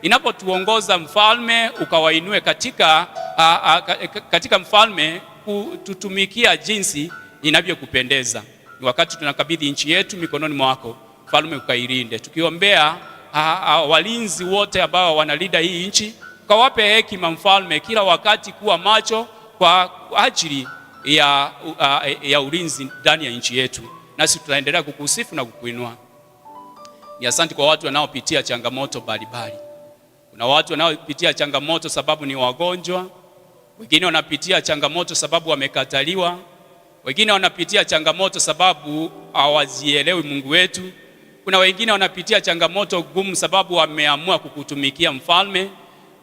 Inapotuongoza Mfalme, ukawainue katika Mfalme, kututumikia jinsi inavyokupendeza. Ni wakati tunakabidhi nchi yetu mikononi mwako Mfalme, ukailinde, tukiombea walinzi wote ambao wanalinda hii nchi, ukawape hekima Mfalme, kila wakati kuwa macho kwa ajili ya ulinzi ndani ya nchi yetu, nasi tutaendelea kukusifu na kukuinua. Ni asante kwa watu wanaopitia changamoto mbalimbali. Kuna watu wanaopitia changamoto sababu ni wagonjwa, wengine wanapitia changamoto sababu wamekataliwa, wengine wanapitia changamoto sababu hawazielewi Mungu wetu. Kuna wengine wanapitia changamoto gumu sababu wameamua kukutumikia Mfalme.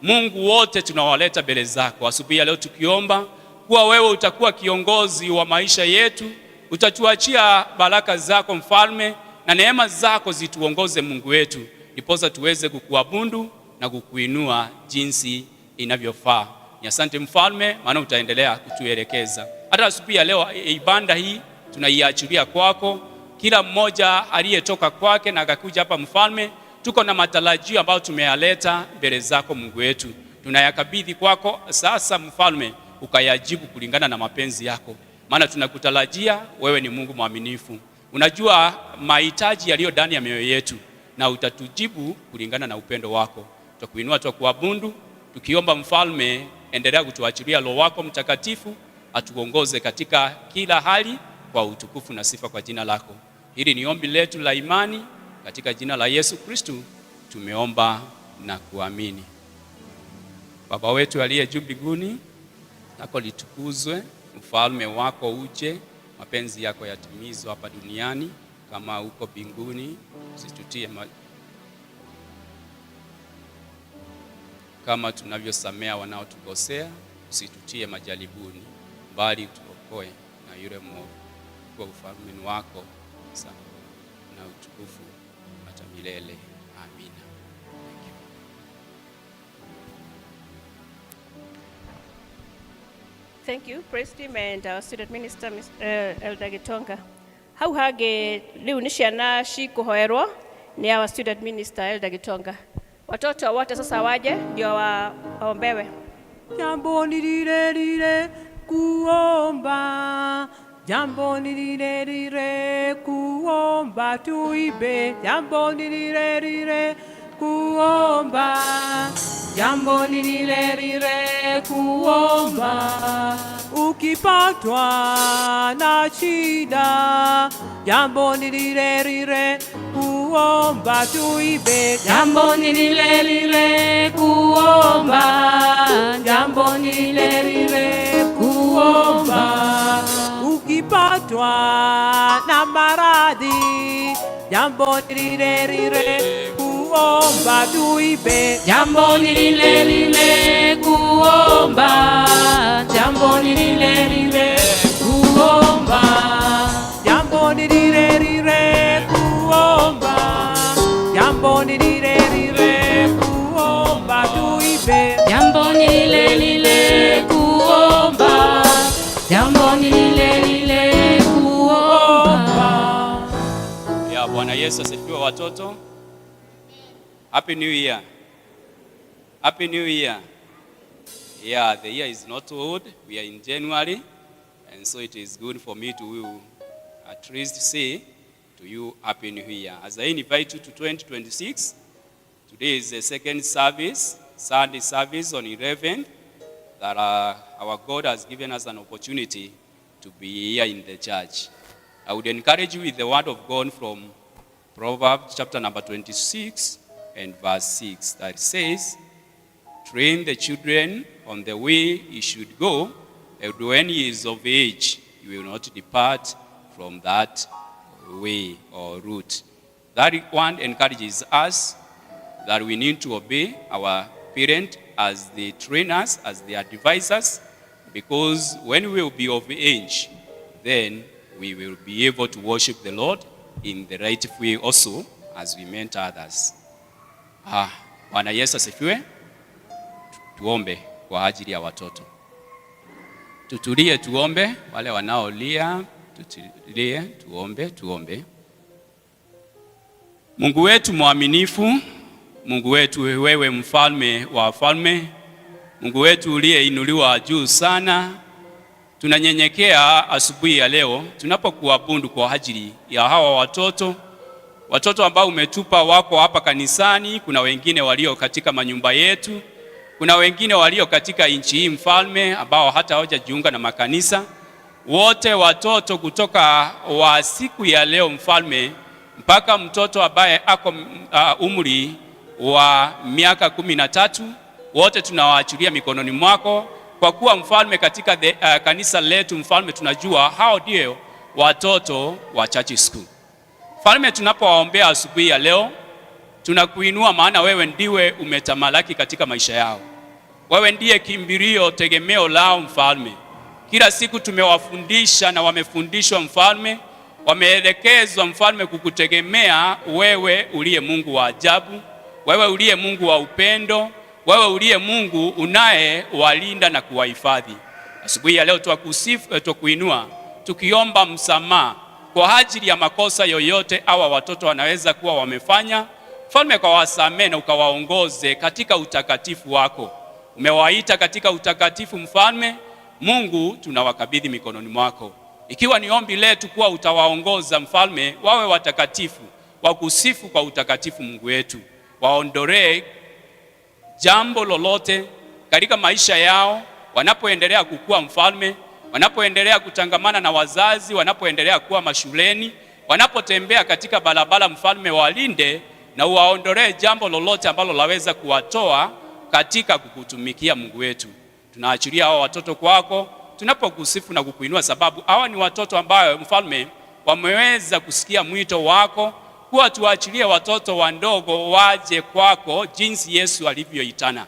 Mungu, wote tunawaleta mbele zako asubuhi ya leo tukiomba kuwa wewe utakuwa kiongozi wa maisha yetu, utatuachia baraka zako Mfalme, na neema zako zituongoze Mungu wetu, ndiposa tuweze kukuabudu na kukuinua jinsi inavyofaa. Ni asante Mfalme, maana utaendelea kutuelekeza. Hata asubuhi ya leo ibada hii tunaiachilia kwako, kila mmoja aliyetoka kwake na akakuja hapa Mfalme, tuko na matarajio ambayo tumeyaleta mbele zako Mungu wetu, tunayakabidhi kwako sasa Mfalme, ukayajibu kulingana na mapenzi yako, maana tunakutarajia wewe ni Mungu mwaminifu, unajua mahitaji yaliyo ndani ya mioyo yetu na utatujibu kulingana na upendo wako. Tutakuinua, tutakuabudu, tukiomba Mfalme, endelea kutuachilia Roho wako Mtakatifu atuongoze katika kila hali kwa utukufu na sifa kwa jina lako. Hili ni ombi letu la imani katika jina la Yesu Kristu tumeomba na kuamini. Baba wetu aliye juu mbinguni, lako litukuzwe, ufalme wako uje, mapenzi yako yatimizwe hapa duniani kama huko mbinguni. Usitutie kama tunavyosamea wanaotukosea, usitutie majaribuni, bali tuokoe na yule mwovu, kwa ufalme ni wako sasa na utukufu hata milele. Amina. Thank you. Thank you, Praise Team and our student minister, Ms. Elder Gitonga. Hau hangĩ rĩu nĩ ciana cikũhoerwo nĩ our student minister Elder Gitonga. Watoto wote sasa waje ndio waombewe. Jambo ni lile lile kuomba, jambo ni lile lile kuomba, tuibe. Jambo ni lile lile kuomba, jambo ni lile lile kuomba. Ukipatwa na shida, jambo ni lile lile kuomba, tuibe. Jambo ni lile lile kuomba, jambo ni lile lile kuomba. Ukipatwa na maradhi, jambo ni lile lile kuomba, tuibe. Jambo ni lile lile kuomba, jambo ni lile lile kuomba. Jambo ni lile lile kuomba, jambo ni lile lile kuomba, tuibe. Jambo ni lile lile kuomba, jambo ni lile lile kuomba. Ya Bwana Yesu asifiwe watoto. Happy New Year. Happy New Year. Yeah, the year is not old. We are in January, and so it is good for me to at least say to you Happy New Year. As I invite you to 2026, today is the second service, Sunday service on 11th, that our God has given us an opportunity to be here in the church. I would encourage you with the word of God from Proverbs chapter number 26 and verse 6 that says, "Train the children on the way he should go, and when he is of age, he will not depart from that way or route." That one encourages us that we need to obey our parent as they train us, as they advise us, because when we will be of age, then we will be able to worship the Lord in the right way also as we mentor others. Ah, Bwana Yesu asifiwe. Tuombe kwa ajili ya watoto. Tutulie tuombe, wale wanaolia tutulie, tuombe, tuombe. Mungu wetu mwaminifu, Mungu wetu, wewe mfalme wa wafalme, Mungu wetu uliyeinuliwa juu sana, tunanyenyekea asubuhi ya leo tunapokuabudu kwa ajili ya hawa watoto, watoto ambao umetupa wako hapa kanisani. Kuna wengine walio katika manyumba yetu, kuna wengine walio katika nchi hii mfalme, ambao hata hawajajiunga na makanisa. Wote watoto kutoka wa siku ya leo mfalme, mpaka mtoto ambaye ako umri wa miaka 13, wote tunawaachilia mikononi mwako, kwa kuwa mfalme, katika kanisa letu mfalme, tunajua hao ndio watoto wa church school. Mfalme, tunapowaombea asubuhi ya leo, tunakuinua, maana wewe ndiwe umetamalaki katika maisha yao. Wewe ndiye kimbilio, tegemeo lao mfalme. Kila siku tumewafundisha na wamefundishwa mfalme, wameelekezwa mfalme, kukutegemea wewe uliye Mungu wa ajabu, wewe uliye Mungu wa upendo, wewe uliye Mungu unaye walinda na kuwahifadhi. Asubuhi ya leo twakusifu, twakuinua tukiomba msamaha kwa ajili ya makosa yoyote hawa watoto wanaweza kuwa wamefanya. Mfalme, ukawasamehe na ukawaongoze katika utakatifu wako. Umewaita katika utakatifu mfalme. Mungu, tunawakabidhi mikononi mwako, ikiwa ni ombi letu kuwa utawaongoza mfalme, wawe watakatifu, wakusifu kwa utakatifu. Mungu wetu, waondolee jambo lolote katika maisha yao wanapoendelea kukua mfalme, wanapoendelea kutangamana na wazazi, wanapoendelea kuwa mashuleni, wanapotembea katika barabara, mfalme, walinde na uwaondolee jambo lolote ambalo laweza kuwatoa katika kukutumikia. Mungu wetu, tunaachilia hawa watoto kwako tunapokusifu na kukuinua, sababu hawa ni watoto ambayo mfalme wameweza kusikia mwito wako kuwa tuachilie watoto wadogo waje kwako jinsi Yesu alivyoitana.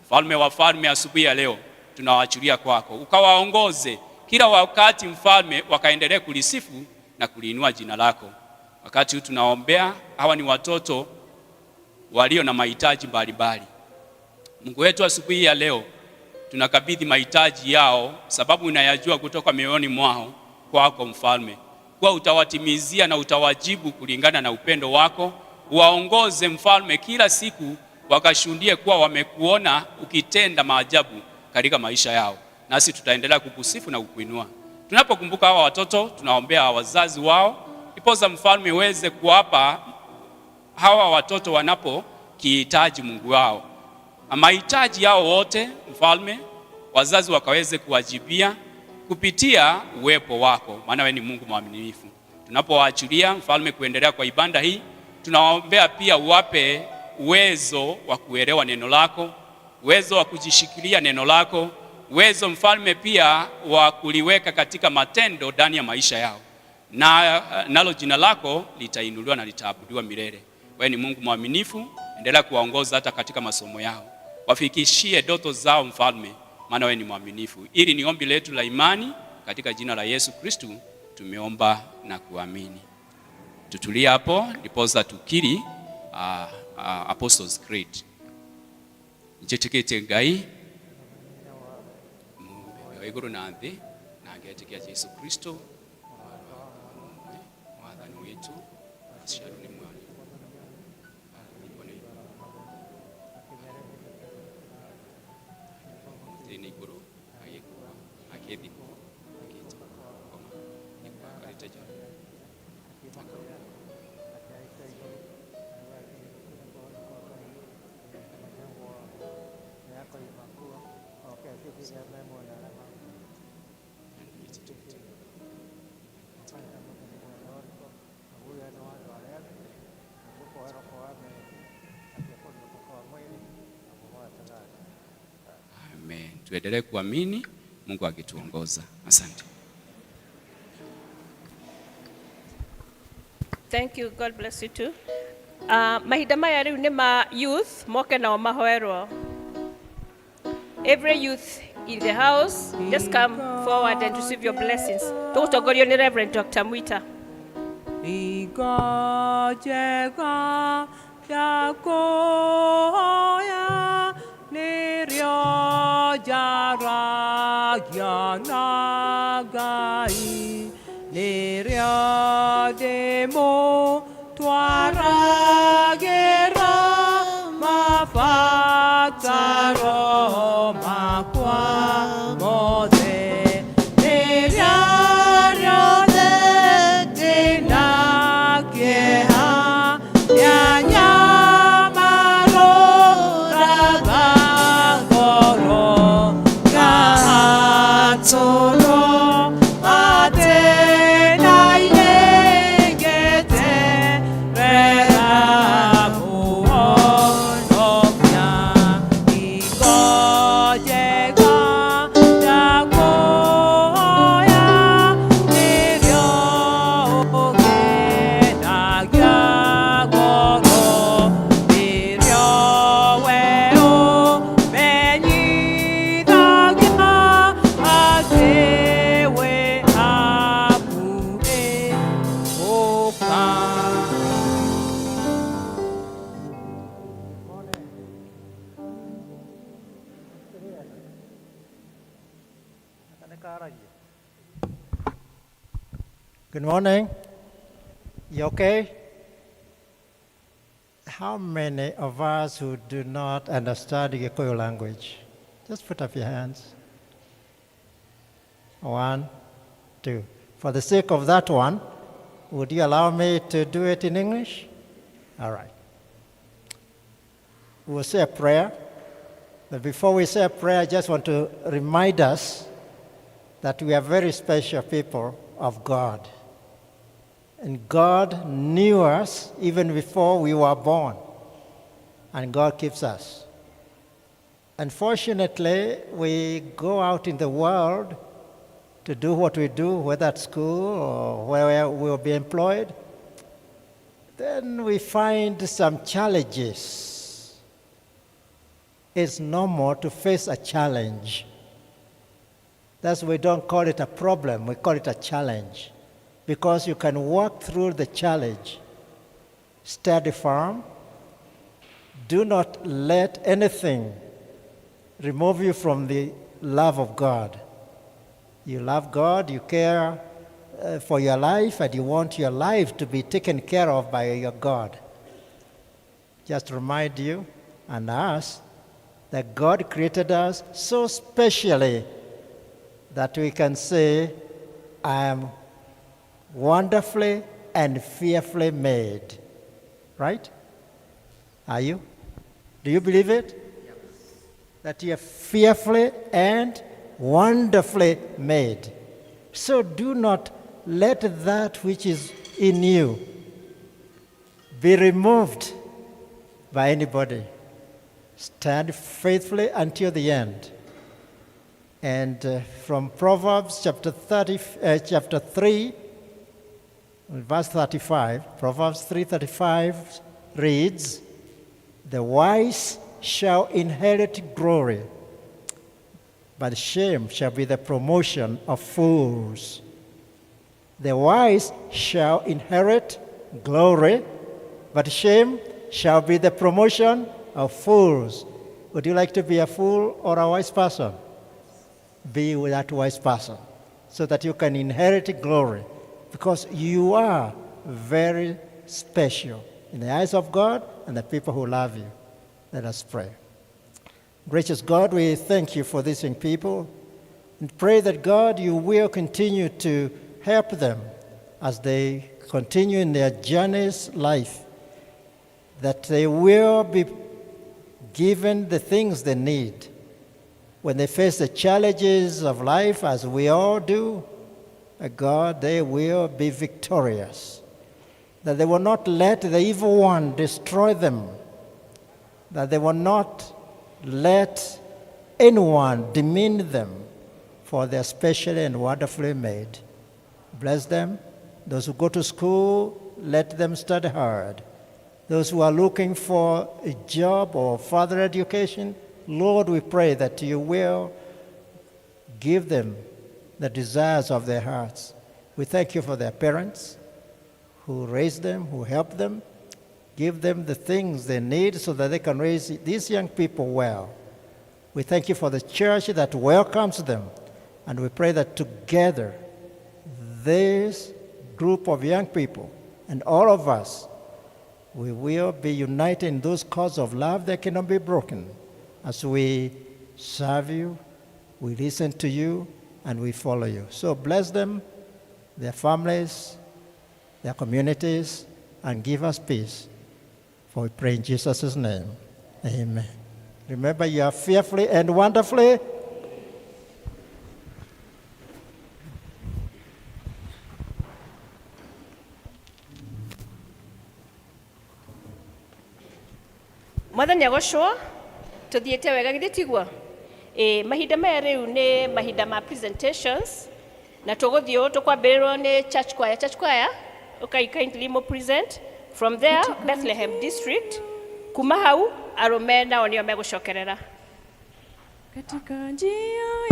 Mfalme wa falme, asubuhi ya leo tunawaachilia kwako, ukawaongoze kila wakati mfalme, wakaendelee kulisifu na kuliinua jina lako. Wakati huu tunaombea, hawa ni watoto walio na mahitaji mbalimbali. Mungu wetu, asubuhi ya leo tunakabidhi mahitaji yao, sababu unayajua kutoka mioyoni mwao kwako mfalme, kuwa utawatimizia na utawajibu kulingana na upendo wako. Uwaongoze mfalme kila siku, wakashuhudie kuwa wamekuona ukitenda maajabu katika maisha yao, nasi tutaendelea kukusifu na kukuinua. Tunapokumbuka hawa watoto, tunaombea wazazi wao, iposa mfalme uweze kuwapa hawa watoto wanapokihitaji Mungu wao mahitaji yao wote, mfalme, wazazi wakaweze kuwajibia kupitia uwepo wako, maana wewe ni Mungu mwaminifu. Tunapowaachilia mfalme kuendelea kwa ibada hii, tunawaombea pia uwape uwezo wa kuelewa neno lako, uwezo wa kujishikilia neno lako, uwezo mfalme pia wa kuliweka katika matendo ndani ya maisha yao, na nalo jina lako litainuliwa na litaabudiwa milele. Wewe ni Mungu mwaminifu, endelea kuwaongoza hata katika masomo yao, wafikishie ndoto zao mfalme, maana wewe ni mwaminifu. Ili ni ombi letu la imani katika jina la Yesu Kristu tumeomba na kuamini. Tutulie hapo ndiposa tukiri Apostles Creed. Njetikite Ngai mumbe wa iguru na nthi na ngetikia Jesu Kristo mwathani witu aciarwo ni mwana mũtĩ-inĩ igũrũ agĩkua agĩthikwo agĩtwo ngoma nĩkuo aikarĩte njara. Amen. Tuendelee kuamini Mungu akituongoza. Asante. Thank you. God bless you too. Mahinda maya rĩu nĩ ma youth moke nao mahoerwo. Every youth in the house, just come forward and receive your blessings. Tũgũtongorio nĩ Reverend Dr. Mwita. Igojega yakoya nĩrĩo njaragia na Ngai nĩrĩo ndĩmũtwaragĩra. Mabataro makwa mothe rĩrĩa rĩothe ndĩna kĩeha nĩanyamarũraga ngoro ngatũrwo mathĩna-inĩ ngeterera mũhonokia. Hingo njega ndakũhoya nĩrĩo ũngenagia ngoro nĩrĩo we ũmenyithagia atĩ wĩ hakuhĩ gũka. Good morning. You okay? How many of us who do not understand the Gikuyu language? Just put up your hands. One, two. For the sake of that one, would you allow me to do it in English? All right. We'll say a prayer. But before we say a prayer, I just want to remind us that we are very special people of God. And God knew us even before we were born. And God keeps us. Unfortunately, we go out in the world to do what we do, whether at school or where we'll be employed. Then we find some challenges. It's normal to face a challenge. That's why we don't call it a problem, we call it a challenge. Because you can walk through the challenge. Steady firm. Do not let anything remove you from the love of God. You love God, you care for your life, and you want your life to be taken care of by your God. Just remind you and us that God created us so specially that we can say, I am wonderfully and fearfully made. Right? Are you? Do you believe it? Yes. That you are fearfully and wonderfully made. So do not let that which is in you be removed by anybody. Stand faithfully until the end. And from Proverbs chapter 30, chapter 3, verse 35, Proverbs 3:35 reads, "The wise shall inherit glory, but shame shall be the promotion of fools." The wise shall inherit glory, but shame shall be the promotion of fools. Would you like to be a fool or a wise person? Be that wise person so that you can inherit glory, because you are very special in the eyes of God and the people who love you. Let us pray. Gracious God, we thank you for these young people and pray that, God, you will continue to help them as they continue in their journeys life, that they will be given the things they need when they face the challenges of life, as we all do. God, they will be victorious. That they will not let the evil one destroy them. That they will not let anyone demean them, for they are specially and wonderfully made. Bless them. Those who go to school, let them study hard. Those who are looking for a job or further education, Lord, we pray that you will give them the desires of their hearts. We thank you for their parents who raised them, who helped them, give them the things they need so that they can raise these young people well. We thank you for the church that welcomes them, and we pray that together, this group of young people and all of us, we will be united in those cords of love that cannot be broken. as we serve you, we listen to you, and we follow you. So bless them, their families, their communities, and give us peace. For we pray in Jesus' name. Amen. Remember, you are fearfully and wonderfully. Mwathani agocwo tuthiĩte wega githĩ tiguo? Ĩ mahinda maya rĩu nĩ mahinda ma presentations na tũgũthiĩ ũũ tũkwambĩrĩrwo nĩ church choir. Church choir, okay, kindly mo present from there Bethlehem district. Kuma hau arũme nao nĩo megũcokerera. Katika njia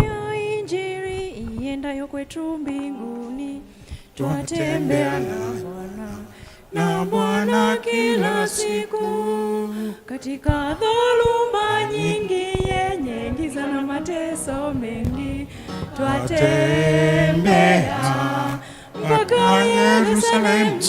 ya Injili iendayo kwetu mbinguni, twatembea na Bwana na Bwana kila siku, katika dhoruba nyingi yenye giza na mateso mengi, twatembea mpaka Yerusalemu.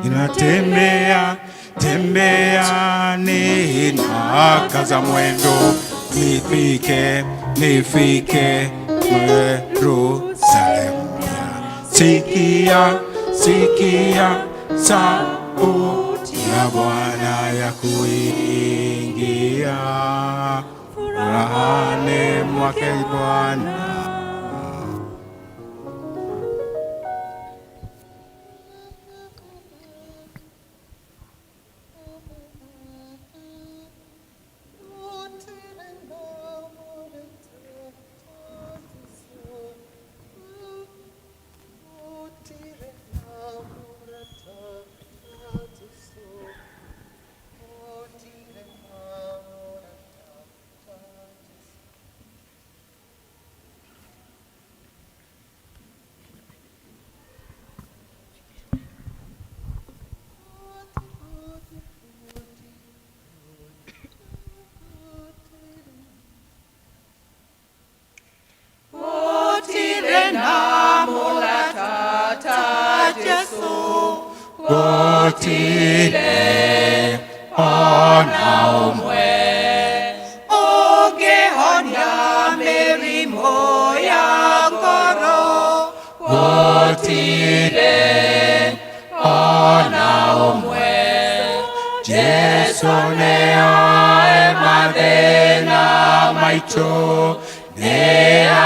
Ninatembea tembea, ninakaza mwendo, nifike nifike Yerusalemu. Sikia sikia sauti ya Bwana ya kuingia furahani mwake Bwana. Gũtirĩ ona ũmwe Ũngĩhonia mĩrimũ ya ngoro. Gũtirĩ ona ũmwe. Jesũ nĩoĩ mathĩna maitũ, nĩ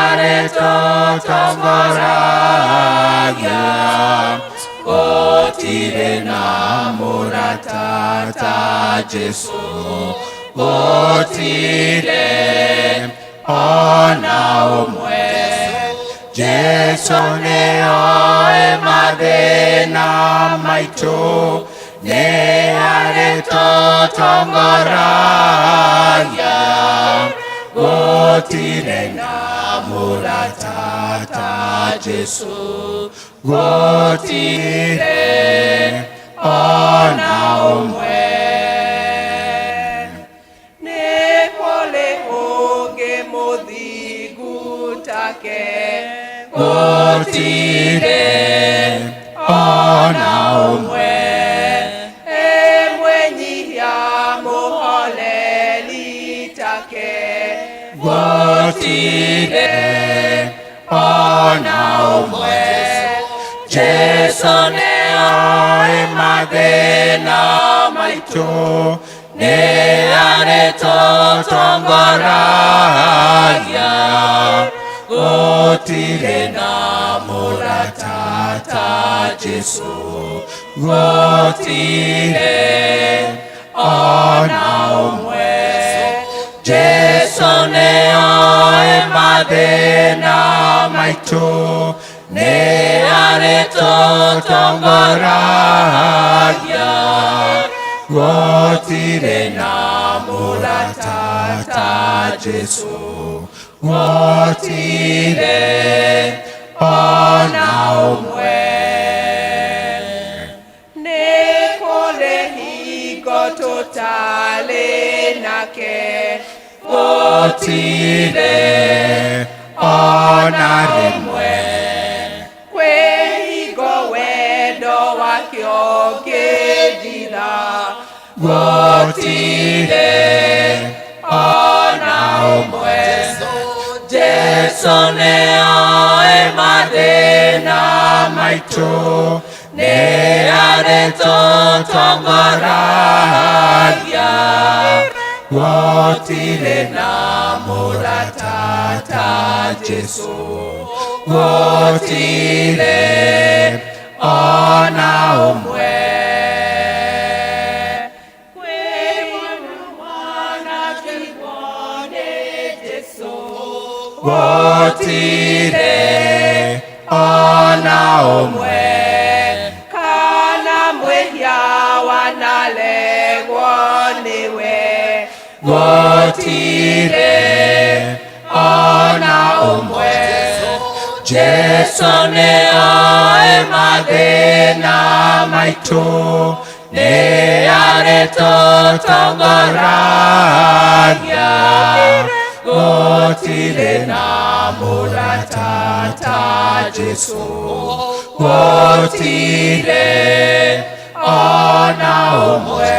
arĩtũtongoragia. Gũtirĩ na mũrata ta Jesũ, gũtirĩ ona ũmwe. Jesũ nĩoĩ mathĩna maitũ, nĩ arĩtũtongoragia. Gũtirĩ na mũrata ta Jesũ, gũtirĩ ona ũmwe. Nĩ kũrĩ ũngĩ mũthingu take? Gũtirĩ ona ũmwe. Mwĩnyihia mũhoreri take? Gũtirĩ ona ũmwe. Jesũ nĩoĩ mathĩna maitũ, nĩ arĩtũtongoragia. Gũtirĩ na mũrata ta Jesũ, gũtirĩ ona ũmwe. Jesũ nĩoĩ mathĩna maitũ, nĩ arĩtũtongoragia. Gũtirĩ na mũrata ta Jesũ, gũtirĩ ona ũmwe. Nĩ kũrĩ hingo tũtarĩ nake? Gũtirĩ ona rĩmwe. Kwĩ hingo wendo wake ũngĩthira? Gũtirĩ. Jesu nĩoĩ mathĩna maitũ, nĩ arĩtũtongoragia. Gũtirĩ na mũrata ta Jesu, gũtirĩ ona ũmwe. Gũtirĩ ona ũmwe. Kana mwĩhia wanalegwo nĩwe. Gũtirĩ ona ũmwe. Jesu nĩoĩ mathĩna maitũ, nĩ arĩtũtongoragia. Gũtirĩ na mũrata ta Jesu, gũtirĩ ona ũmwe.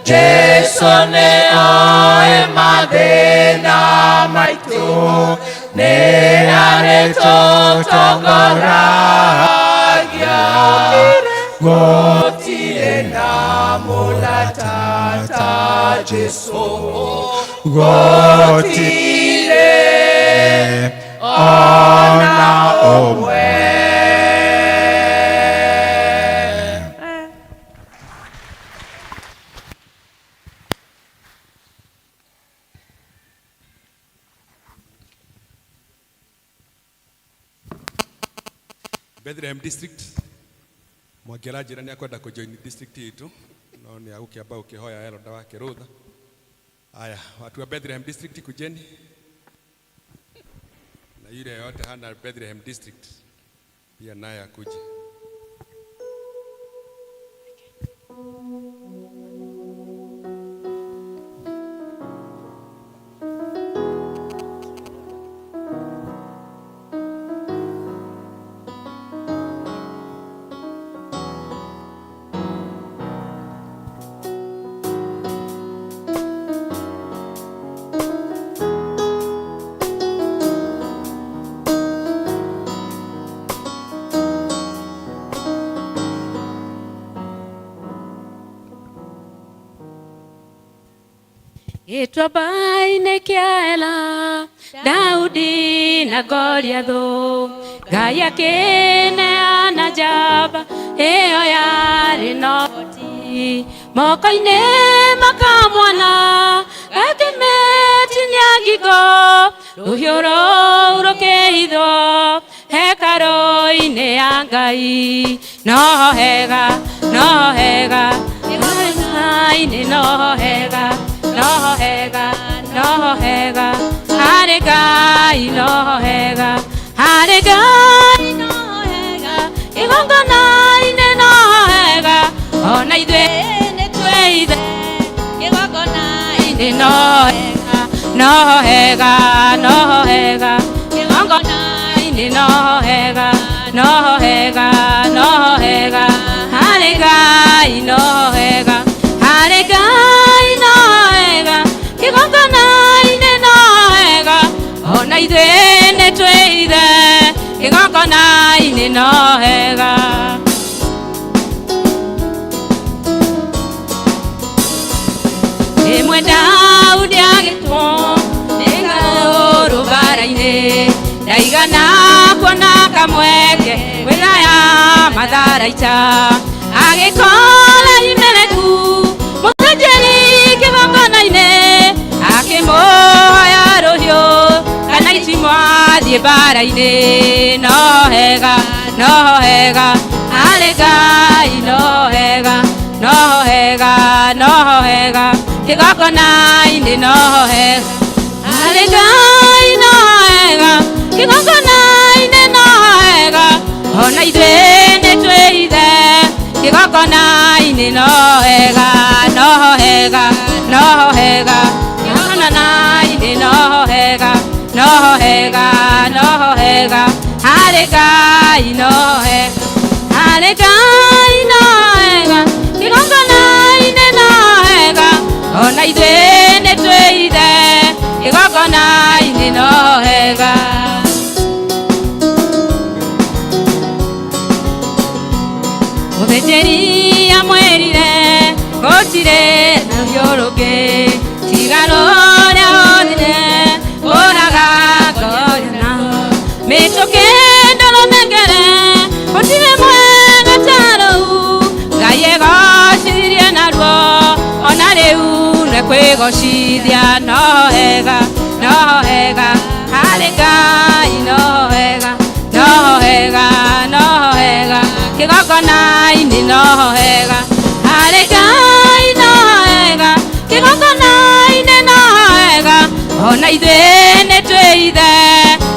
Jesu nĩoĩ mathĩna maitũ, nĩ arĩtũtongoragia. Gũtirĩ na mũrata ta Jesu, gũtirĩ ona ũmwe. Bethlehem District, Mwangi aranjĩra nĩ akwenda kũjoin district itũ, no nĩ agũkĩamba gũkĩhoya elder wake rũtha. Aya, watu wa Bethlehem District, kujeni, na yule yote hana Bethlehem District pia naye akuje. Gĩtuamba-inĩ kĩa Ela, Daudi na Goliathũ, Ngai akĩneana njamba ĩyo yarĩ na ũhoti. Moko-inĩ makamwana gakĩmĩtinia ngingo, rũhiũ rũu rũkĩhithwo hekarũ-inĩ ya Ngai. No hega, no hega, igongona-inĩ no hega, no hega, no hega, harĩ Ngai no hega, harĩ Ngai no hega, igongona-inĩ no hega, ona ithuĩ nĩ twĩithe igongona-inĩ no hega, no hega, no hega, igongona-inĩ no hega, no hega, no hega, harĩ Ngai no hega, harĩ Ngai no hega, igongona-inĩ no hega, ona ithuĩ nĩ twĩithe igongona-inĩ no hega. Rĩmwe Daudi agĩtwo nĩ ng'aũrũ mbara-inĩ, ndaigana kuona kamweke kwĩgaya matharaita, agĩkora Imeleku mũthĩnjĩri kĩgongona-inĩ, akĩmũhoya rũhiũ kana itimũ athiĩ mbara-inĩ. No hega, no hega, harĩ Ngai no hega, no hega, no hega, kĩgongona-inĩ no hega, harĩ Ngai no hega, kĩgongona-inĩ no hega, ona ithuĩ nĩ twĩithe kĩgongona-inĩ no hega, no hega, no hega, kĩgongona-inĩ no hega, no hega, no hega, harĩ Ngai no hega, harĩ Ngai no hega, kĩgongona-inĩ no hega, ona ithuĩ nĩ twĩithe kĩgongona-inĩ no hega. Kwĩgocithia no hega, no hega harĩ Ngai, no hega, no hega, no hega kĩgongona-inĩ, no hega harĩ Ngai, no hega kĩgongona-inĩ, no hega ona ithuĩ nĩ twĩithe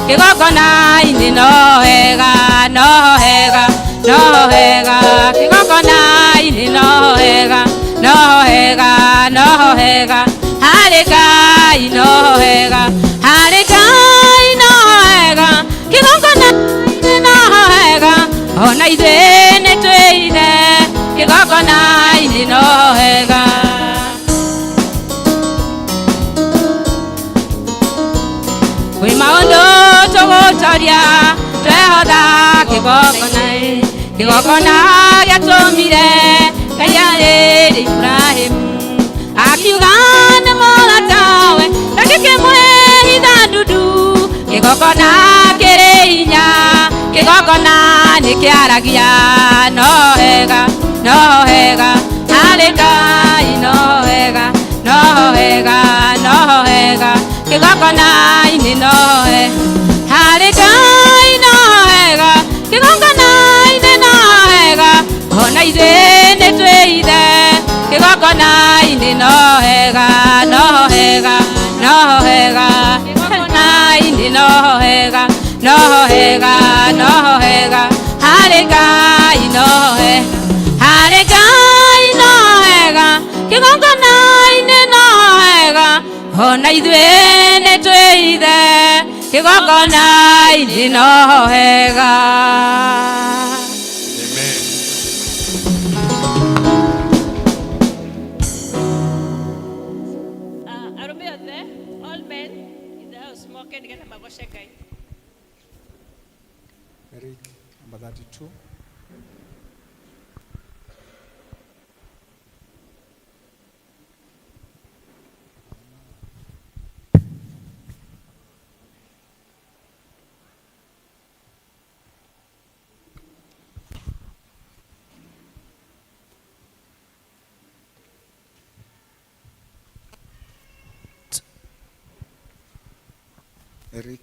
kĩgongona-inĩ, no hega, no hega, no hega kĩgongona-inĩ, no hega, no hega, no hega harĩ Ngai, no hega harĩ Ngai, no hega kĩgongona-inĩ, no hega ona ithuĩ nĩ twĩithe kĩgongona-inĩ, no hega. Kwĩ maũndũ tũgũtoria twehotha kĩgongona, kĩgongona gĩatũmire Ngai arĩrĩ Ibrahimu akiuga nĩ mũratawe na gĩkĩmwĩhitha ndundu. Kĩgongona kĩrĩ hinya, kĩgongona nĩ kĩaragia, no hega, no hega harĩ Ngai, no hega, no hega, no hega kĩgongona-inĩ, no hega harĩ Ngai, no hega kĩgongona-inĩ, no hega ona ithuĩ nĩ twĩithe kĩgongona-inĩ, no hega, no hega, no hega kĩgongona-inĩ, no hega, no hega, no hega harĩ Ngai, no hega harĩ Ngai, no hega kĩgongona-inĩ, no hega ona ithuĩ nĩ twĩithe kĩgongona-inĩ, no hega. Amen. Arũme othe, all men in the house, moke nĩgetha magoce Ngai. Eric, number 32. Eric.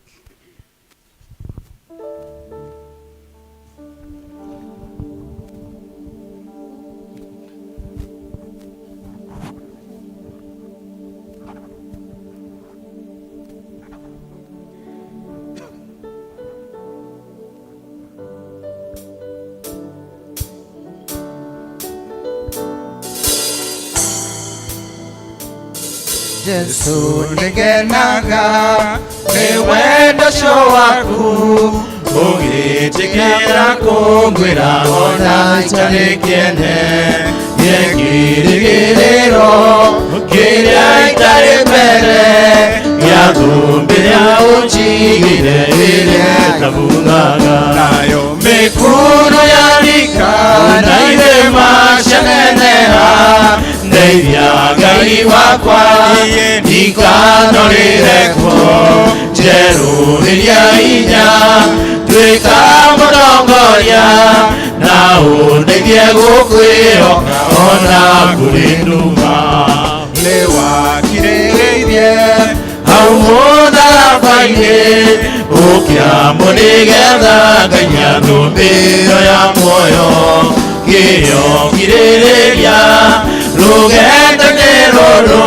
Jesu nĩngenaga nĩ wendo ũcio waku ũgĩtĩkĩra kũngwĩra ona itarĩ kĩene gĩkĩrĩgĩrĩro kĩrĩa itarĩ mbere gĩa thũmbĩ ya ũnjigĩre ĩrĩa ĩtabungaga nayo mĩkuru yarika na irĩma cianeneha ndeithia Ngai wakwa ndikanorĩre kuo njerũhĩria hinya tuĩka mũtongoria na ũndeithie gũkwĩhoka ona kũrĩ nduma nĩ wakirĩrĩirie hau mũtharaba-inĩ ũkĩambwo nĩgetha ngainya thũmbĩ ĩyo ya muoyo kĩyo kirĩrĩria rũgendo-inĩ rũrũ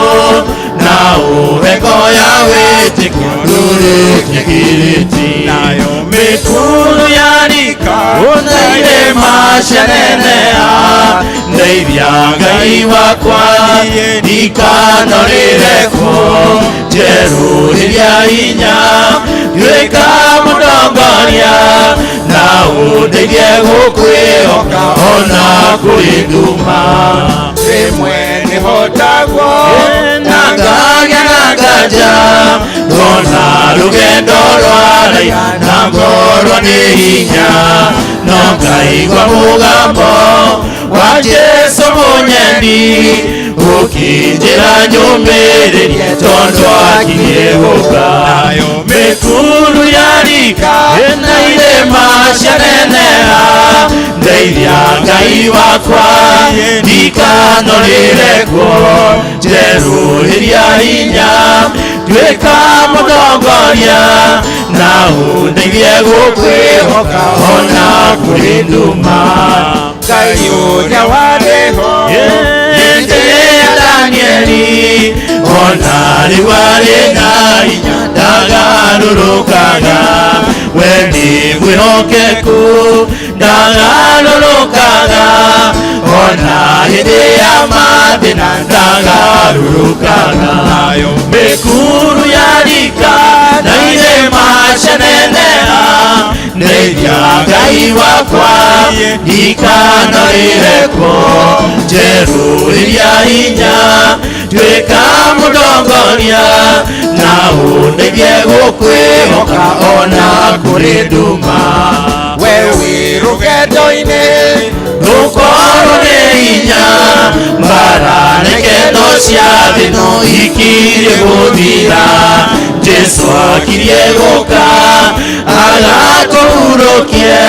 na ũheko ya wĩtĩkio ndũrĩkie kĩrĩti nayo mĩkuru yarika na irĩma cianeneha ndeithia Ngai wakwa ndikanorĩre kuo njerũhĩria hinya nduĩka mũtongoria na ũndeithie gũkwĩhoka ona kũrĩ nduma rĩmwe nĩhotagwo na ngagĩa na nganja ngona rũgendo rwaraiha na ngorwo nĩ hinya no ngaigua mũgambo wa Jesu mũnyendi ũkĩnjĩra nyũmĩrĩrie tondũ akirie gũka nayo mĩkuru yarika na irĩma cianeneha. Ndeithia Ngai wakwa ndikanorĩre kuo njerũhĩria hinya tuĩka mũtongoria na ũndeithie gũkwĩhoka ona kũrĩ nduma. Ngai ũrĩa warĩ ho hĩndĩ ya Danieli ona rĩu arĩ na hinya ndagarũrũkaga, we nĩ mwĩhokeku ndagarũrũkaga, ona hĩndĩ ya mathĩna ndagarũrũkaga. Mĩkuru yarika na irĩma cianeneha, ndeithia Ngai wakwa ndikanorĩre kuo njerũhĩria hinya tuĩka mũtongoria na ũndeithie gũkwĩhoka ona kũrĩ nduma. We wĩ rũgendo-inĩ rũkorwo nĩ hinya, mbara na ikeno cia thĩ no ikirie gũthira, Jesũ akirie gũka agatũhurũkie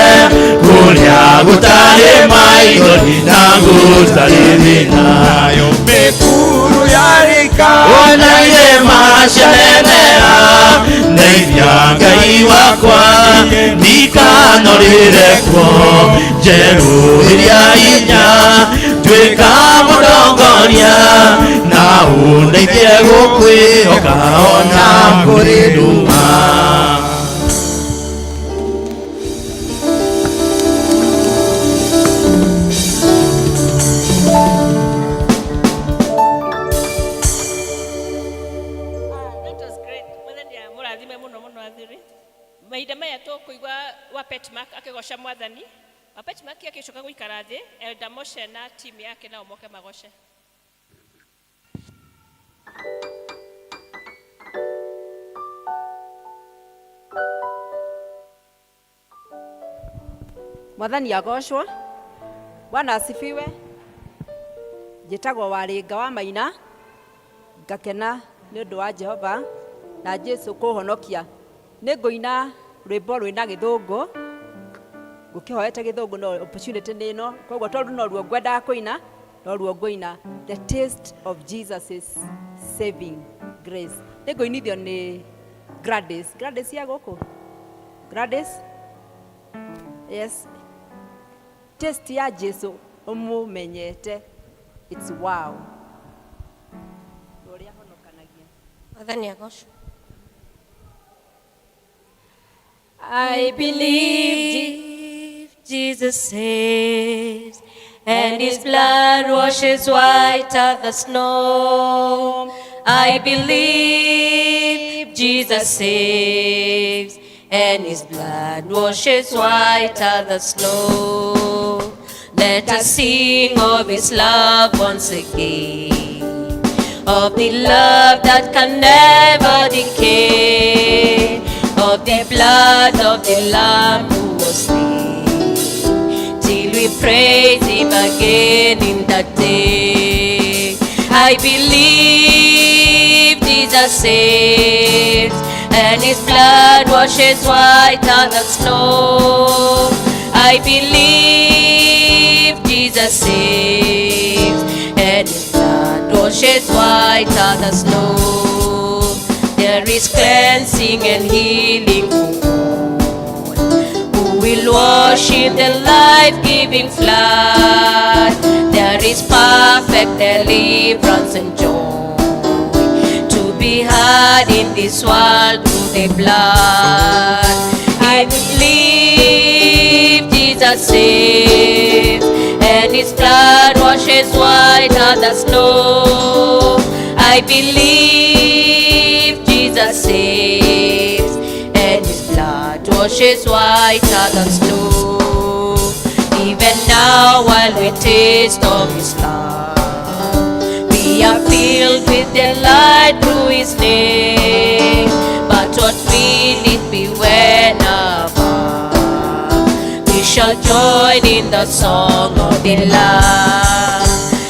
kũrĩa gũtarĩ maithori na gũtarĩ thĩna. Mĩkuru yarika ona irĩma cianeneha, ndeithia Ngai wakwa ndikanorĩre kuo njerũhĩria hinya tuĩka mũtongoria na ũndeithie gũkwĩhoka ona kũrĩ nduma. That was great. Mwathani amũrathime mũno mũno athuri. Mahinda maya tũkũigua wa Petmark akĩgoca mwathani. Wa Petmark akĩcoka gũikara thĩ, Elder Moshe na team yake nao moke magoce. Mwathani agocwo. Bwana asifiwe. Njĩtagwo Warĩnga wa Maina, ngakena nĩ ũndũ wa Jehova na Jesu kũhonokia. Nĩ ngũina rwĩmbo rwĩna gĩthũngũ, ngũkĩhoete gĩthũngũ no opportunity nĩ ĩno, koguo tondũ noruo ngwendaga kũina noruo ngũina. The taste of Jesus' saving grace. Nĩ ngũinithio nĩ Gladys. Gladys ya gũkũ? Gladys? Yes. Taste ya Jesu ũmũmenyete. It's wow. Ũrĩa ahonokanagia. Mwathani agocwo. I believe Jesus saves, and his blood washes whiter than snow. I believe Jesus saves, and his blood washes whiter than snow. Let us sing of his love once again, of the love that can never decay, of the blood of the Lamb who was slain, till we praise him again in that day. I believe Jesus saves, and his blood washes whiter than snow. I believe Jesus saves, and his blood washes whiter than snow. There is cleansing and healing for all who will wash in the life-giving flood. There is perfect deliverance and joy to be had in this world through the blood. I believe Jesus saves, and his blood washes whiter than snow. I believe Jesus saves, and his blood washes whiter than snow. Even now while we taste of his love, we are filled with delight through his name. But what will it be when above we shall join in the song of the Lamb?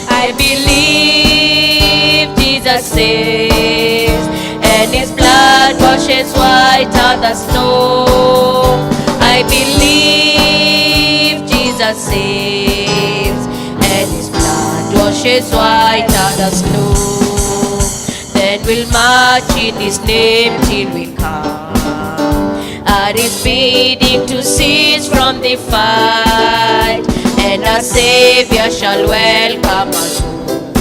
I believe Jesus saves, and his blood washes whiter than snow. I believe Jesus Jesus saves, and his blood washes whiter than snow. Then we'll march in his name till we come at his bidding to cease from the fight, and our Savior shall welcome us home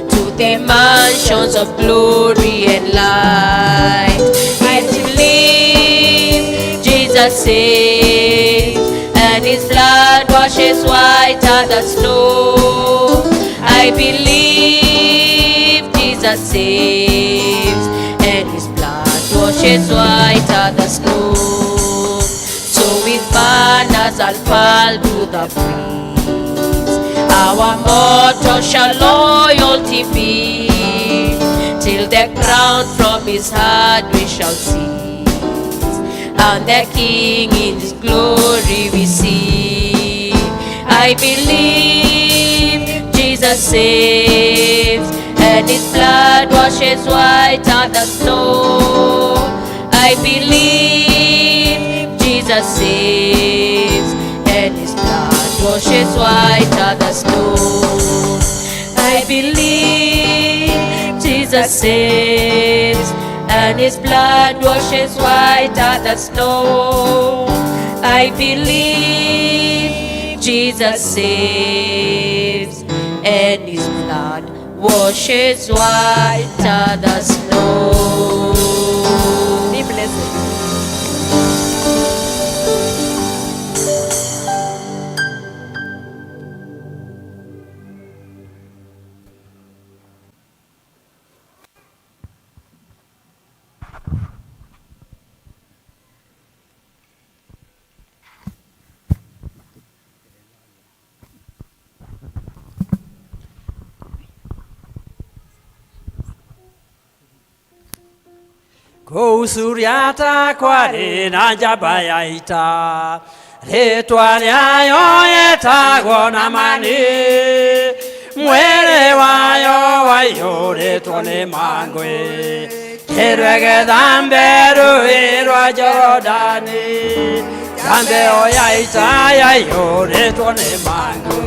to the mansions of glory and light. I believe Jesus saves, and his blood washes whiter than snow. I believe Jesus saves, and his blood washes whiter than snow. So with banners I'll pal to the breeze, our motto shall loyalty be, till the crown from his heart we shall seize, and the King in his glory we see. I believe Jesus saves, and his blood washes whiter than snow. I believe Jesus saves, and his blood washes whiter than snow. I believe Jesus saves, and his blood washes whiter than snow. I believe Jesus saves, and his blood washes whiter than snow. Be blessed. Kũu Suriata kwarĩ na njamba ya ita, rĩtwa rĩayo yetagwo Naamani, mwĩrĩ wayo waiyũrĩtwo nĩ mangwĩ, kĩrwegethambe rũĩ rwa Jorodani, njamba ĩyo ya ita yaiyũrĩtwo nĩ mangũ,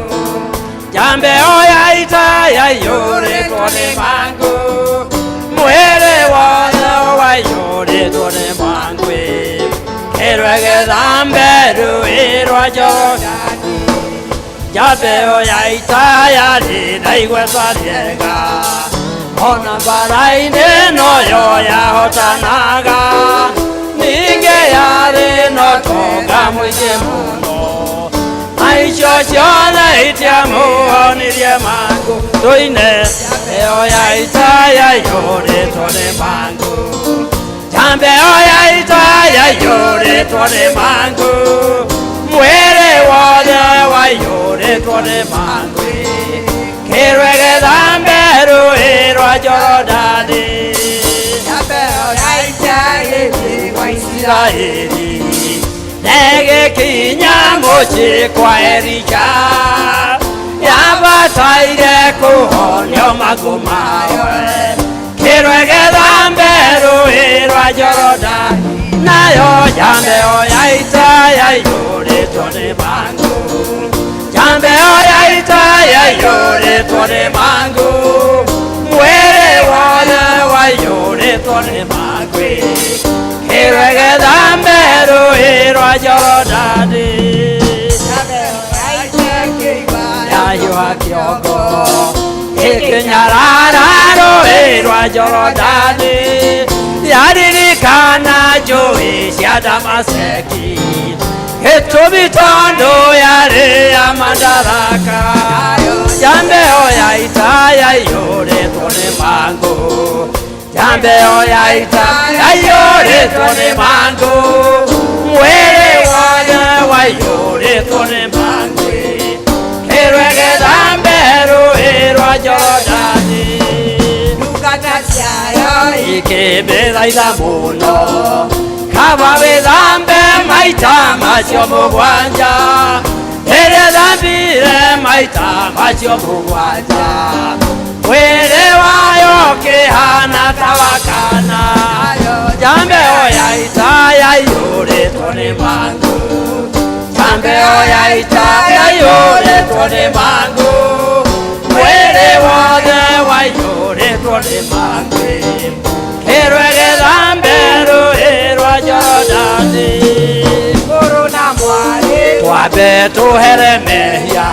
njamba ĩyo ya ita yaiyũrĩtwo nĩ mangũ, mwĩrĩ wothe waiyũrĩtwo nĩ mangwĩ, kĩrwegethambe rũĩ rwa Jorodani, njamba ĩyo ya ita yarĩ na igweta rĩega, ona mbara-inĩ noyo yahotanaga, ningĩ yarĩ na ũtonga mũingĩ mũno, na icio ciothe itiamuhonirie mangũ, tũine ĩyo ya ita yaiyũrĩtwo nĩ mangũ, njamba ĩyo ya ita yaiyũrĩtwo nĩ mangũ, mwĩrĩ wothe waiyũrĩtwo nĩ mangũ, kĩrwegethambe rũĩ rwa Jorodani, njamba ĩyo ya ita ĩrĩ Isiraeli, negĩkinya mũciĩ kwa Elisha, yabataire kũhonio mangũ mayo, kĩrwegethambe rũĩ rwa Jorodani, nayo njamba ĩyo ya ita yaiyũrĩtwo nĩ mangũ, njamba ĩyo ya ita yaiyũrĩtwo nĩ mangũ, mwĩrĩ wothe waiyũrĩtwo nĩ mangũ, kĩrwegethambe rũĩ rwa Jorodani, yahiũha kĩongo ĩkĩnyarara rũĩ rwa Jorodani, yaririkana njũĩ cia Damaseki, gĩtũmi tondũ yarĩ ya madaraka, njamba ĩyo ya ita yaiyũrĩtwo nĩ mangũ, njamba ĩyo ya ita yaiyũrĩtwo nĩ mangũ, mwĩrĩ wothe waiyũrĩtwo nĩ mangũ, kĩrwegethambe rũĩ rwa Jorodani, ndungata ciayo ikĩmĩthaitha mũno, kaba wĩthambe maita macio mũgwanja, rĩrĩa thambire maita macio mũgwanja, mwĩrĩ wayo ũkĩhana ta wa kana, njamba ĩyo ya ita yaiyũrĩtwo nĩ mangũ, njamba ĩyo ya ita yaiyũrĩtwo nĩ mangũ mwĩrĩ wothe waiyũrĩtwo nĩ mangũ kĩrwe gĩthambe rũĩ rwa Jorodani mũrũ na mwarĩ twambe tũhere mehia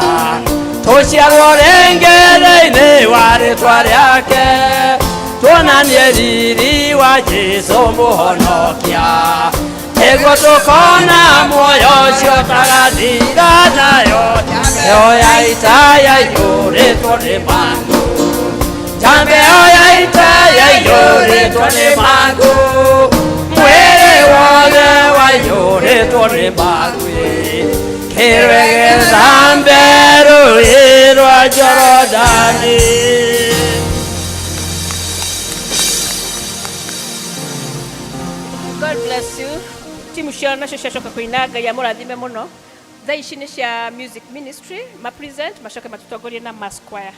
tũciarwo rĩngĩ thĩinĩ wa rĩtwa rĩake tuonanie riri wa Jesũ mũhonokia nĩguo tũkona muoyo ũcio ũtagathira nayo ĩyo ya ita yaiyũrĩtwo nĩ mangũ njamba ĩyo ya ita yaiyũrĩtwo nĩ mangũ mwĩrĩ wothe waiyũrĩtwo nĩ mangũ kĩrwe gĩthambe rũĩ rwa Jorodani. God bless you. Timu cio nacio ciacoka kuina Ngai amũrathime mũno. Thaa ici nĩ cia music ministry ma present macoke matũtongorie na mass choir.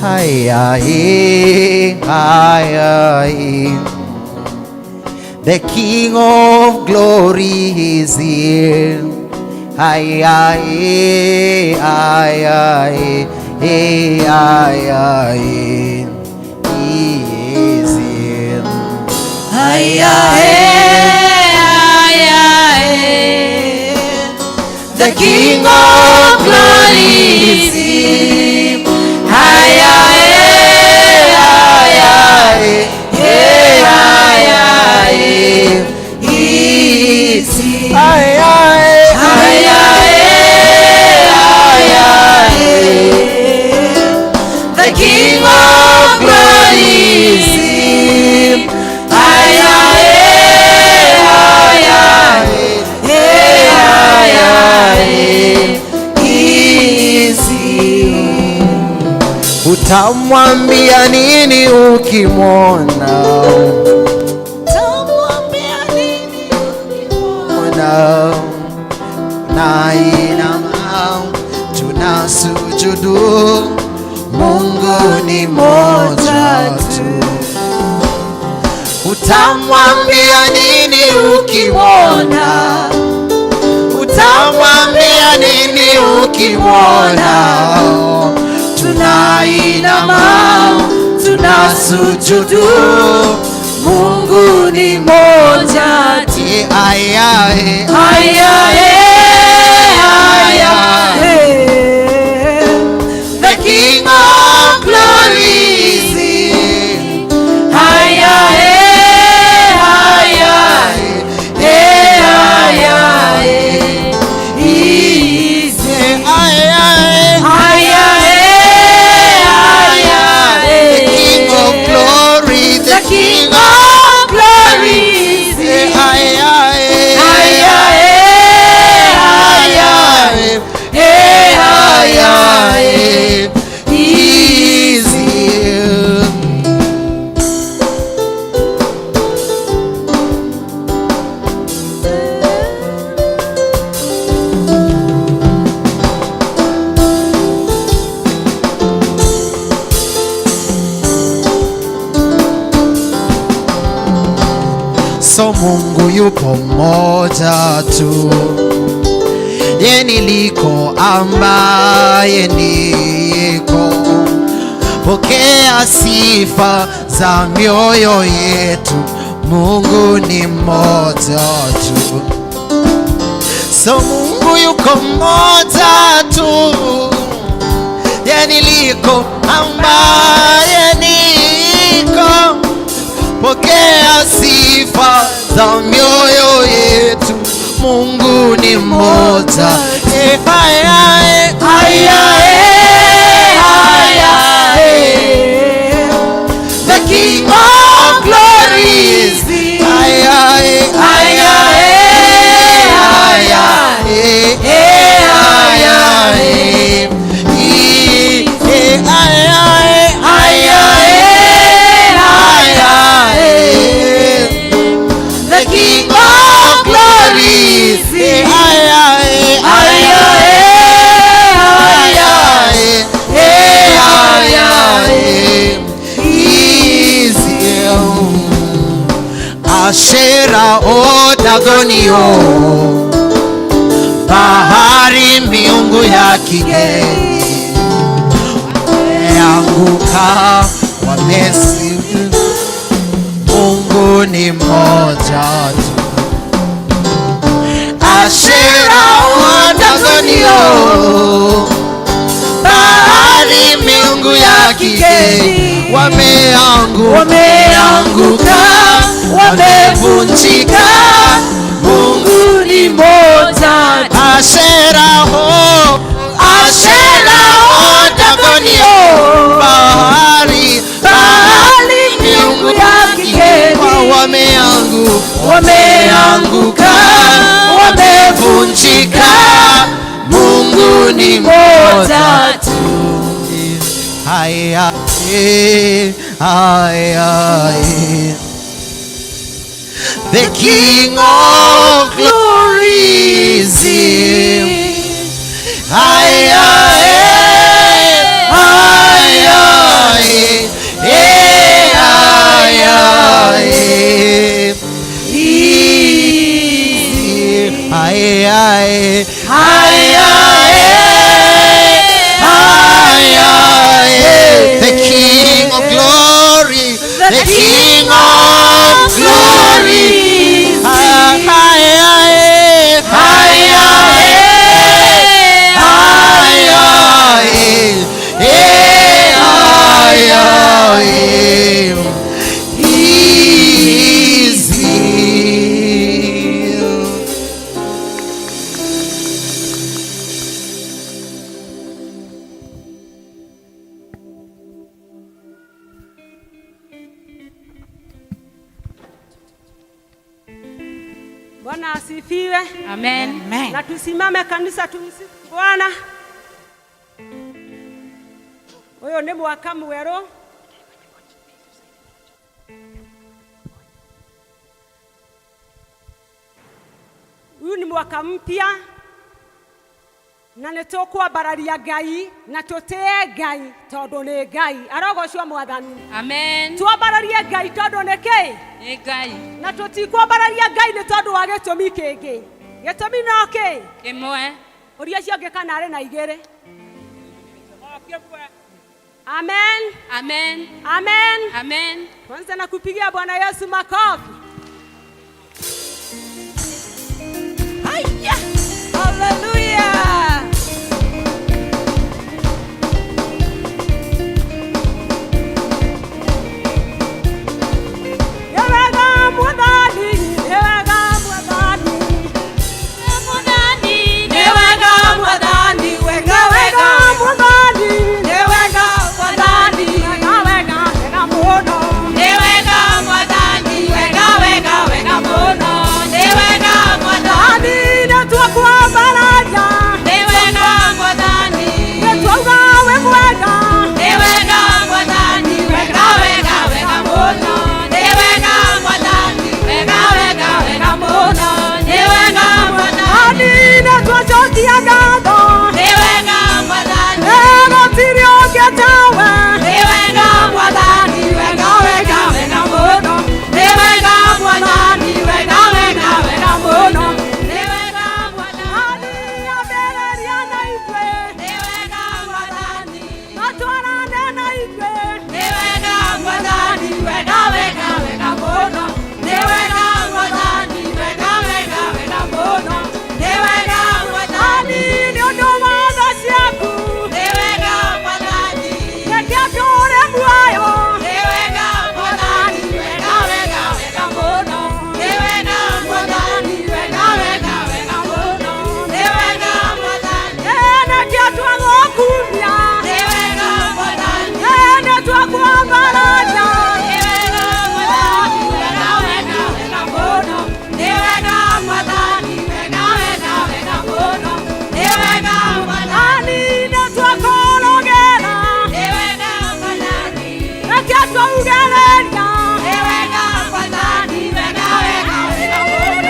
Hi, hi, hi. The King of Glory is here. Hi, hi, hi, hi, hi, hi. He is here. Hi, hi, hi. The King of Glory is here. Hi, hi, hi, hi, hi. He is here. Hi, hi, hi, hi, hi. The King of Glory is here. Hi, hi, hi, hi, hi. He is here. Utamwambia nini ukimwona? Utamwambia nini ukimwona? Nainama tunasujudu, Mungu ni moja tu. Utamwambia nini ukimwona? Utamwambia nini ukimwona? Tunainama tunasujudu, Mungu ni moja tu. Ai, ai, ai, ai, ai. The King of Glory is here. Ai, ai, ai, ai, ai. He is here. Ai, ai, ai, ai, ai. The King of Glory, the King of Glory is here. Ai, ai, ai, ai, ai, ai, ai. He is here. So Mungu yupo mmoja tu, ye niliko ambaye niko. Pokea sifa za mioyo yetu, Mungu ni mmoja tu. So Mungu yuko mmoja tu, ye niliko ambaye niko. Pokea sifa za mioyo yetu, Mungu ni mmoja. Haya, haya, haya, the King of Glory is here. Haya, haya, haya, haya, haya, haya, the King of Glory is here. Haya, haya, haya, haya, is here. Ashera o Dagonio, bahari miungu ya kigeni wameanguka, wamesi, Mungu ni mmoja tu. Ashera o Dagonio, bahari miungu ya kigeni wameanguka, wameanguka, wamevunjika, Mungu ni mmoja. Ashera ho, Ashera ho Dagonio, bahari, bahari miungu ya kigeni wameanguka, wameanguka, wamevunjika, Mungu ni mmoja tu. Haya, haya, the King of Glory is here. Haya, haya, haya, is here. Haya, haya, haya, the King of Glory, the King of Glory. Haya, haya, haya, haya, is here. Bwana asifiwe. Amen. Na tusimame kanisa, tumsifu Bwana. Uyu ni mwaka mweru. Uyu ni mwaka mpya na nĩ tũkwambararia Ngai na tũtĩe Ngai tondũ nĩ Ngai. Arogocwo Mwathani. Amen. Twambararie Ngai tondũ nĩ kĩ? Nĩ Ngai. Na tũtikwambararia Ngai nĩ tondũ wa gĩtũmi kĩngĩ. Gĩtũmi no kĩ? Kĩmwe. Ũria ũcio ũngĩ kana arĩ na igĩrĩ. Amen. Amen. Amen. Amen. Tuanze na kupigia Bwana Yesu makofi. Haya. Hallelujah. Nĩ wega Mwathani, nĩ wega Mwathani. Nĩ wega Mwathani, wega wega Mwathani, nĩ wega Mwathani, wega wega wega mũno. Nĩ wega Mwathani, wega wega wega mũno. Nĩ wega Mwathani. Mwathani, nĩ twakwambararia. Twaugereria nĩ wega Mwathani, wega wega wega mũno,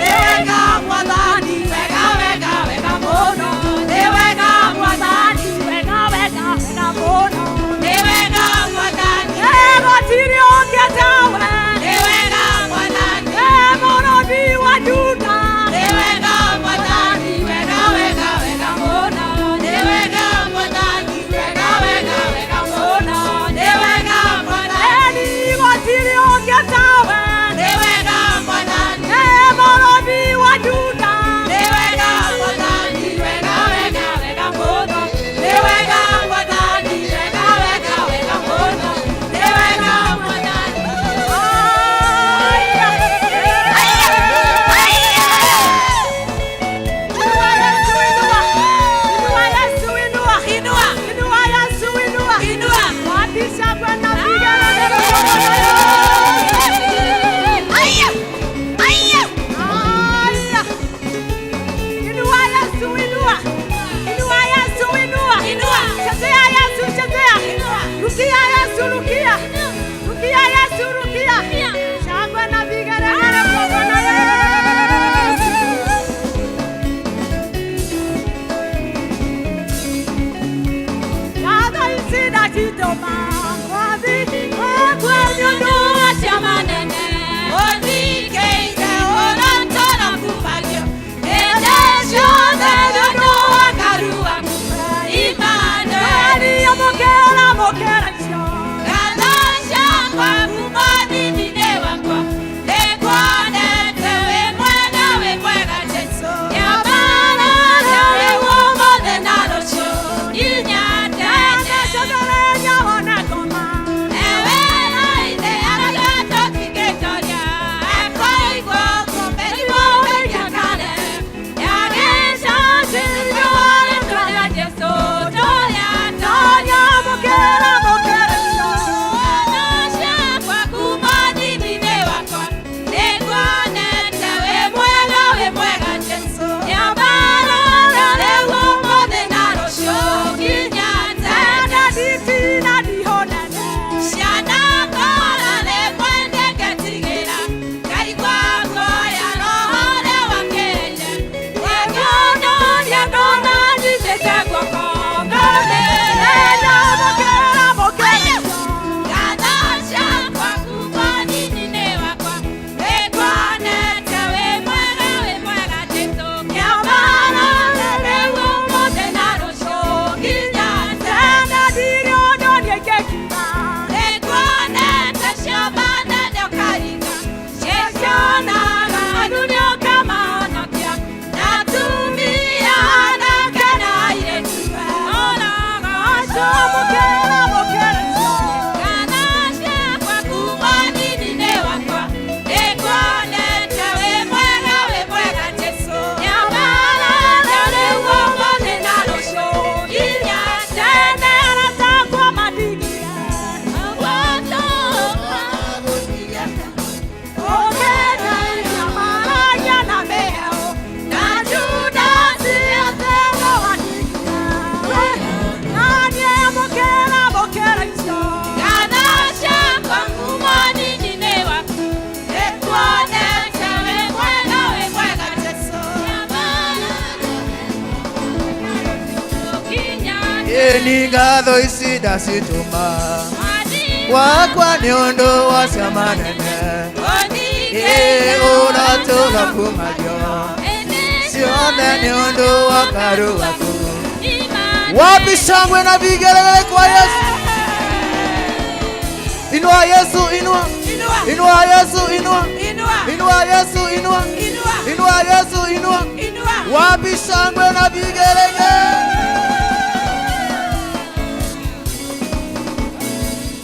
nĩ wega Mwathani, wega wega wega mũno, nĩ wega Mwathani, wega wega wega mũno, nĩ wega Mwathani, gũtirĩ ũngĩ tawe, nĩ wega Mwathani, mũrũthi wa Juda, nĩ wega Mwathani, wega wega wega mũno, nĩ wega Mwathani, wega wega wega mũno, nĩ wega Mwathani, gũtirĩ ũngĩ tawe, nĩ wega Mwathani, mũrũthi wa Juda, nĩ wega Mwathani, wega wega wega mũno, nĩ wega Mwathani, wega wega wega mũno, nĩ wega Mwathani. Rukia Yesu, rukia. Rukia Yesu, rukia. Shangwe na vigelegele kwa Bwana Yesu. Ngatho ici ndacitũma mwathi wakwa nĩ ũndũ wa ciama nene ũthikĩire ũrotoro kumagio hĩndĩ ciothe nĩ ũndũ wa karu waku Imanueli amũkĩra mũkĩra icio ngatho ciakwa kuma thimi-inĩ wakwa nĩkuonete wĩ mwega wĩ mwega Jesũ nĩamarara rĩu ũmũthĩ na rũciũ nginya tene cokereria wone ngoma ewe raithe arĩa tũtingĩtoria ekũigwo kũmbe mĩrimũ kale yagĩcacĩrio rĩtwa rĩa Jesũ tũrĩa tonya mũkĩra mũkĩra icio ngatho ciakwa kuma thimi-inĩ wakwa nĩkuonete wĩ mwega wĩ mwega Jesũ nĩamarara rĩu ũmũthĩ na rũciũ nginya tene nditina ndihonene ciana ngora rĩmwe ndĩngetigĩra ngaigua guoya roho ũrĩa wakĩte ngĩonoria ngona nyitĩte guoko ngorĩrĩria mũkĩra mũkĩra ngatho ciakwa kuma thimi-inĩ wakwa nĩkuonete wĩ mwega wĩ mwega Jesũ nĩamarara rĩu ũmũthĩ na rũciũ nginya tene ndirĩ ũndũ niĩ ingĩkiuga nĩkuonete ciama nene ũkaringa ciĩcionaga andũ nĩũkamahonokia na atumia anake na airĩtu onaga acio mũkĩra mũkĩra icio ngatho ciakwa kuma thimi-inĩ wakwa nĩkuonete wĩ mwega wĩ mwega Jesũ nĩamarara rĩu ũmũthĩ na rũciũ nginya tene aratakwa mandigire Ni ngatho ici ndacitũma wakwa nĩ ũndũ wa ciama nene ũratũra kumagio ciothe nĩ ũndũ wa karu waku. Wapi shangwe na vigelegele kwa Yesu? Inua Yesu, inua. Inua Yesu, inua. Inua Yesu, inua. Inua Yesu, inua. Wapi shangwe na vigelegele?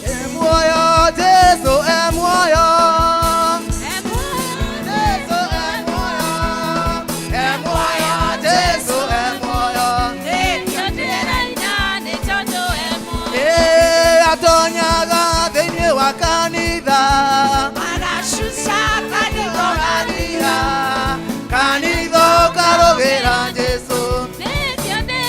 Emoyo Jesu, emoyo. Jesu, emoyo. Emoyo Jesu, emoyo. Atonyaga thĩinĩ wa kanitha kanitha kanitha ũkarũgĩra Jesu. Nĩkĩo ndĩraina.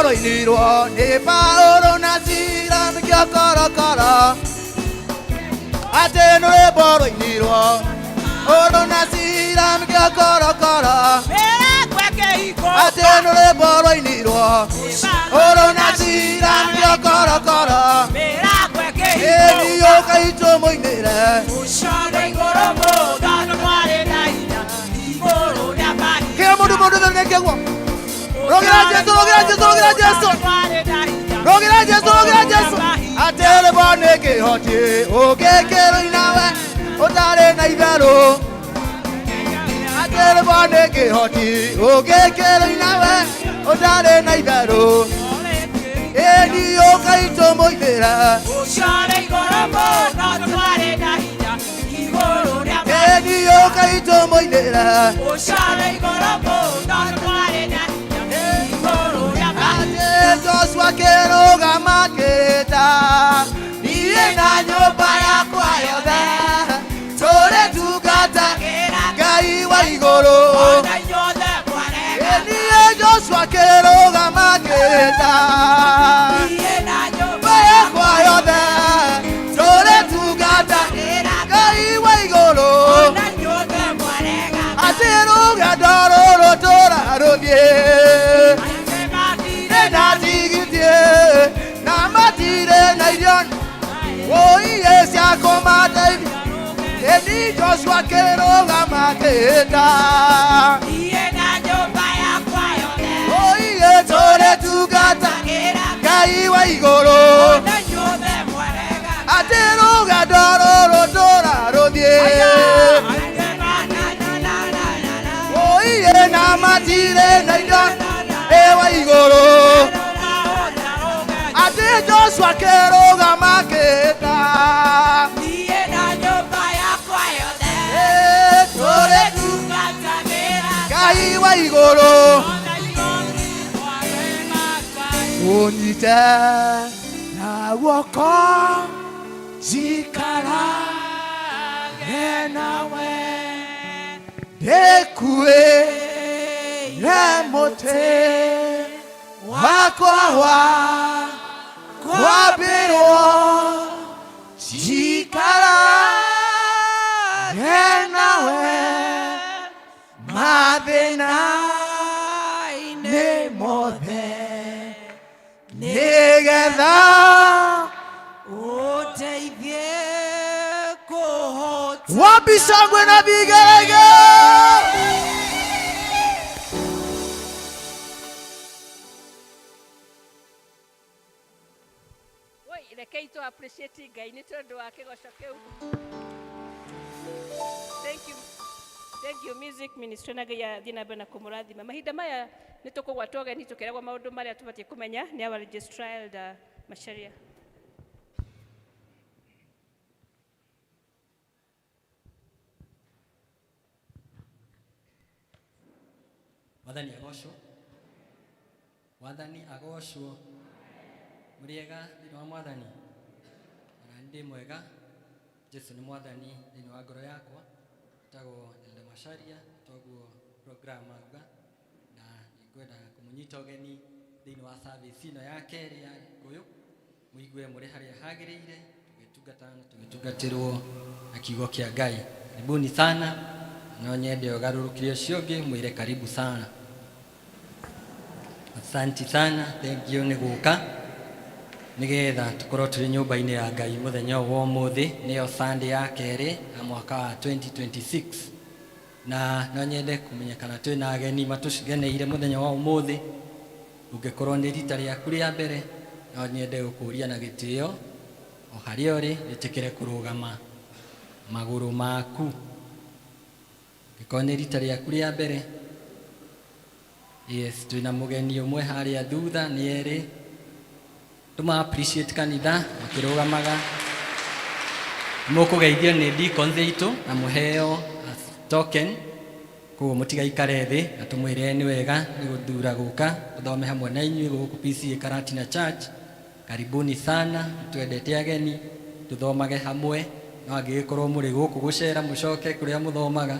rwainirwo nĩ Paũlũ na Sila nĩkĩo korokoro atĩ nĩ rwĩmbo rwainirwo Paũlũ na Sila nĩkĩo korokoro atĩ nĩ rwĩmbo rwainirwo Paũlũ na Sila nĩkĩo korokoro ĩni yũkaitũ mũinĩre kĩra mũndũ mũndũ thondekeguo rũgĩra Jesu rũgĩra Jesu rũgĩra Jesu rũgĩra Jesu rũgĩra Jesu atĩ rwĩmbo nĩ kĩhoti ũngĩkĩrũinawe ũtarĩ na itherũ atĩ rwĩmbo nĩ kĩhoti ũngĩkĩrũinawe ũtarĩ na itherũ ĩni yũkaitũ mũinĩre ĩni yũkaitũ mũinĩre Joshua kĩrũgama kĩrĩta niĩ na nyũmba yakwa yothe tũrĩtungata Ngai wa igũrũ niĩ Joshua kĩrũgama kĩrĩta nyũmba yakwa yothe tũrĩtungata Ngai wa igũrũ atĩ rũgendo rũrũ tũrarũthiĩ na na matire na irio oiye cia kũmateithia ĩni Joshua kĩrũgama kĩta oiye tũrĩtungata Ngai wa igũrũ atĩ rũgendo rũrũ tũrarũthiĩ oiye na matire na irio wa igũrũ atĩ Joshua kĩrũgama kĩta tũrĩtungata Ngai wa igũrũ ũnyite na guoko njikarage nawe ndĩkuĩre mũtĩ wakwa wa kwambĩrwo njikarage nawe mathĩna-inĩ mothe nĩgetha ũndeithie kũhota wapi shangwe na vigelegele. Woi, rekei tũ appreciate Ngai nĩ tondũ wa kĩgoco kĩu. Thank you. Thank you music ministry na Ngai athiĩ na mbere na kũmũrathima. Mahinda maya nĩ tũkũgwatwo ũgeni tũkeragwo maũndũ marĩa tũbatiĩ kũmenya nĩ our registrar Elder Macharia. Wathani agocwo wathani agocwo mũrĩega thĩinĩ wa mwathani ona nĩ ndĩ mwega Jesu nĩ mwathani thĩinĩ wa ngoro yakwa etagwo Elder Macharia toguo program auga na nĩngwenda kũmũnyita ũgeni thĩinĩ wa service ĩno ya kerĩ ya Gĩkũyũ mũigue mũrĩ harĩa hagĩrĩire tũgĩtungata na tũgĩtungatĩrwo na kiugo kĩa Ngai. Karibuni sana, no nyende ũgarũrũkire ũcio ũngĩ mwĩre karibu sana. Asanti sana, thank you nĩ gũka nĩgetha tũkorwo tũrĩ nyũmba-inĩ ya Ngai mũthenya ũyũ wa ũmũthĩ nĩyo Sunday ya kerĩ ya mwaka wa 2026 na no nyende kũmenya kana twĩna ageni matũgeneire mũthenya wa ũmũthĩ. Ũngĩkorwo nĩ rita rĩaku rĩa mbere no nyende gũkũria na gĩtĩo o harĩa ũrĩ wĩtĩkĩre kũrũgama magũrũ maku. Angĩkorwo nĩ rita rĩaku rĩa mbere, yes, twĩna mũgeni ũmwe harĩa thutha nĩ erĩ tũma appreciate kanitha makĩrũgamaga. Mũkũgeithio nĩ deacons aitũ na mũheo token koguo mũtigaikare thĩ na tũmwĩre nĩ wega nĩ gũthura gũka tũthome hamwe na inyuĩ gũkũ PCEA Karatina Church. Karibuni sana, twendete ageni tũthomage hamwe no angĩgĩkorwo mũrĩ gũkũ gũcera mũcoke kũrĩa mũthomaga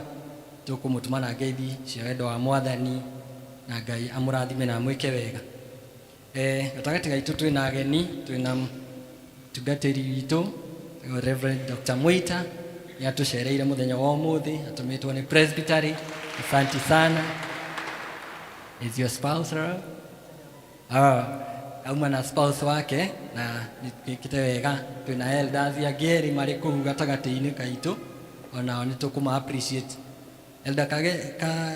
tũkũmũtũma na ngeithi cia wendo wa mwathani na Ngai amũrathime na amwĩke wega. Gatagatĩ gaitũ twĩna ageni, twĩna mũtungatĩri witũ Reverend Dr. Mwita, nĩ atũcereire mũthenya wa ũmũthĩ, atũmĩtwo nĩ Presbytery. Asante sana. Is your spouse around? Ah, auma na spouse wake na nĩtwĩkĩte wega. Twĩna elders angĩ erĩ marĩ kũu gatagatĩ-inĩ kaitũ, onao nĩ tũkũma appreciate. Elder Kage ka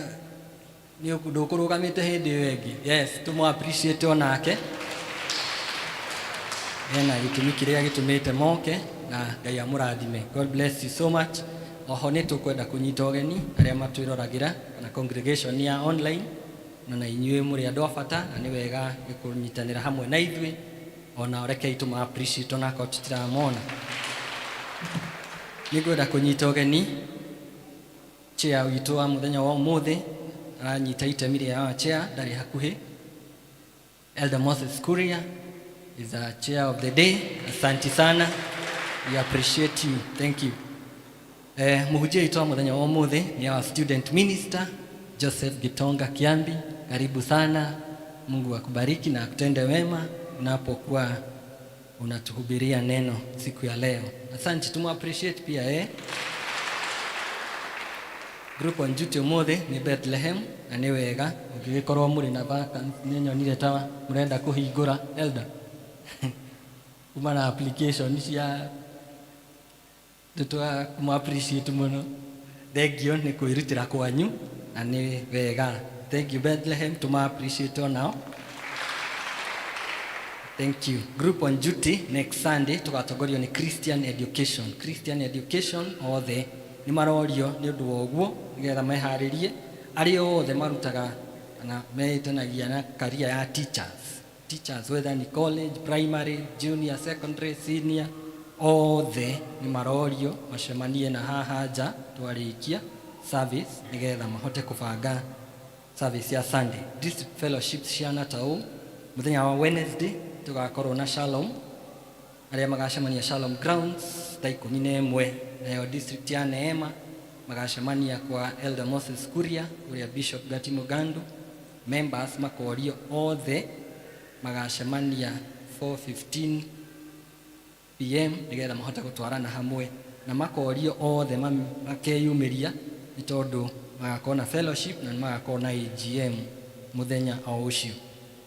nĩ ndũkũrũgamĩte hĩndĩ ĩyo ĩngĩ. Yes, tũmũ appreciate onake, hena gĩtũmi kĩrĩa gĩtũmĩte moke, na Ngai amũrathime. God bless you so much. Oho nĩ tũkwenda kũnyita ũgeni arĩa matwĩroragĩra kana congregation ya online, na inyuĩ mũrĩ andũ a bata na nĩ wega kũnyitanĩra hamwe na ithuĩ. Ona rekei tũma appreciate onakorwo tũtiramona. Nĩ ngwenda kũnyita ũgeni chair witũ wa mũthenya wa ũmũthĩ, aranyita itemi rĩa wa chair, ndarĩ hakuhĩ. Elder Moses Kuria is the chair of the day. Asante sana, we appreciate you, thank you. Mũhunjia witũ wa mũthenya wa ũmũthĩ ni our student minister Joseph Gitonga Kiambi. Karibu sana, Mungu akubariki na akutende wema unapokuwa unatuhubiria neno siku ya leo. Asante, tumu appreciate pia. Group on duty ũmũthĩ nĩ Bethlehem, na nĩ wega ũngĩgĩkorwo mũrĩ na vacancy. Nĩ nyonire ta mũrenda kũhingũra, elder, kuma na application cia tũtwa appreciate mũno. Thengio nĩ kwĩrutĩra kwanyu na nĩ wega. Thank you, Bethlehem, tũma appreciate onao. Thank you. Group on duty next Sunday tũgatongorio nĩ Christian Education. Christian Education othe nĩ marorio nĩ ũndũ wa ũguo nĩgetha meharĩrie, arĩa othe marutaga kana meĩtanagia na career ya teachers. Teachers, whether ni college, primary, junior, secondary, senior, othe nĩ marorio macemanie na haha nja twarĩkia service nĩgetha mahote kũbanga service ya Sunday. District fellowship ciana ta ũũ: mũthenya wa Wednesday tũgakorwo na Shalom, arĩa magacemania Shalom Grounds thaa 11. Nayo district ya Neema magacemania kwa Elder Moses Kuria, ũrĩa Bishop Gati Mugandu. Members makorio othe magacemania 4:15 p.m. nĩgetha mahote gũtwarana hamwe, na makorio othe makeyumĩria nĩ tondũ magakorwo na fellowship na magakorwo na AGM mũthenya o ũcio.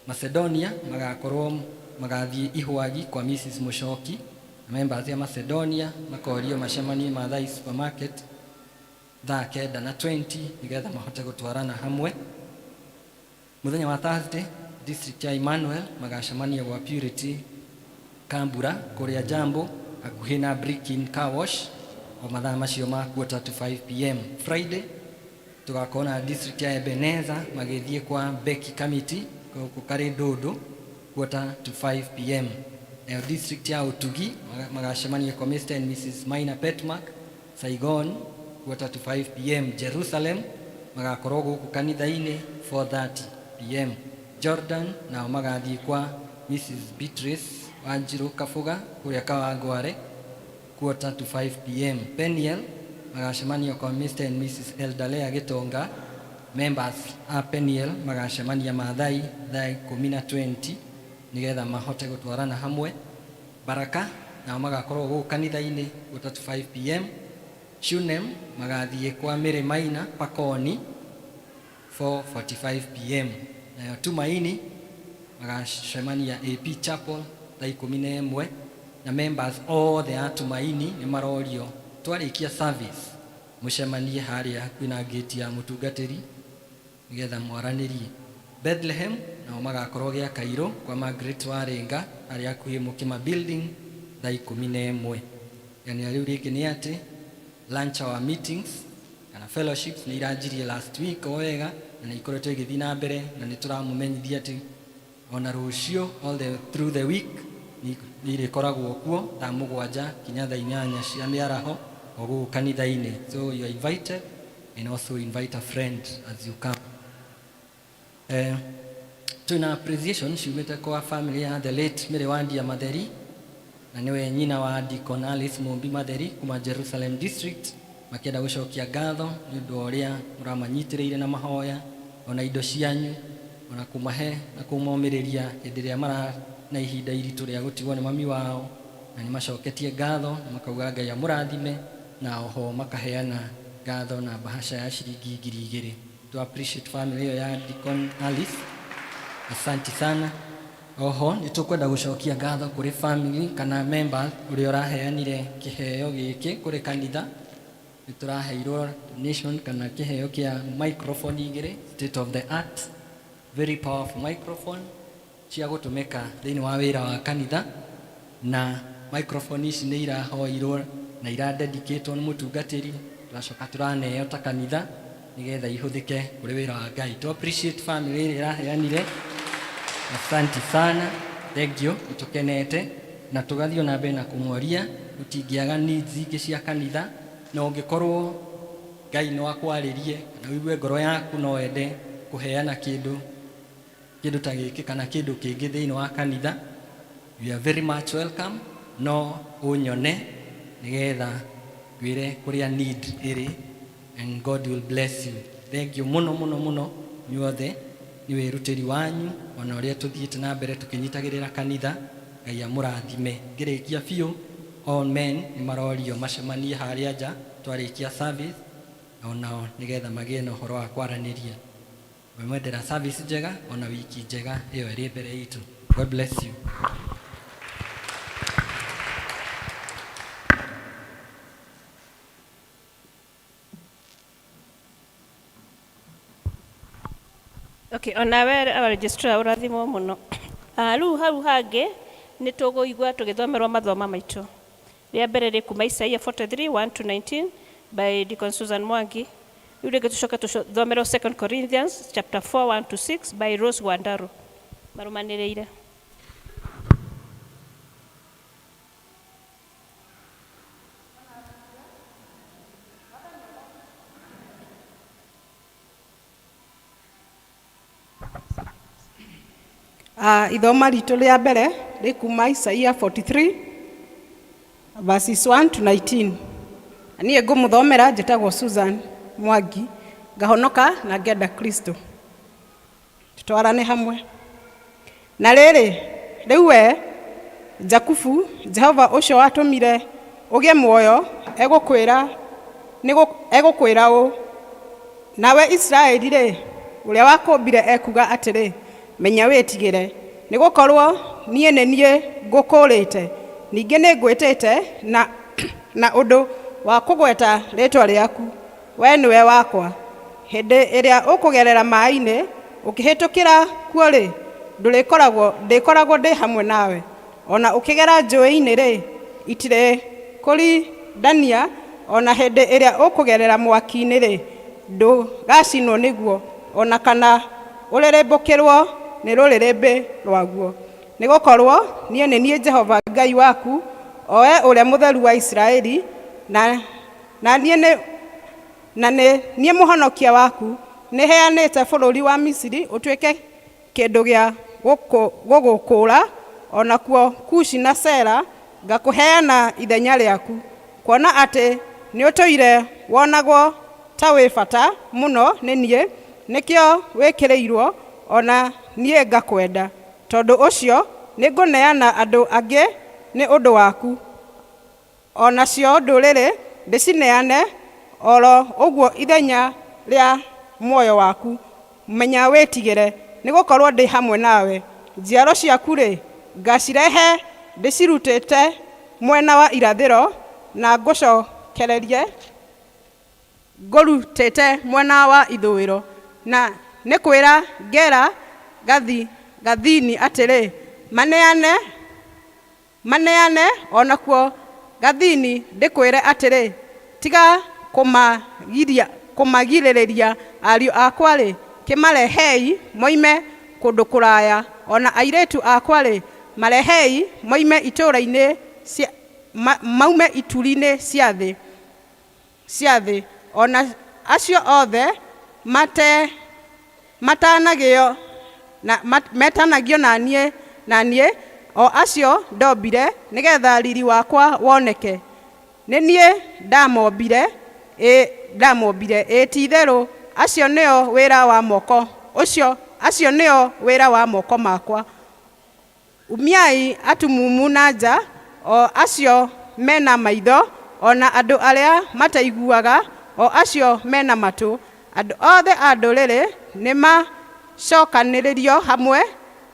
Macedonia magakorwo magathiĩ Ihwagi kwa Mrs. Mushoki, na members ya Macedonia makorio macemanie Mathai Supermarket thaa 9:20 nĩgetha mahote gũtwarana hamwe. Mũthenya wa Thursday, district ya Emmanuel magacemania gwa Purity Kambura kũrĩa Jambo, hakuhĩ na Brickin Car Wash, o mathaa macio ma 4:45 p.m. Friday tũgakorwo na district ya Ebeneza magĩthiĩ kwa Becky Committee gũkũ Karĩ Ndũndũ, 4:45 p.m. Nayo district ya Ũtugi magacemania kwa Mr. and Mrs. Minor Petmark, Saigon, 4:45 p.m. Jerusalem magakorwo gũkũ kanitha-inĩ 4:30 p.m. Jordan nao magathiĩ kwa Mrs. Beatrice Wanjiru Kabuga kũrĩa Kawangware, 4:45 p.m. Peniel magacemania kwa Mr. and Mrs. Eldalea Gitonga. Members a Peniel magacemania Maathai thaa 10:20 nĩgetha mahote gũtwarana hamwe. Baraka nao magakorwo gũkũ kanitha-inĩ 4:45 p.m. Shunem magathiĩ kwa Mary Maina Pakoni, 4:45 p.m. Nayo Tumaini magacemania AP Chapel thaa 11, na members othe a Tumaini nĩ marorio twarĩkia service mũcemanie harĩa hakuhĩ na gate ya mũtungatĩri nĩgetha mwaranĩrie. Bethlehem nao magakorwo gĩa Kairũ kwa Margaret Waringa harĩa hakuhĩ Mũkĩma building thaa 11. Yani rĩu rĩngĩ nĩ atĩ lunch hour meetings kana fellowships nĩ iranjirie last week o wega na nĩ ikoretwo igĩthiĩ na mbere, na nĩ tũramũmenyithia atĩ ona rũciũ, all the through the week, nĩ irĩkoragwo kuo thaa 7 kinya thaa 8 cia mĩaraho o gũkũ kanitha-inĩ. So you are invited, and also invite a friend as you come. Twĩna appreciation ciumĩte kwa family ya the late Mary Wandia Matheri, na nĩwe nyina wa Deacon Alice Mumbi Matheri kuma Jerusalem District, makĩenda gũcokia ngatho nĩ ũndũ wa ũrĩa mũramanyitĩrĩire na mahoya ona indo cianyu. Ona kũmahe na kũmomĩrĩria hĩndĩ ĩrĩa mara na ihinda iritũ rĩa gũtigwo nĩ mami wao, na nĩ macoketie ngatho na makauga Ngai amũrathime, na oho makaheana ngatho na bahasha ya ciringi 2000. To appreciate family ĩyo ya Deacon Alice, asanti sana. Oho nĩ tũkwenda gũcokia ngatho kũrĩ family kana member ũrĩa ũraheanire kĩheo gĩkĩ kũrĩ kanitha. Nĩ tũraheirwo donation kana kĩheo kĩa microphone igĩrĩ, state of the art, very powerful microphone cia gũtũmĩka thĩinĩ wa wĩra wa kanitha. Na microphone ici nĩ irahoirwo na iradedicatwo nĩ mũtungatĩri, tũracoka tũraneo ta kanitha nĩgetha ihũthĩke kũrĩ wĩra wa Ngai. To appreciate family ĩrĩa ĩraheanire, asanti sana, thank you, nĩ tũkenete na tũgathiĩ na mbere na kũmworia gũtingĩaga needs ingĩ cia kanitha, na ũngĩkorwo Ngai no akwarĩrie kana ũigue ngoro yaku no wende kũheana kĩndũ kĩndũ ta gĩkĩ kana kĩndũ kĩngĩ thĩinĩ wa kanitha, you are very much welcome. No ũnyone nĩgetha ngwĩre kũrĩa need ĩrĩ, and God will bless you. Thank you mũno mũno mũno inyuothe nĩ wĩrutĩri wanyu ona ũrĩa tũthiĩte na mbere tũkĩnyitagĩrĩra kanitha. Ngai amũrathime. Ngĩrĩkia biũ, all men nĩ marorio macemanie harĩa nja twarĩkia service, onao nĩgetha magĩe na ũhoro wa kwaranĩria. Ngwĩmwendera service njega ona wiki njega ĩyo ĩrĩ mbere itũ. God bless you. Okay, onawe our registrar ũrathimwo mũno. Rĩu hau hangĩ nĩ tũgũigua tũgĩthomerwo mathoma maitũ. Rĩa mbere rĩ kuma Isaia 43 1 to 19 by Deacon Susan Mwangi. Rĩu rĩngĩ tũcoke tũthomerwo 2 Corinthians chapter 4 1 to 6 by Rose Wandaru. Marũmanĩrĩire. Ithoma ritũ rĩa mbere rĩ kuma Isaia 43 verses 1 to 19. Na niĩ ngũmũthomera njĩtagwo Susan Mwangi, ngahonoka na ngenda Kristo. Tũtwarane hamwe. Na rĩrĩ, rĩu we Jakubu, Jehova ũcio watũmire ũgĩe muoyo egũkwĩra egũkwĩra ũũ, nawe Isiraeli-rĩ, ũrĩa wakũmbire ekuuga atĩrĩ, menya wĩtigĩre, nĩ gũkorwo niĩ nĩ niĩ ngũkũũrĩte, ningĩ nĩ ngwĩtĩte na, na ũndũ wa kũgweta rĩĩtwa rĩaku, wee nĩwe wakwa. Hĩndĩ ĩrĩa ũkũgerera maĩ-inĩ ũkĩhĩtũkĩra kuo-rĩ, ndũrĩkoragwo ndĩkoragwo ndĩ hamwe nawe. O na ũkĩgera njũĩ-inĩ-rĩ, itirĩkũrindania, o na hĩndĩ ĩrĩa ũkũgerera mwaki-inĩ-rĩ, ndũgacinwo nĩguo, o na kana ũrĩrĩmbũkĩrwo nĩ rũrĩrĩmbĩ rwaguo. Nĩ gũkorwo niĩ nĩ niĩ Jehova Ngai waku, o we Ũrĩa Mũtheru wa Isiraeli, na, na niĩ nĩ na nĩ niĩ mũhonokia waku. Nĩheanĩte bũrũri wa Misiri ũtuĩke kĩndũ gĩa gũgũkũũra, o nakuo Kushi na Sera ngakũheana ithenya rĩaku. Kuona atĩ nĩũtũire wonagwo ta wĩ bata mũno nĩ niĩ, nĩkĩo wĩkĩrĩirwo, o na niĩ ngakwenda. Tondũ ũcio nĩngũneana andũ angĩ nĩ ũndũ waku, o nacio ndũrĩrĩ ndĩcineane oro ũguo ithenya rĩa muoyo waku. Menya wĩtigĩre, nĩgũkorwo ndĩ hamwe nawe. Njiaro ciaku-rĩ, ngacirehe ndĩcirutĩte mwena wa irathĩro, na ngũcokererie ngũrutĩte mwena wa ithũĩro. Na nĩ kwĩra ngera Gathini atĩrĩ, maneane maneane, o nakuo Gathini ndĩkwĩre atĩrĩ, tiga kũmagiria kũmagirĩrĩria. Ariũ akwa-rĩ, kĩmarehei moime kũndũ kũraya, o na airĩtu akwa-rĩ, marehei moime itũũra-inĩ cia maume ituri-inĩ cia thĩ cia thĩ, o na acio othe mate matanagio na metanagio na niĩ na niĩ, o acio ndombire nĩgetha riri wakwa woneke. Nĩ niĩ ndamombire, ĩ ndamombire, ĩ ti-itherũ acio nĩo wĩra wa moko ũcio. Acio nĩo wĩra wa moko makwa. Umiai atumumu na nja, o acio mena maitho, o na andũ arĩa mataiguaga, o acio mena matũ. Andũ othe a ndũrĩrĩ nĩmacokanĩrĩrio hamwe,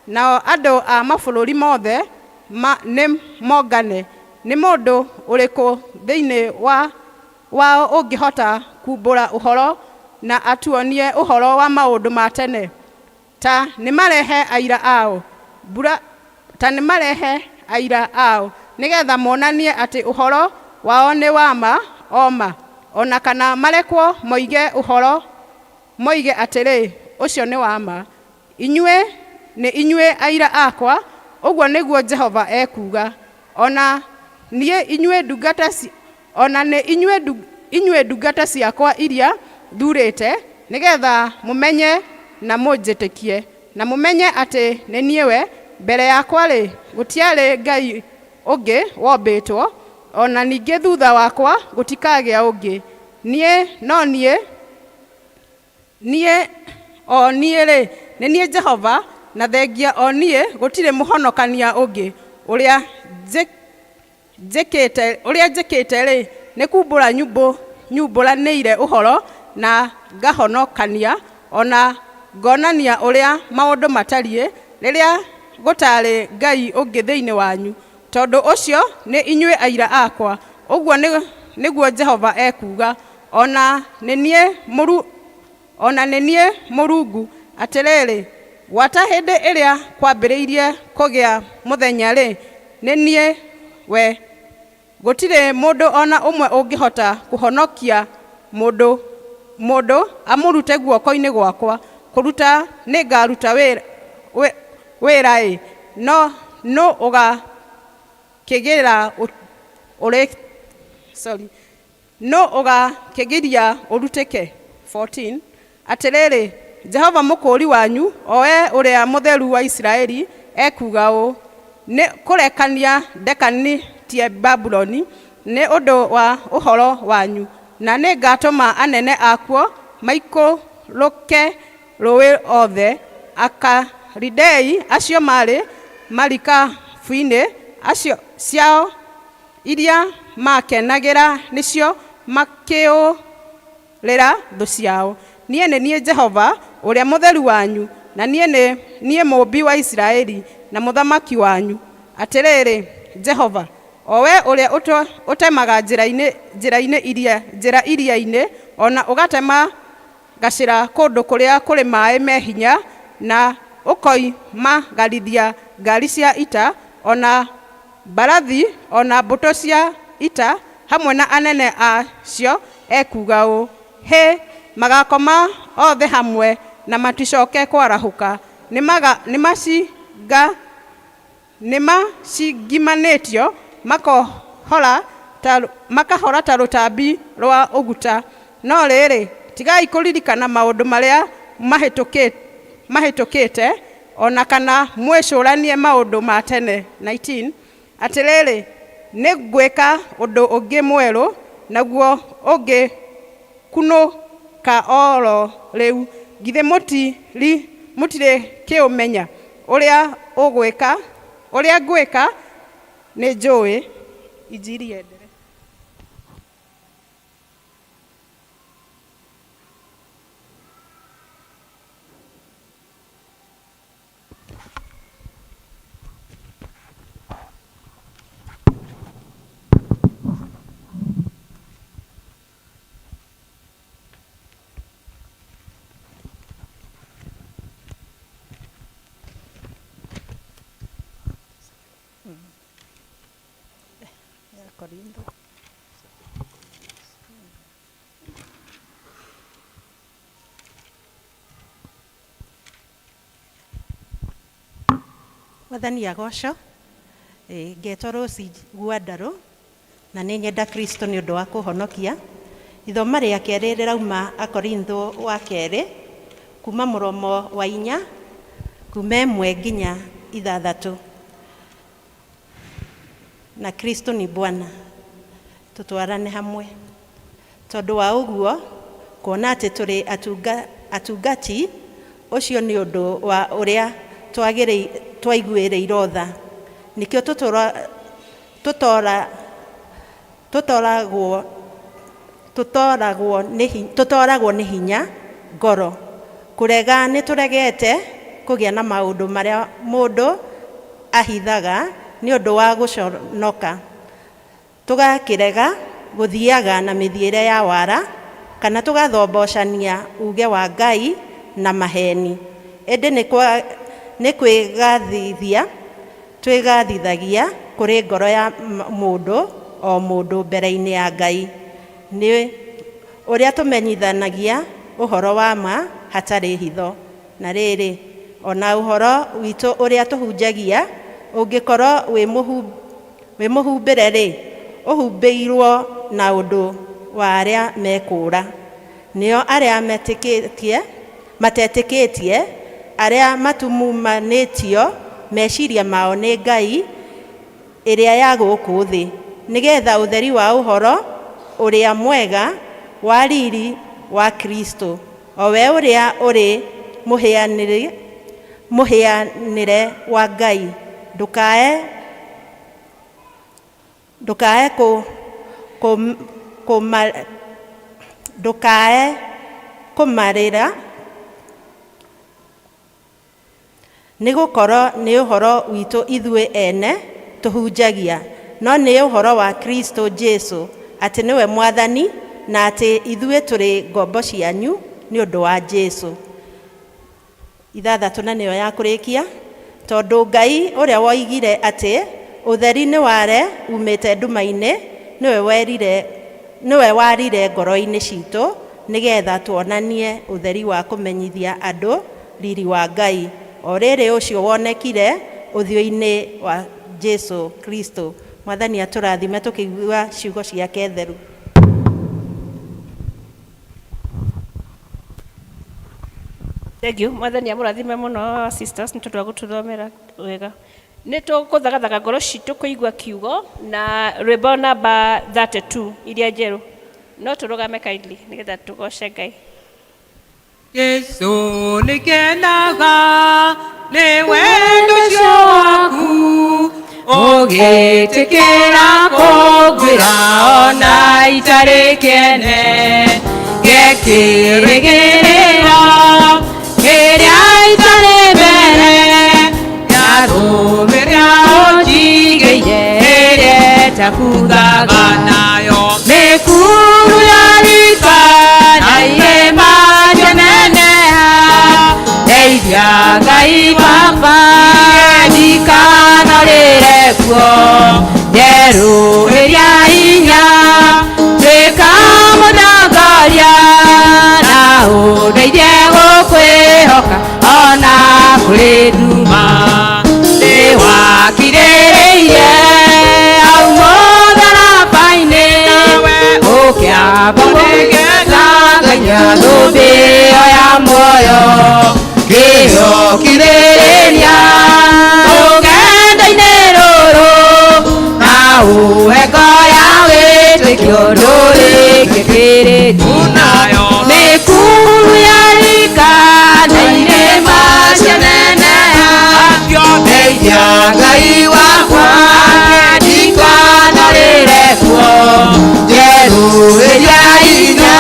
nao andũ a mabũrũri mothe nĩ mongane. Nĩ mũndũ ũrĩkũ thĩinĩ wao ũngĩhota kumbũra ũhoro na atuonie ũhoro wa maũndũ ma tene? Ta nĩmarehe aira ao, mbura, ta nĩmarehe aira ao, nĩgetha monanie atĩ ũhoro wao nĩ wa ma o ma, o na kana marekwo moige ũhoro moige atĩrĩ, ũcio nĩ wa ma. Inyuĩ nĩ inyuĩ aira akwa, ũguo nĩguo Jehova ekuuga, o na niĩ inyuĩ ndungata o na nĩ inyuĩ ndungata ciakwa iria thuurĩte, nĩgetha mũmenye na mũnjĩtĩkie, na mũmenye atĩ nĩ niĩ we. Mbere yakwa-rĩ, gũtiarĩ Ngai ũngĩ wombĩtwo, o na ningĩ thutha wakwa gũtikagĩa ũngĩ. Niĩ no niĩ, niĩ o niĩ-rĩ, nĩ niĩ Jehova, na thengia o niĩ gũtirĩ mũhonokania ũngĩ. Ũrĩa njĩkĩte, ũrĩa njĩkĩte-rĩ, nĩ kumbũra nyumbũranĩire ũhoro na ngahonokania, o na ngonania ũrĩa maũndũ matariĩ, rĩrĩa gũtaarĩ Ngai ũngĩ thĩinĩ wanyu. Tondũ ũcio nĩ inyuĩ aira akwa, ũguo nĩguo Jehova ekuuga, o na nĩ niĩ Mũrungu. Atĩrĩrĩ, gwata hĩndĩ ĩrĩa kwambĩrĩirie kũgĩa mũthenya-rĩ, nĩ niĩ we. Gũtirĩ mũndũ o na ũmwe ũngĩhota kũhonokia mũndũ amũrute guoko-inĩ gwakwa. Kũruta nĩngaruta wĩra-ĩ, no nũ ũgakĩgiria ũrutĩke? 14 Atĩrĩrĩ, Jehova Mũkũũri wanyu, o we Ũrĩa Mũtheru wa Isiraeli, ekuuga ũũ: Nĩ kũrekania ndekanĩtie Babuloni nĩ ũndũ wa ũhoro wanyu, na nĩngatũma anene akuo maikũrũke rũũĩ othe, Akalidei acio marĩ marikabu-inĩ ciao iria makenagĩra nĩcio makĩũrĩra thũ ciao. Niĩ nĩ niĩ Jehova, Ũrĩa Mũtheru wanyu, na niĩ nĩ niĩ Mũũmbi wa Isiraeli na Mũthamaki wanyu. Atĩrĩrĩ, Jehova, o we ũrĩa ũtemaga njĩra iria-inĩ, o na ũgatema gacĩra kũndũ kũrĩa kũrĩ maaĩ me hinya, na ũkoimagarithia ngaari cia ita, o na mbarathi, o na mbũtũ cia ita, hamwe na anene a cio, ekuuga ũũ: Hĩ, magakoma othe hamwe na maticoke kwarahũka, nĩmacingimanĩtio makahora ta rũtambi rwa ũguta. No rĩrĩ, tigai kũririkana maũndũ marĩa mahĩtũkĩte, o na kana mwĩcũranie maũndũ ma tene. 19 Atĩrĩrĩ, nĩngwĩka ũndũ ũngĩ mwerũ, naguo ũngĩkunũka o ro rĩu. Githĩ mũtirĩkĩũmenya? Ũrĩa ngwĩka nĩnjũũĩ. Injiri yendelee. Mwathani agocwo. Ngetwo Rose Gwandarũ na nĩ nyenda Kristo nĩ ũndũ wa kũhonokia. Ithoma rĩa kerĩ rĩrauma Akorintho wa kerĩ kuma mũromo wa 4 kuma 1 nginya 6. Na Kristo ni Bwana, tutwarane hamwe. Tondũ wa ũguo kuona atĩ tũrĩ atungati Ũcio nĩ ũndũ wa ũrĩa twaiguĩrĩirwo tha. Nĩkĩo tũtoragwo nĩ hinya ngoro. Kũrega nĩ tũregete kũgĩa na maũndũ marĩa mũndũ ahithaga nĩ ũndũ wa gũconoka. Tũgakĩrega gũthiaga na mĩthiĩre ya wara, kana tũgathombocania uge wa Ngai na maheni. Ĩndĩ nĩ kwĩgathithia twĩgathithagia kũrĩ ngoro ya mũndũ o mũndũ mbere-inĩ ya Ngai. Nĩ ũrĩa tũmenyithanagia ũhoro wa ma hatarĩ hitho. Na rĩrĩ, ona ũhoro witũ ũrĩa tũhunjagia ũngĩkorwo wĩ mũhumbĩre-rĩ, ũhumbĩirwo na ũndũ wa arĩa mekũũra. Nĩo arĩa matetĩkĩtie, arĩa matumumanĩtio meciria mao nĩ Ngai ĩrĩa ya gũkũ thĩ, nĩgetha ũtheri wa ũhoro ũrĩa mwega wa riri wa Kristo, o we ũrĩa ũrĩ mũhianĩre wa Ngai, ndũkae kũmarĩra, nĩ gũkorwo nĩ ũhoro witũ ithuĩ ene tũhunjagia, no nĩ ũhoro wa Kristo Jesu, atĩ nĩwe Mwathani, na atĩ ithuĩ tũrĩ ngombo cianyu nĩ ũndũ wa Jesu. 6 na nĩyo ya kũrĩkia, tondũ Ngai ũrĩa woigire atĩ ũtheri nĩ ware umĩte nduma-inĩ, nĩwe warire ngoro-inĩ citũ, nĩgetha tuonanie ũtheri wa kũmenyithia andũ riri wa Ngai, o rĩrĩ ũcio wonekire ũthiũ-inĩ wa Jesu Kristo. Mwathani atũrathime tũkĩigua ciugo ciake theru. Thank you. Mwathani amũrathime mũno sisters nĩ tondũ wa gũtũthomera wega. Nĩ tũkũthagathaga ngoro citũ kũigua kiugo na rwĩmbo namba 32 iria njerũ. No tũrũgame kindly nĩgetha tũgoce Ngai. Jesu nĩngenaga nĩ wendo ũcio waku, ũgĩtĩkĩra kũnguĩra ona itarĩ kĩene, ngekĩrĩgĩrĩra kĩrĩa itarĩ mbere ya thũmbĩrĩa ũnjigĩire ĩrĩa ĩtabuthaga nayo mĩkuru ya rika na irĩma cianeneha. Ndeithia Ngai Baba ndikanarĩre kuo, njerũhĩria hinya tuĩka mũtongoria, na ũndeithie gũkwĩhoka ona kũrĩ nduma. Nĩwakirĩrĩirie hau mũtharaba-inĩ, ũkĩamba nĩgetha ngainya thũmbĩ ĩyo ya muoyo, ngĩyũkirĩrĩria rũgendo-inĩ rũrũ, na ũhe ngoro ya wĩtĩkio ndũrĩkie kĩrĩti. Mĩkuru ya rika na irĩma cianeneha, ndeithia Ngai wakwa ndikanarĩre kuo, njerũhĩria hinya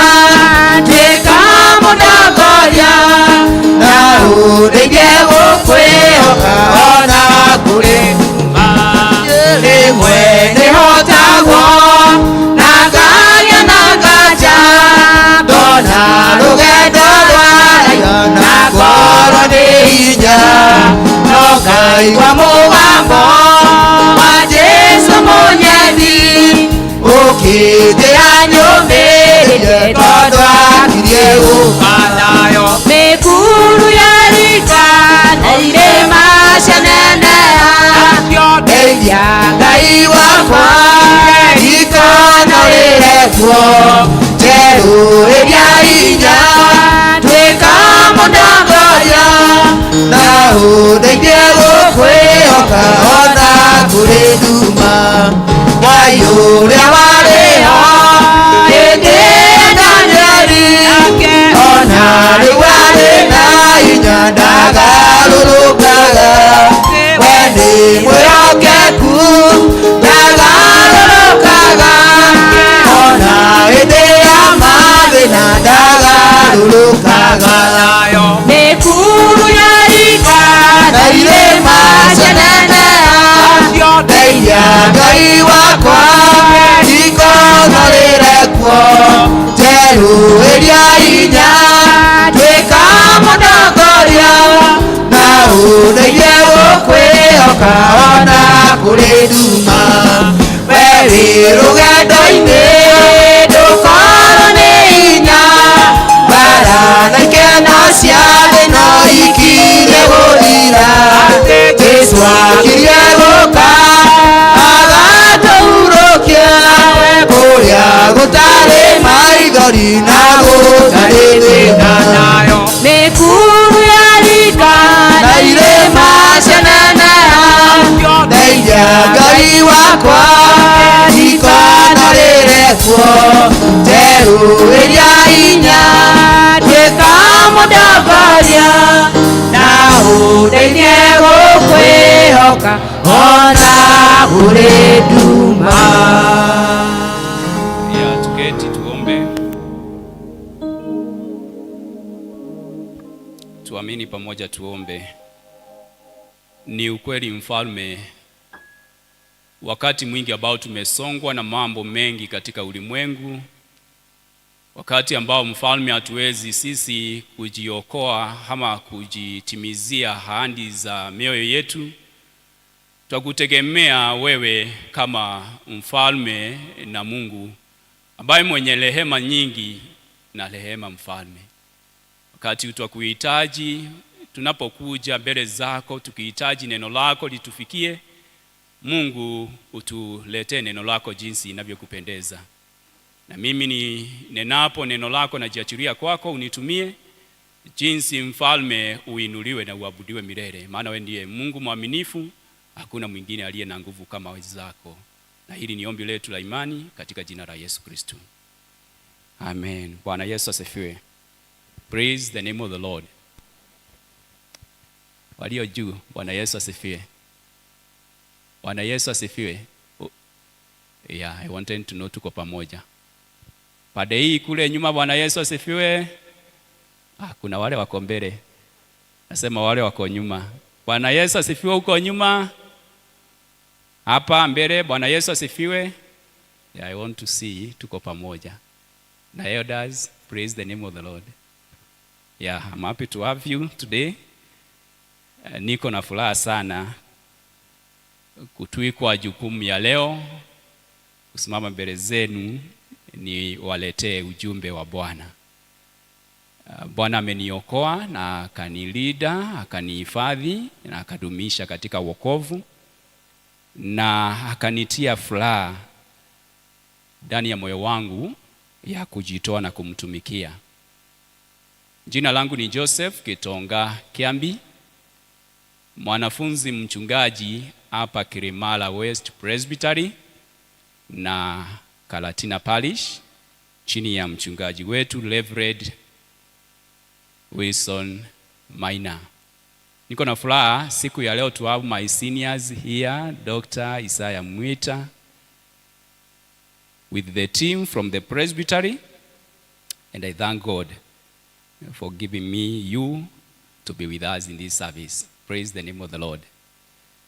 tuĩka mũtongoria, na ũndeithie gũkwĩhoka ona kũrĩ nduma. Rĩmwe nĩhotagwo na ngagĩa na nganja, ndona rũgendo rwaraiha na ngorwo nĩ hinya, no ngaigua mũgambo wa Jesu mũnyendi, ũkĩnjĩra nyũmĩrĩrie tondũ akirie gũka nayo. Mĩkuru ya rika na irĩma cianeneha, ndeithia Ngai wakwa ndikanarĩre kuo, njerũhĩria hinya tuĩka mũtongoria, na ũndeithie gũkwĩhoka ona kũrĩ nduma. Ngai ũrĩa warĩ ho hĩndĩ ya Danieli, ona rĩu arĩ na hinya Ndeithia Ngai wakwa ndikonarĩre kuo njerũĩria hinya tuĩka mũtongoria na ũndeithie gũkwĩhoka ona kũrĩ nduma we wĩ rũgendo-inĩ ndũkorwo nĩ hinya mbara na ikeno cia thĩ no ikirie gũthira Jesu akirie gũka agatũhurũkia kũrĩa gũtarĩ maithori na gũtarĩ thĩna nayo Mĩkuru ya rika na irĩma cianeneha ndeithia Ngai wakwa ndikanarĩre kuo njerũĩria hinya tuĩka mũtongoria na ũndeithie gũkwĩhoka ona kũrĩ nduma. Ya tuketi tuombe. Tuamini pamoja tuombe. Ni ukweli mfalme, wakati mwingi ambao tumesongwa na mambo mengi katika ulimwengu, wakati ambao mfalme hatuwezi sisi kujiokoa ama kujitimizia ahadi za mioyo yetu, twakutegemea wewe kama mfalme na Mungu ambaye mwenye rehema nyingi na rehema mfalme. Wakati twakuhitaji, tunapokuja mbele zako tukihitaji neno lako litufikie, Mungu utuletee neno lako jinsi inavyokupendeza. Na mimi ni nenapo neno lako najiachilia kwako, unitumie jinsi mfalme uinuliwe na uabudiwe milele, maana wewe ndiye Mungu mwaminifu, hakuna mwingine aliye na nguvu kama zako. Na hili ni ombi letu la imani katika jina la Yesu Kristo. Amen. Bwana Yesu asifiwe. Praise the name of the Lord. Walio juu, Bwana Yesu asifiwe. Bwana Yesu asifiwe. Oh, yeah, I wanted to know tuko pamoja. Pande hii kule nyuma, Bwana Yesu asifiwe. Ah, kuna wale wako mbele. Nasema wale wako nyuma. Bwana Yesu asifiwe huko nyuma. Hapa mbele, Bwana Yesu asifiwe. Yeah, I want to see tuko pamoja. Na elders, praise the name of the Lord. Yeah, I'm happy to have you today. Niko na furaha sana kutwikwa jukumu ya leo kusimama mbele zenu niwaletee ujumbe wa Bwana. Bwana ameniokoa na akanilinda, akanihifadhi na akadumisha katika wokovu na akanitia furaha ndani ya moyo wangu ya kujitoa na kumtumikia. Jina langu ni Joseph Kitonga Kiambi, mwanafunzi mchungaji hapa Kirimala West Presbytery na Karatina Parish chini ya mchungaji wetu Reverend Wilson Maina. Niko na furaha siku ya leo to have my seniors here, Dr. Isaiah Mwita with the team from the presbytery, and I thank God for giving me you to be with us in this service. Praise the name of the Lord.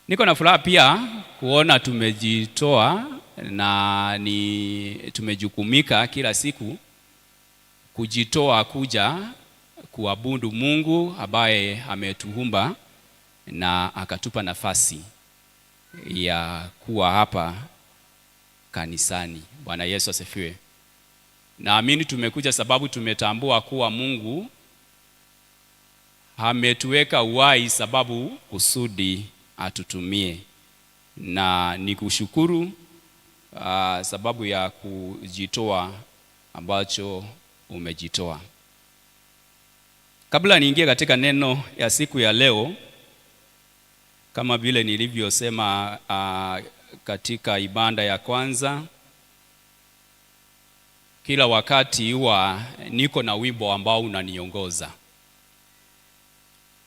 Niko na furaha pia kuona tumejitoa na ni tumejukumika kila siku kujitoa kuja kuabudu Mungu ambaye ametuumba na akatupa nafasi ya kuwa hapa kanisani. Bwana Yesu asifiwe. Naamini tumekuja sababu tumetambua kuwa Mungu ametuweka uhai sababu kusudi atutumie, na nikushukuru sababu ya kujitoa ambacho umejitoa. Kabla niingie katika neno ya siku ya leo, kama vile nilivyosema katika ibada ya kwanza, kila wakati huwa niko na wimbo ambao unaniongoza.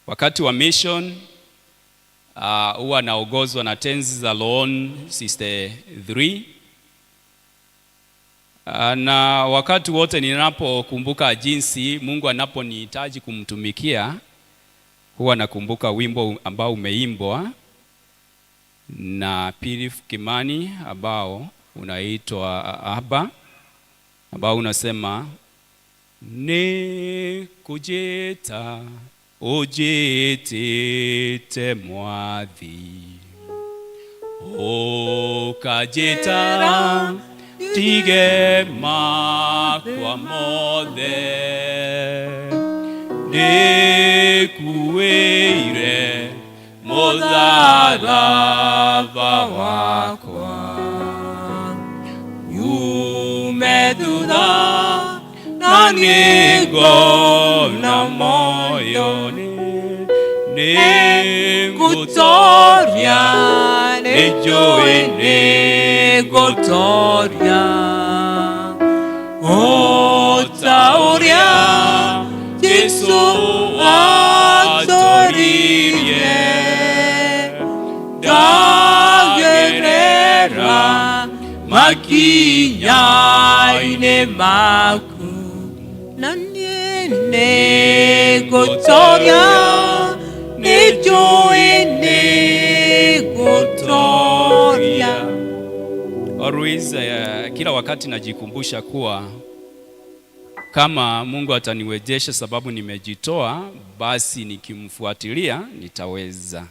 Wakati wa mission huwa naongozwa na tenzi za Loan 63. Na wakati wote ninapokumbuka jinsi Mungu anaponihitaji kumtumikia, huwa nakumbuka wimbo ambao umeimbwa na Philip Kimani ambao unaitwa Abba, ambao unasema ni kujita ujitite mwathi ukajita tige makwa mothe ndikuwĩire mũtharaba wakwa ume thutha na nĩngona moyo nĩngũtoria nĩnjũĩ nĩngũtoria o ta ũrĩa Jesu atoririe ndagerera makinya-inĩ maku na niĩ nĩngũtoria nĩnjũĩ nĩngũtoria. Always, kila wakati najikumbusha kuwa kama Mungu ataniwezesha sababu nimejitoa, basi nikimfuatilia nitaweza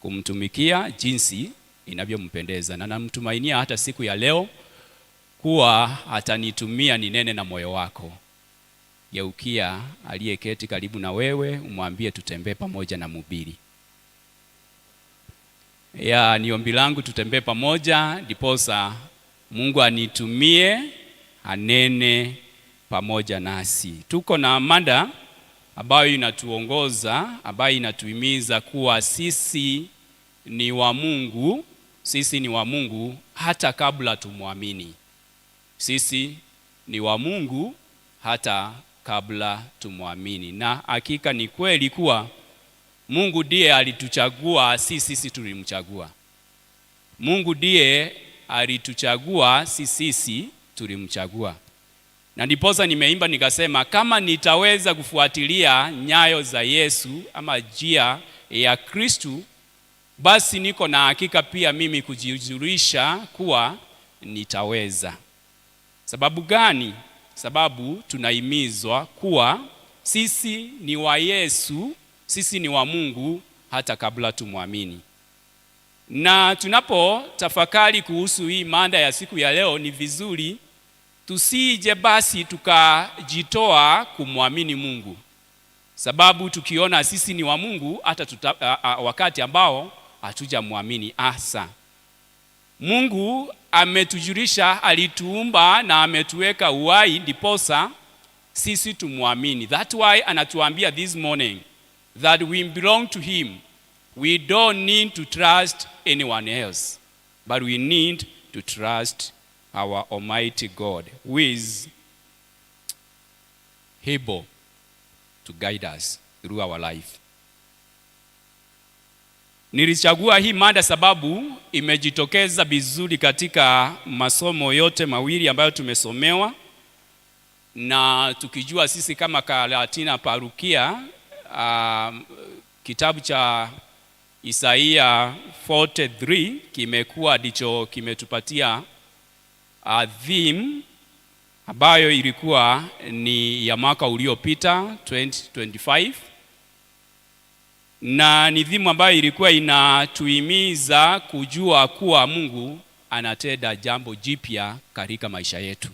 kumtumikia jinsi inavyompendeza, na namtumainia hata siku ya leo kuwa atanitumia ninene na moyo wako. Geukia aliyeketi karibu na wewe, umwambie tutembee pamoja na mhubiri. Ya, ni ombi langu tutembee pamoja, ndiposa Mungu anitumie anene pamoja nasi. Tuko na mada ambayo inatuongoza, ambayo inatuhimiza kuwa sisi ni wa Mungu, sisi ni wa Mungu hata kabla tumwamini. Sisi ni wa Mungu hata kabla tumwamini. Na hakika ni kweli kuwa Mungu ndiye alituchagua, si sisi tulimchagua. Mungu ndiye alituchagua, si sisi tulimchagua. Na ndiposa nimeimba nikasema kama nitaweza kufuatilia nyayo za Yesu ama njia ya Kristu, basi niko na hakika pia mimi kujijulisha kuwa nitaweza. Sababu gani? Sababu tunahimizwa kuwa sisi ni wa Yesu, sisi ni wa Mungu hata kabla tumwamini. Na tunapo tafakari kuhusu hii mada ya siku ya leo, ni vizuri tusije basi tukajitoa kumwamini Mungu, sababu tukiona sisi ni wa Mungu hata wakati ambao hatujamwamini. Hasa Mungu ametujulisha, alituumba na ametuweka uhai ndiposa sisi tumwamini. That's why anatuambia this morning that we belong to him. We don't need to trust anyone else, but we need to trust our Almighty God, who is able to guide us through our life. Nilichagua hii mada sababu imejitokeza vizuri katika masomo yote mawili ambayo tumesomewa, na tukijua sisi kama Karatina Parukia, kitabu cha Isaia 43 kimekuwa ndicho kimetupatia theme ambayo ilikuwa ni ya mwaka uliopita 2025, na ni theme ambayo ilikuwa inatuhimiza kujua kuwa Mungu anatenda jambo jipya katika maisha yetu,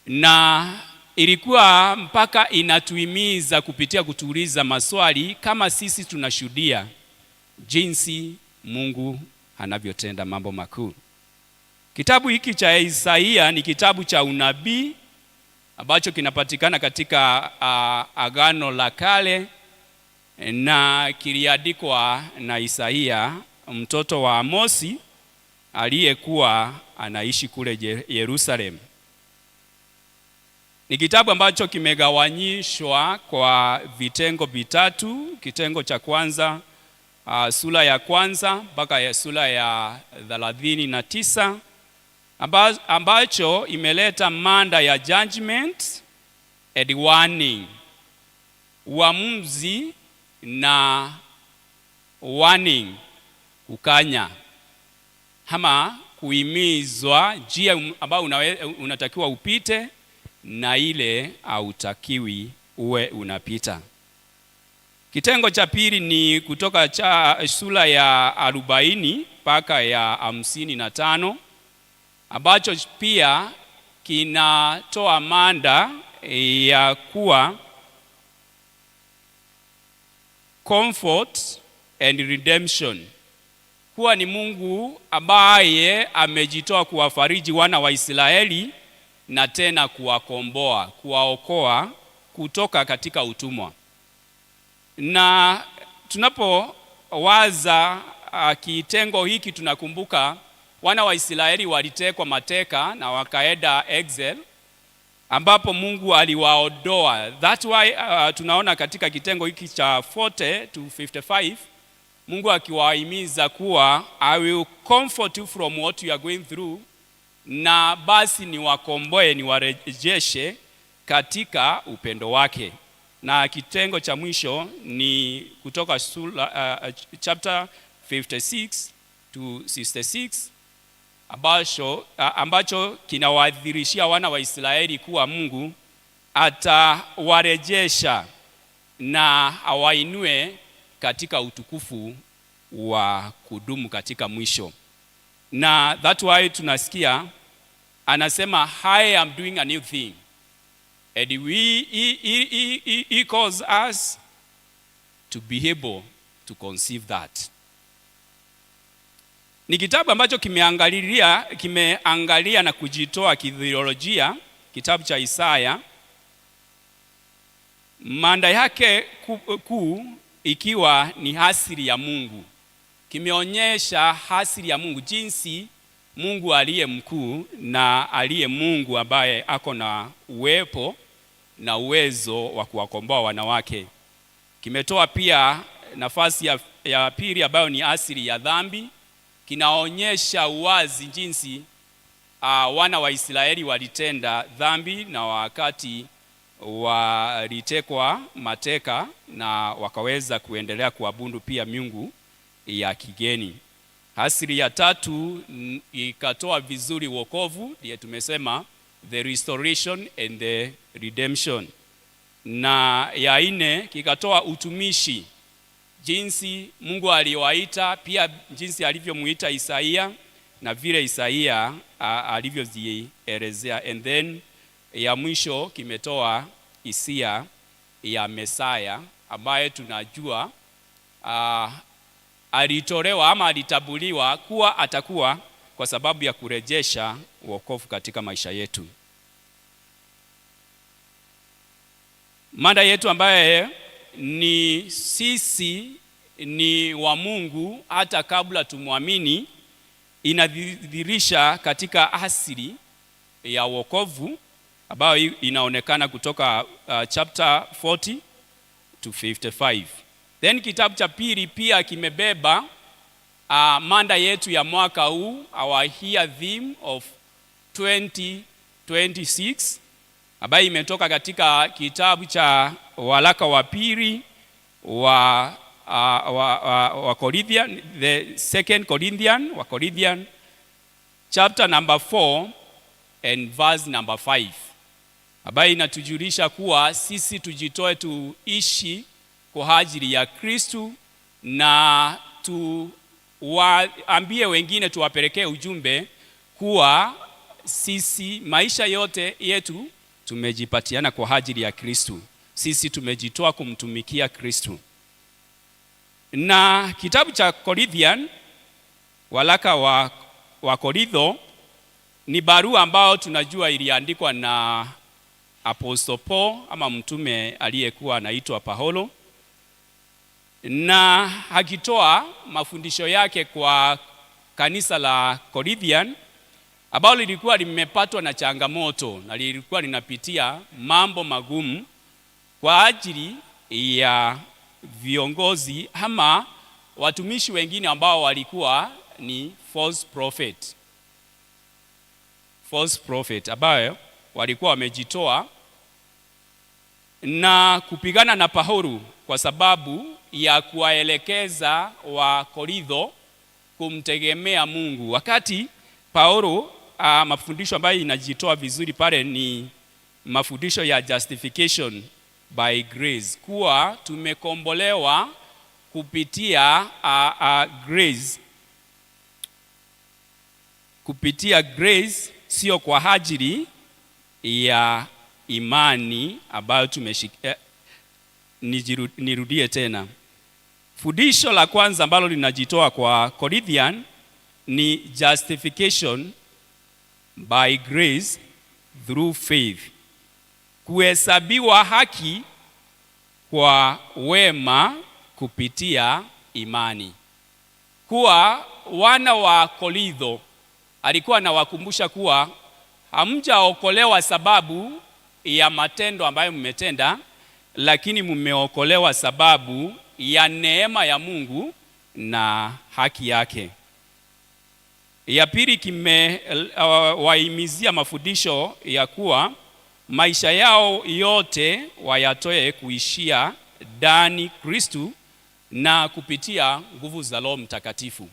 na ilikuwa mpaka inatuhimiza kupitia kutuuliza maswali kama sisi tunashuhudia jinsi Mungu anavyotenda mambo makuu. Kitabu hiki cha Isaia ni kitabu cha unabii ambacho kinapatikana katika Agano la Kale, na kiliandikwa na Isaia mtoto wa Amosi aliyekuwa anaishi kule Yerusalemu. Ni kitabu ambacho kimegawanyishwa kwa vitengo vitatu. Kitengo cha kwanza, sura ya kwanza mpaka ya sura ya 39, ambacho imeleta mada ya judgment and warning, uamuzi na warning, Kukanya ama kuhimizwa njia ambayo unatakiwa upite na ile hautakiwi uwe unapita. Kitengo cha pili ni kutoka cha sura ya 40 mpaka ya 55, ambacho pia kinatoa mada ya kuwa comfort and redemption, kuwa ni Mungu ambaye amejitoa kuwafariji wana wa Israeli na tena kuwakomboa, kuwaokoa kutoka katika utumwa. Na tunapowaza kitengo hiki, tunakumbuka wana wa Israeli walitekwa mateka na wakaenda exile, ambapo Mungu aliwaondoa. That's why tunaona katika kitengo hiki cha 40 to 55 Mungu akiwahimiza kuwa I will comfort you from what you are going through, na basi niwakomboe, niwarejeshe katika upendo wake. Na kitengo cha mwisho ni kutoka sura, chapter 56 to 66, ambacho kinawadhihirishia wana wa Israeli kuwa Mungu atawarejesha na awainue katika utukufu wa kudumu katika mwisho. Na that why tunasikia anasema, "I am doing a new thing." And he calls us to be able to conceive that. Ni kitabu ambacho kimeangalia na kujitoa kithiolojia, kitabu cha Isaya. Mada yake kuu ikiwa ni asili ya Mungu. Kimeonyesha asili ya Mungu, jinsi Mungu aliye mkuu na aliye Mungu ambaye ako na uwepo na uwezo wa kuwakomboa wanawake. Kimetoa pia nafasi ya pili ambayo ni asili ya dhambi. Kinaonyesha uwazi jinsi wana wa Israeli walitenda dhambi na wakati walitekwa mateka na wakaweza kuendelea kuabudu pia miungu ya kigeni. Asili ya tatu ikatoa vizuri wokovu, ndiye tumesema the restoration and the redemption. Na ya nne kikatoa utumishi, jinsi Mungu aliwaita, pia jinsi alivyomuita Isaia na vile Isaia alivyozielezea. And then ya mwisho kimetoa hisia ya Mesaya ambaye tunajua alitolewa ama alitabuliwa kuwa atakuwa kwa sababu ya kurejesha wokovu katika maisha yetu. Mada yetu ambaye ni sisi ni wa Mungu hata kabla tumwamini, inadhihirisha katika asili ya wokovu ambayo inaonekana kutoka chapter 40 to 55. Then kitabu cha pili pia kimebeba mada yetu ya mwaka huu, our year theme of 2026, ambayo imetoka katika kitabu cha waraka wa pili wa Corinthian, the second Corinthian, wa Corinthian chapter number 4 and verse number 5, ambayo inatujulisha kuwa sisi tujitoe tuishi kwa ajili ya Kristu na tuwaambie wengine, tuwapelekee ujumbe kuwa sisi maisha yote yetu tumejipatiana kwa ajili ya Kristu. Sisi tumejitoa kumtumikia Kristu. Na kitabu cha Corinthian, waraka wa Korintho, ni barua ambayo tunajua iliandikwa na Apostle Paul ama mtume aliyekuwa anaitwa Paulo, na akitoa mafundisho yake kwa kanisa la Corinthian ambalo lilikuwa limepatwa na changamoto na lilikuwa linapitia mambo magumu kwa ajili ya viongozi ama watumishi wengine ambao walikuwa ni false prophet. False prophet ambayo walikuwa wamejitoa na kupigana na Paulo kwa sababu ya kuwaelekeza wa Korintho kumtegemea Mungu. Wakati Paulo mafundisho ambayo inajitoa vizuri pale ni mafundisho ya justification by grace, kuwa tumekombolewa kupitia grace, kupitia grace, sio kwa ajili ya imani ambayo tumeshika. Nirudie tena, fundisho la kwanza ambalo linajitoa kwa Corinthian ni justification by grace through faith, kuhesabiwa haki kwa wema kupitia imani. Kuwa wana wa Korintho alikuwa anawakumbusha kuwa hamjaokolewa sababu ya matendo ambayo mmetenda, lakini mmeokolewa sababu ya neema ya Mungu na haki yake. Ya pili, kimewahimizia mafundisho ya kuwa maisha yao yote wayatoe kuishia ndani Kristu na kupitia nguvu za Roho Mtakatifu.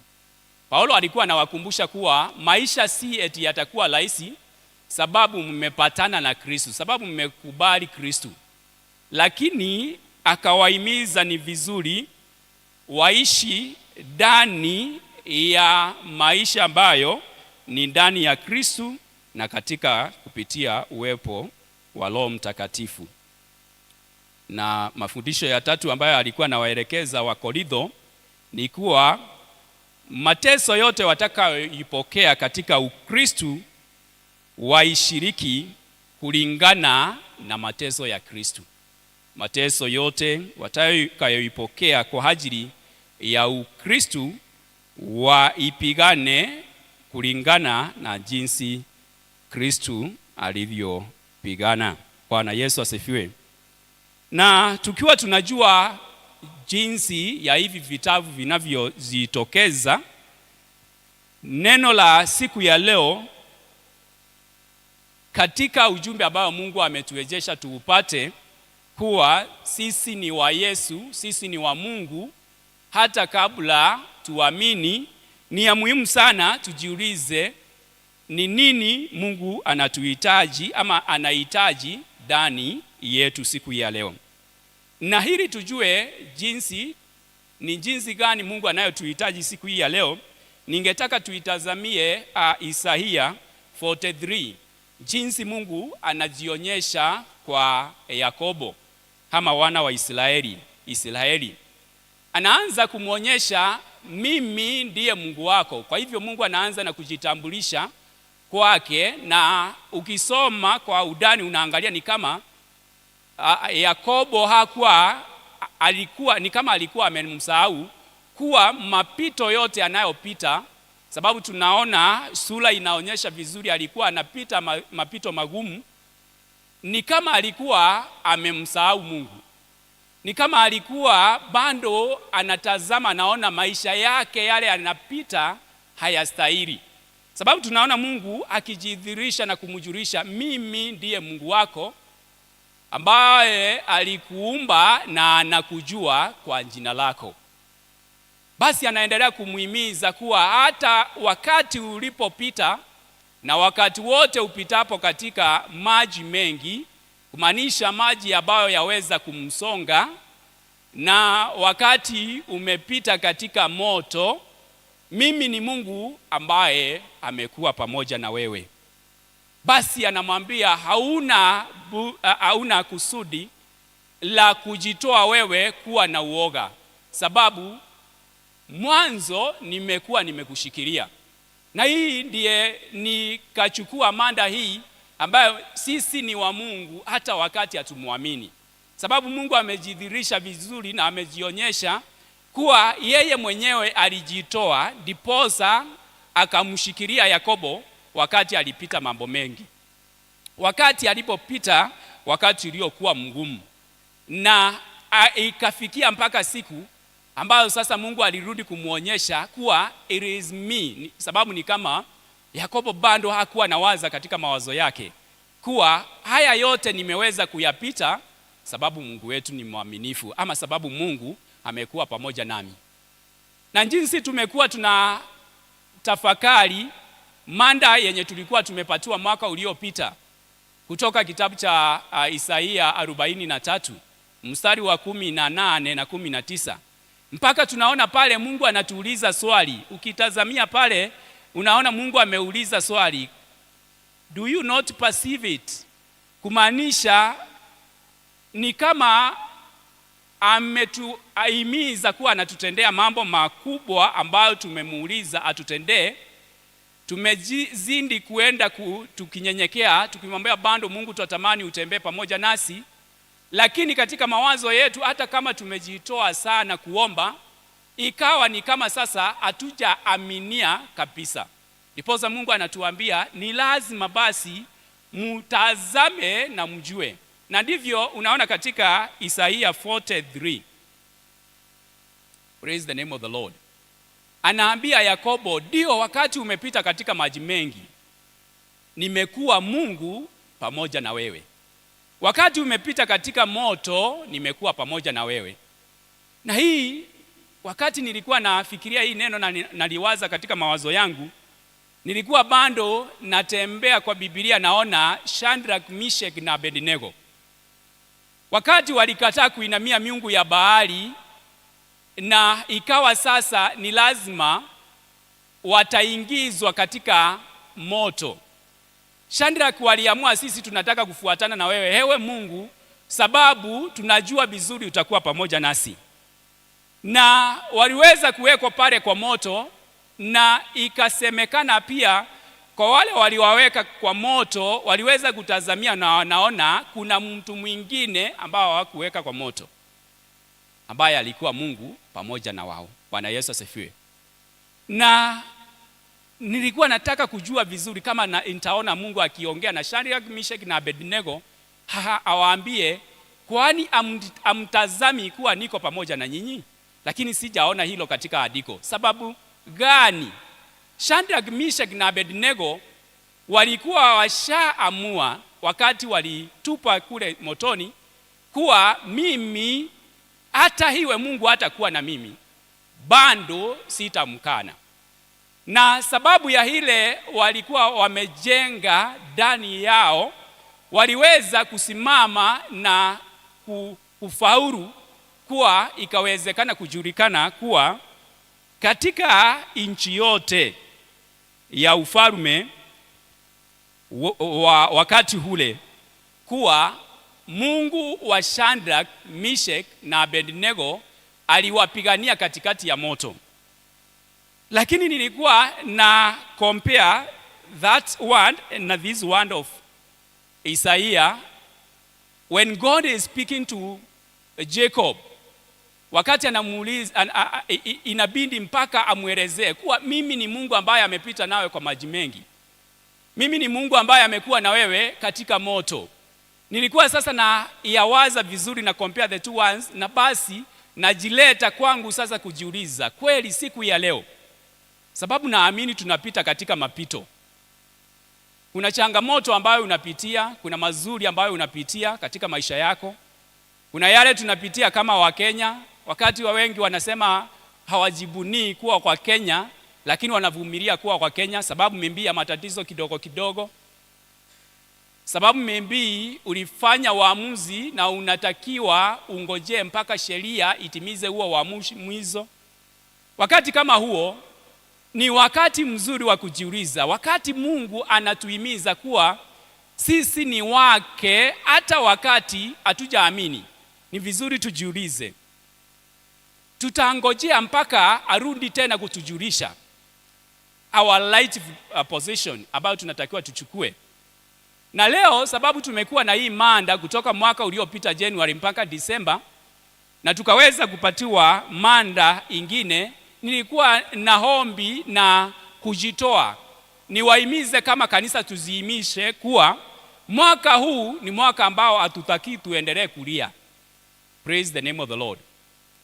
Paulo alikuwa anawakumbusha kuwa maisha si eti yatakuwa rahisi sababu mmepatana na Kristu, sababu mmekubali Kristu, lakini akawahimiza ni vizuri waishi ndani ya maisha ambayo ni ndani ya Kristu na katika kupitia uwepo wa Roho Mtakatifu. Na mafundisho ya tatu ambayo alikuwa anawaelekeza Wakorintho ni kuwa mateso yote watakayoipokea katika Ukristu waishiriki kulingana na mateso ya Kristu. Mateso yote watakayoipokea kwa ajili ya Ukristu waipigane kulingana na jinsi Kristu alivyopigana. Bwana Yesu asifiwe. Na tukiwa tunajua jinsi ya hivi vitabu vinavyojitokeza, neno la siku ya leo katika ujumbe ambao Mungu ametuwezesha tuupate, kuwa sisi ni wa Yesu, sisi ni wa Mungu hata kabla tuamini, ni ya muhimu sana tujiulize ni nini Mungu anatuhitaji ama anahitaji ndani yetu siku ya leo. Na hili tujue jinsi ni jinsi gani Mungu anayotuhitaji siku hii ya leo, ningetaka tuitazamie Isaia 43, jinsi Mungu anajionyesha kwa Yakobo kama wana wa Israeli. Anaanza kumwonyesha mimi ndiye Mungu wako. Kwa hivyo Mungu anaanza na kujitambulisha kwake, na ukisoma kwa undani unaangalia ni kama Yakobo hakuwa alikuwa ni kama alikuwa amemsahau kuwa mapito yote anayopita, sababu tunaona sura inaonyesha vizuri alikuwa anapita mapito magumu, ni kama alikuwa amemsahau Mungu, ni kama alikuwa bado anatazama, anaona maisha yake yale anapita hayastahili, sababu tunaona Mungu akijidhihirisha na kumjulisha, mimi ndiye Mungu wako ambaye alikuumba na anakujua kwa jina lako. Basi anaendelea kumuhimiza kuwa hata wakati ulipopita na wakati wote upitapo katika maji mengi, kumaanisha maji ambayo yaweza kumsonga, na wakati umepita katika moto, mimi ni Mungu ambaye amekuwa pamoja na wewe. Basi anamwambia hauna kusudi la kujitoa wewe kuwa na uoga, sababu mwanzo nimekuwa nimekushikilia. Na hii ndiye nikachukua mada hii ambayo sisi ni wa Mungu hata wakati hatumuamini, sababu Mungu amejidhihirisha vizuri na amejionyesha kuwa yeye mwenyewe alijitoa, ndiposa akamshikilia Yakobo wakati alipita mambo mengi, wakati alipopita wakati uliokuwa mgumu, na ikafikia mpaka siku ambayo sasa Mungu alirudi kumuonyesha kuwa it is me. Sababu ni kama Yakobo bado hakuwa nawaza katika mawazo yake kuwa haya yote nimeweza kuyapita sababu Mungu wetu ni mwaminifu, ama sababu Mungu amekuwa pamoja nami. Na jinsi tumekuwa tuna tafakari mada yenye tulikuwa tumepatiwa mwaka uliopita kutoka kitabu cha Isaia 43 mstari wa 18 na 19, mpaka tunaona pale Mungu anatuuliza swali. Ukitazamia pale unaona Mungu ameuliza swali, "Do you not perceive it?" Kumaanisha ni kama ametuahimiza kuwa anatutendea mambo makubwa ambayo tumemuuliza atutendee. Tumezidi kuenda tukinyenyekea, tukimwambia bado Mungu twatamani utembee pamoja nasi, lakini katika mawazo yetu, hata kama tumejitoa sana kuomba, ikawa ni kama sasa hatujaaminia kabisa. Ndiposa Mungu anatuambia ni lazima basi mutazame na mjue, na ndivyo unaona katika Isaia 43. Praise the name of the Lord. Anaambia Yakobo, ndio wakati umepita katika maji mengi, nimekuwa Mungu pamoja na wewe. Wakati umepita katika moto, nimekuwa pamoja na wewe. Na hii wakati nilikuwa nafikiria hii neno na naliwaza katika mawazo yangu, nilikuwa bado natembea kwa Biblia, naona Shadrach, Meshach na Abednego wakati walikataa kuinamia miungu ya Baali, na ikawa sasa ni lazima wataingizwa katika moto. Shadrach waliamua, sisi tunataka kufuatana na wewe, hewe Mungu, sababu tunajua vizuri utakuwa pamoja nasi. Na waliweza kuwekwa pale kwa moto, na ikasemekana pia kwa wale waliwaweka kwa moto waliweza kutazamia na wanaona kuna mtu mwingine ambao hawakuweka kwa moto, ambaye alikuwa Mungu pamoja na wao. Bwana Yesu asifiwe. Na nilikuwa nataka kujua vizuri kama nitaona Mungu akiongea na Shadrach, Meshach na Abednego, awaambie kwani amtazami kuwa niko pamoja na nyinyi? Lakini sijaona hilo katika andiko. Sababu gani? Shadrach, Meshach na Abednego walikuwa washaamua wakati walitupa kule motoni kuwa mimi hata hiwe Mungu hatakuwa na mimi, bado sitamkana. Na sababu ya hile walikuwa wamejenga ndani yao, waliweza kusimama na kufaulu kuwa ikawezekana kujulikana kuwa katika nchi yote ya ufalme wa wakati ule kuwa Mungu wa Shadrach, Meshach na Abednego aliwapigania katikati ya moto. Lakini nilikuwa na compare that word na this word of Isaiah when God is speaking to Jacob, wakati anamuuliza inabidi mpaka amwelezee kuwa mimi ni Mungu ambaye amepita nawe kwa maji mengi, mimi ni Mungu ambaye amekuwa na wewe katika moto. Nilikuwa sasa na yawaza vizuri na compare the two ones, na basi najileta kwangu sasa kujiuliza kweli siku ya leo, sababu naamini tunapita katika mapito. Kuna changamoto ambayo unapitia, kuna mazuri ambayo unapitia katika maisha yako, kuna yale tunapitia kama Wakenya. Wakati wa wengi wanasema hawajibunii kuwa kwa Kenya, lakini wanavumilia kuwa kwa Kenya sababu mimbi ya matatizo kidogo kidogo, sababu mimbi ulifanya uamuzi na unatakiwa ungojee mpaka sheria itimize huo uamuzi. Wakati kama huo ni wakati mzuri wa kujiuliza, wakati Mungu anatuhimiza kuwa sisi ni wake hata wakati hatujaamini, ni vizuri tujiulize, tutangojea mpaka arudi tena kutujulisha our right position ambayo tunatakiwa tuchukue. Na leo sababu tumekuwa na hii mada kutoka mwaka uliopita January mpaka Disemba, na tukaweza kupatiwa mada ingine, nilikuwa na ombi na kujitoa niwahimize kama kanisa tuzihimishe kuwa mwaka huu ni mwaka ambao hatutaki tuendelee kulia. Praise the name of the Lord.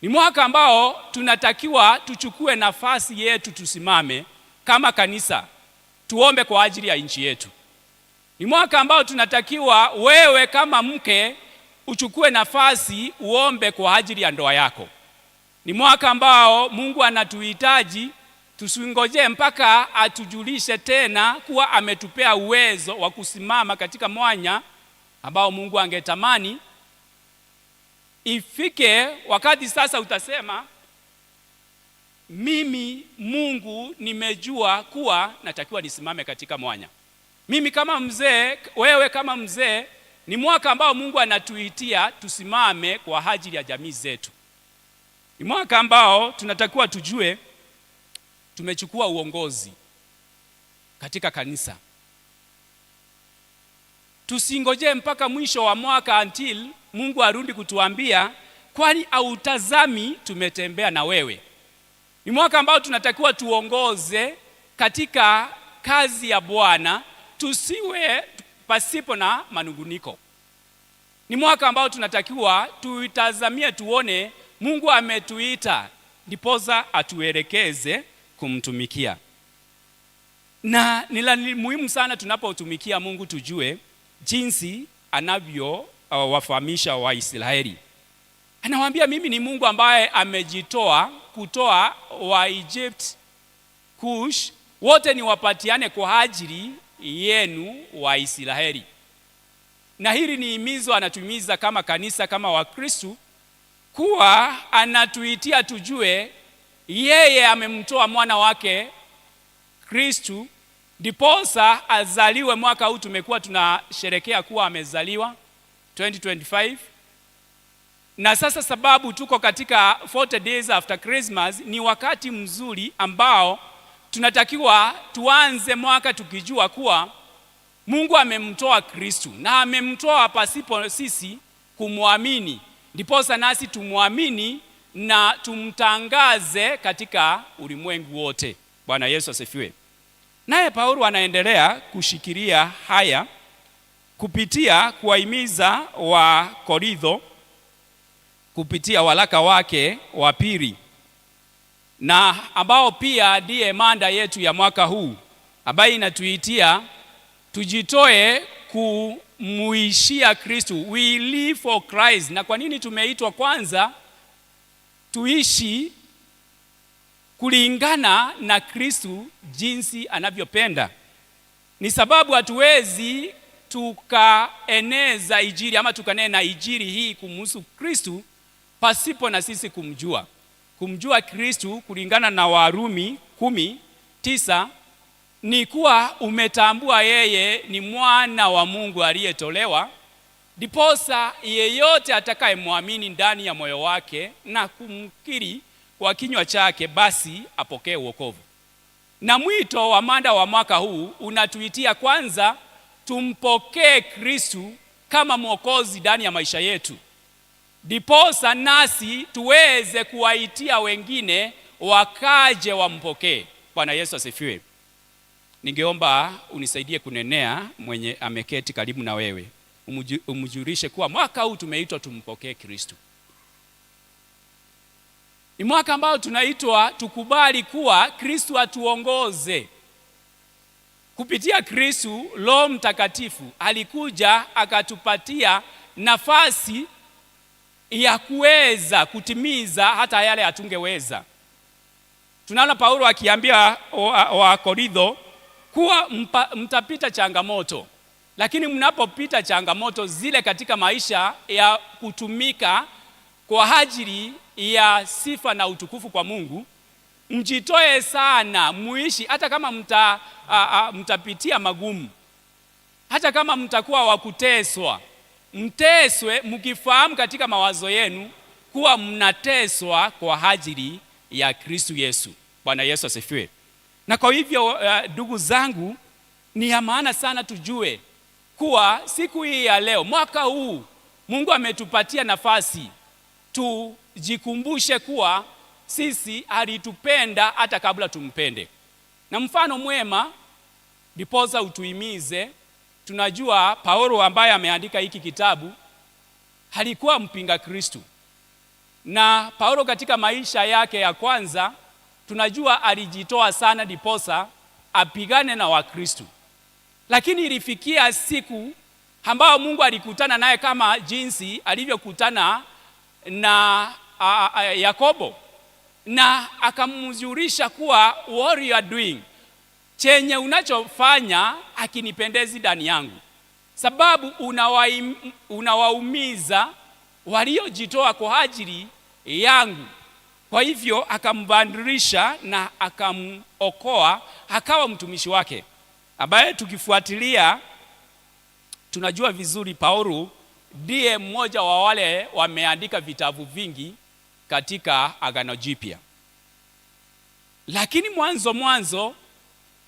Ni mwaka ambao tunatakiwa tuchukue nafasi yetu, tusimame kama kanisa, tuombe kwa ajili ya nchi yetu. Ni mwaka ambao tunatakiwa wewe kama mke uchukue nafasi uombe kwa ajili ya ndoa yako. Ni mwaka ambao Mungu anatuhitaji Tusingojee mpaka atujulishe tena kuwa ametupea uwezo wa kusimama katika mwanya ambao Mungu angetamani ifike wakati sasa utasema, mimi Mungu nimejua kuwa natakiwa nisimame katika mwanya. Mimi kama mzee, wewe kama mzee, ni mwaka ambao Mungu anatuitia tusimame kwa ajili ya jamii zetu. Ni mwaka ambao tunatakiwa tujue tumechukua uongozi katika kanisa. Tusingojee mpaka mwisho wa mwaka until Mungu arudi kutuambia, kwani hautazami tumetembea na wewe. Ni mwaka ambao tunatakiwa tuongoze katika kazi ya Bwana, tusiwe pasipo na manunguniko. Ni mwaka ambao tunatakiwa tuitazamie, tuone Mungu ametuita, ndiposa atuelekeze kumtumikia. Na ni la muhimu sana tunapotumikia Mungu tujue jinsi anavyo wafahamisha Waisraeli. Anawaambia mimi ni Mungu ambaye amejitoa kutoa wa Egypt, Kush, wote niwapatiane kwa ajili yenu Waisraeli. Na hili ni himizo anatuhimiza kama kanisa, kama Wakristo, kuwa anatuitia tujue yeye amemtoa mwana wake Kristu ndiposa azaliwe. Mwaka huu tumekuwa tunasherekea kuwa amezaliwa 2025, na sasa sababu tuko katika 40 days after Christmas, ni wakati mzuri ambao tunatakiwa tuanze mwaka tukijua kuwa Mungu amemtoa Kristu na amemtoa pasipo sisi kumwamini, ndiposa nasi tumwamini na tumtangaze katika ulimwengu wote. Bwana Yesu asifiwe. Naye Paulo anaendelea kushikilia haya kupitia kuwahimiza wa Korintho kupitia waraka wake wa pili, na ambao pia ndiye mada yetu ya mwaka huu, ambayo inatuitia tujitoe kumuishia Kristu, we live for Christ. Na kwa nini tumeitwa kwanza tuishi kulingana na Kristu jinsi anavyopenda? Ni sababu hatuwezi tukaeneza injili ama tukanena injili hii kumhusu Kristu pasipo na sisi kumjua. Kumjua Kristu kulingana na Warumi 10:9 ni kuwa umetambua yeye ni mwana wa Mungu aliyetolewa, ndiposa yeyote atakayemwamini ndani ya moyo wake na kumkiri kwa kinywa chake, basi apokee wokovu. Na mwito wa mada wa mwaka huu unatuitia kwanza tumpokee Kristu kama mwokozi ndani ya maisha yetu, ndiposa nasi tuweze kuwaitia wengine wakaje wampokee. Bwana Yesu asifiwe. Ningeomba unisaidie kunenea mwenye ameketi karibu na wewe, umjulishe kuwa mwaka huu tumeitwa tumpokee Kristu. Ni mwaka ambao tunaitwa tukubali kuwa Kristu atuongoze. Kupitia Kristu, Roho Mtakatifu alikuja akatupatia nafasi ya kuweza kutimiza hata yale hatungeweza. Tunaona Paulo akiambia wa Korintho kuwa mtapita changamoto, lakini mnapopita changamoto zile katika maisha ya kutumika kwa ajili ya sifa na utukufu kwa Mungu, mjitoe sana, muishi hata kama mtapitia magumu, hata kama mtakuwa wa kuteswa, mteswe mkifahamu katika mawazo yenu kuwa mnateswa kwa ajili ya Kristu Yesu. Bwana Yesu asifiwe. Na kwa hivyo ndugu zangu, ni ya maana sana tujue kuwa siku hii ya leo, mwaka huu, Mungu ametupatia nafasi tujikumbushe kuwa sisi alitupenda hata kabla tumpende. Na mfano mwema ndiposa utuhimize. Tunajua Paulo ambaye ameandika hiki kitabu alikuwa mpinga Kristu. Na Paulo katika maisha yake ya kwanza tunajua alijitoa sana ndiposa apigane na Wakristu. Lakini ilifikia siku ambao Mungu alikutana naye kama jinsi alivyokutana na Yakobo. Na akamjulisha kuwa what you are doing, chenye unachofanya hakinipendezi ndani yangu, sababu unawaumiza waliojitoa kwa ajili yangu. Kwa hivyo akambadilisha na akamuokoa, akawa mtumishi wake, ambaye tukifuatilia tunajua vizuri Paulo ndiye mmoja wa wale wameandika vitabu vingi katika Agano Jipya. Lakini mwanzo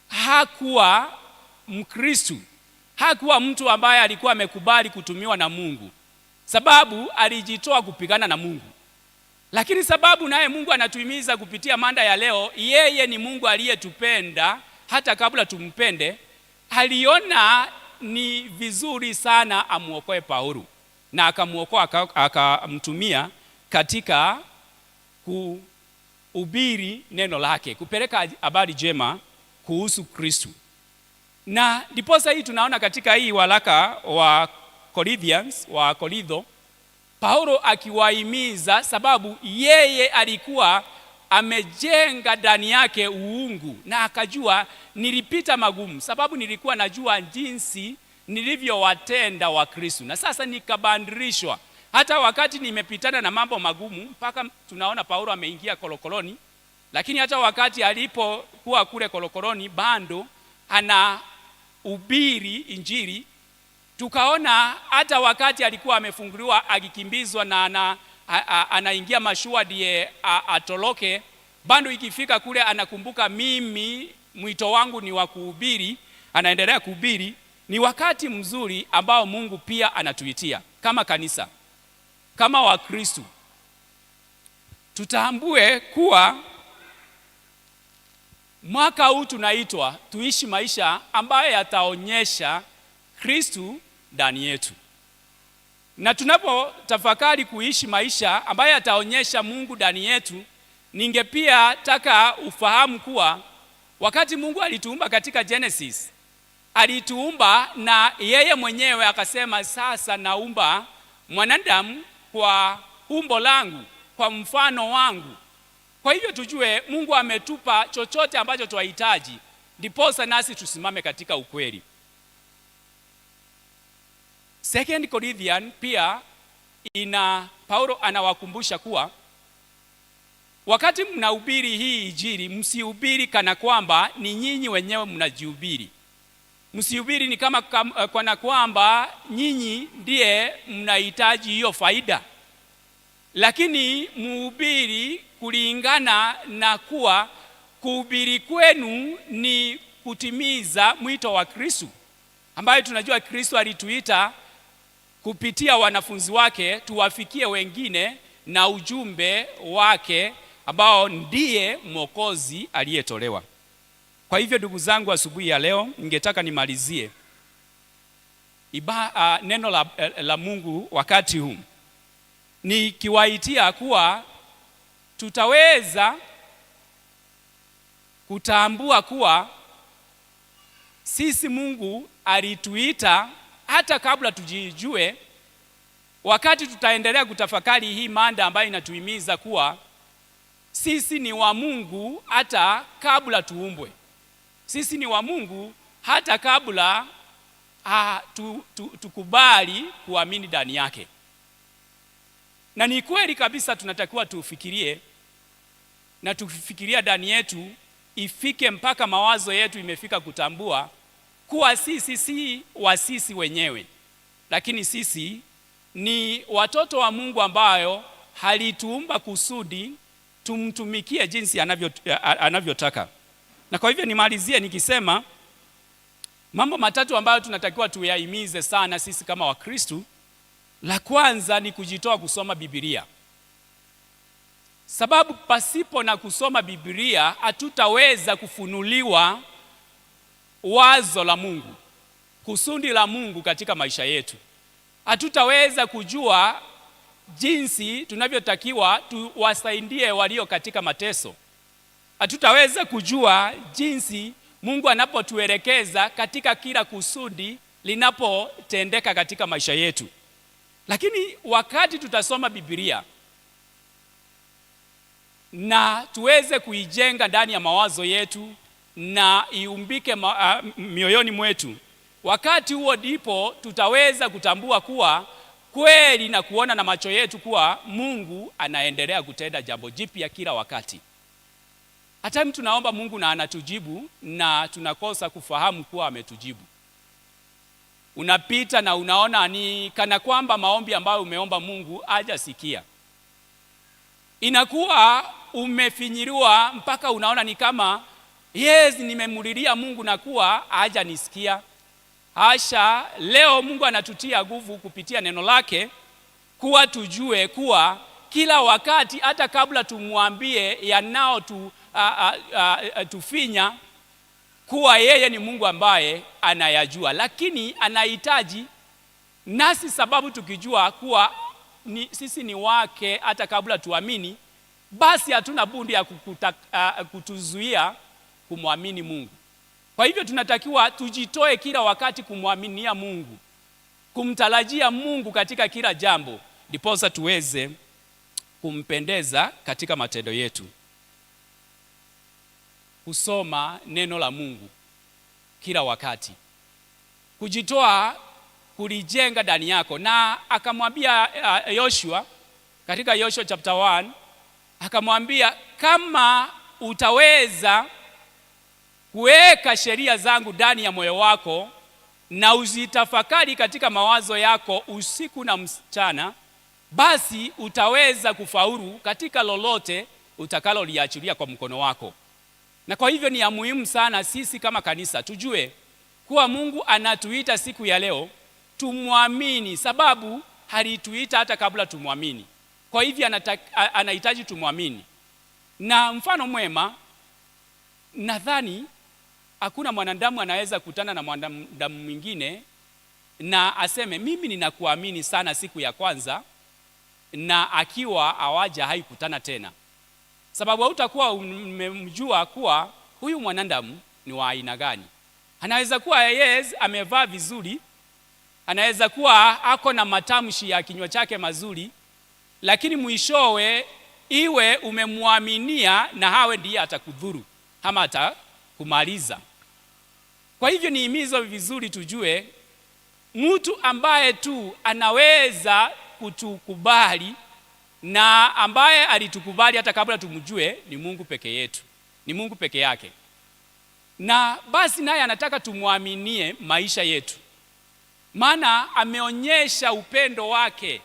hakuwa Mkristo, hakuwa mtu ambaye alikuwa amekubali kutumiwa na Mungu, sababu alijitoa kupigana na Mungu. Lakini sababu naye Mungu anatuhimiza kupitia mada ya leo, yeye ni Mungu aliyetupenda hata kabla tumpende. Aliona ni vizuri sana amuokoe Paulo, na akamuokoa, akamtumia katika kuhubiri neno lake, kupeleka habari njema kuhusu Kristo. Na ndiposa hii tunaona katika hii waraka wa Corinthians, wa Korintho, Paulo akiwahimiza, sababu yeye alikuwa amejenga ndani yake uungu na akajua nilipita magumu, sababu nilikuwa najua jinsi nilivyowatenda wa Kristo, na sasa nikabadilishwa. Hata wakati nimepitana na mambo magumu, mpaka tunaona Paulo ameingia korokoroni, lakini hata wakati alipokuwa kule korokoroni bado anahubiri Injili. Tukaona hata wakati alikuwa amefunguliwa akikimbizwa na anaingia mashua ndiye atoroke, bado ikifika kule anakumbuka, mimi mwito wangu ni wa kuhubiri, anaendelea kuhubiri. Ni wakati mzuri ambao Mungu pia anatuitia kama kanisa, kama Wakristo, tutambue kuwa mwaka huu tunaitwa tuishi maisha ambayo yataonyesha Kristo ndani yetu. Na tunapotafakari kuishi maisha ambayo yataonyesha Mungu ndani yetu, ninge pia taka ufahamu kuwa wakati Mungu alituumba katika Genesis, alituumba na yeye mwenyewe akasema, sasa naumba mwanadamu kwa umbo langu, kwa mfano wangu. Kwa hivyo tujue Mungu ametupa chochote ambacho twahitaji, ndiposa nasi tusimame katika ukweli. Second Corinthians pia ina Paulo anawakumbusha kuwa wakati mnahubiri hii Injili, msihubiri kana kwamba ni nyinyi wenyewe mnajihubiri. Msihubiri ni kama kana kwamba nyinyi ndiye mnahitaji hiyo faida, lakini muhubiri kulingana na kuwa kuhubiri kwenu ni kutimiza mwito wa Kristo, ambayo tunajua Kristo alituita kupitia wanafunzi wake tuwafikie wengine na ujumbe wake ambao ndiye Mwokozi aliyetolewa. Kwa hivyo ndugu zangu, asubuhi ya leo ningetaka nimalizie neno la Mungu wakati huu nikiwaitia kuwa tutaweza kutambua kuwa sisi Mungu alituita hata kabla tujijue. Wakati tutaendelea kutafakari hii mada ambayo inatuhimiza kuwa sisi ni wa Mungu hata kabla tuumbwe, sisi ni wa Mungu hata kabla tukubali kuamini ndani yake. Na ni kweli kabisa, tunatakiwa tufikirie na tufikiria ndani yetu, ifike mpaka mawazo yetu imefika kutambua kuwa sisi si wa sisi wenyewe, lakini sisi ni watoto wa Mungu ambayo halituumba kusudi tumtumikie jinsi anavyotaka. Na kwa hivyo nimalizie nikisema mambo matatu ambayo tunatakiwa tuyahimize sana sisi kama Wakristo. La kwanza ni kujitoa kusoma Biblia, sababu pasipo na kusoma Biblia hatutaweza kufunuliwa wazo la Mungu, kusudi la Mungu katika maisha yetu. Hatutaweza kujua jinsi tunavyotakiwa tuwasaidie walio katika mateso. Hatutaweza kujua jinsi Mungu anapotuelekeza katika kila kusudi linapotendeka katika maisha yetu. Lakini wakati tutasoma Biblia, na tuweze kuijenga ndani ya mawazo yetu na iumbike mioyoni mwetu. Wakati huo ndipo tutaweza kutambua kuwa kweli na kuona na macho yetu kuwa Mungu anaendelea kutenda jambo jipya kila wakati. Hata tunaomba Mungu na anatujibu na tunakosa kufahamu kuwa ametujibu. Unapita na unaona ni kana kwamba maombi ambayo umeomba Mungu hajasikia. Inakuwa umefinyiliwa mpaka unaona ni kama yes, nimemulilia Mungu na kuwa hajanisikia. Hasha, leo Mungu anatutia nguvu kupitia neno lake kuwa tujue kuwa kila wakati hata kabla tumwambie yanao tufinya kuwa yeye ni Mungu ambaye anayajua, lakini anahitaji nasi, sababu tukijua kuwa sisi ni wake hata kabla tuamini, basi hatuna budi ya kutuzuia kumwamini Mungu. Kwa hivyo tunatakiwa tujitoe kila wakati kumwaminia Mungu, kumtarajia Mungu katika kila jambo, ndiposa tuweze kumpendeza katika matendo yetu. Kusoma neno la Mungu kila wakati, kujitoa kulijenga ndani yako. Na akamwambia Yoshua katika Yoshua chapter 1, akamwambia kama utaweza kuweka sheria zangu ndani ya moyo wako na uzitafakari katika mawazo yako usiku na mchana, basi utaweza kufaulu katika lolote utakaloliachilia kwa mkono wako. Na kwa hivyo ni ya muhimu sana sisi kama kanisa tujue kuwa Mungu anatuita siku ya leo tumwamini, sababu halituita hata kabla tumwamini. Kwa hivyo anahitaji tumwamini. Na mfano mwema, nadhani hakuna mwanadamu anaweza kutana na mwanadamu mwingine na aseme mimi ninakuamini sana siku ya kwanza, na akiwa hawaja haikutana tena, sababu hautakuwa umemjua kuwa huyu mwanadamu ni wa aina gani. Anaweza kuwa yes, amevaa vizuri, anaweza kuwa ako na matamshi ya kinywa chake mazuri, lakini mwishowe iwe umemwaminia na hawe ndiye atakudhuru ama atakumaliza. Kwa hivyo ni himizo vizuri tujue mtu ambaye tu anaweza kutukubali na ambaye alitukubali hata kabla tumjue ni Mungu peke yetu, ni Mungu peke yake. Na basi naye anataka tumwaminie maisha yetu, maana ameonyesha upendo wake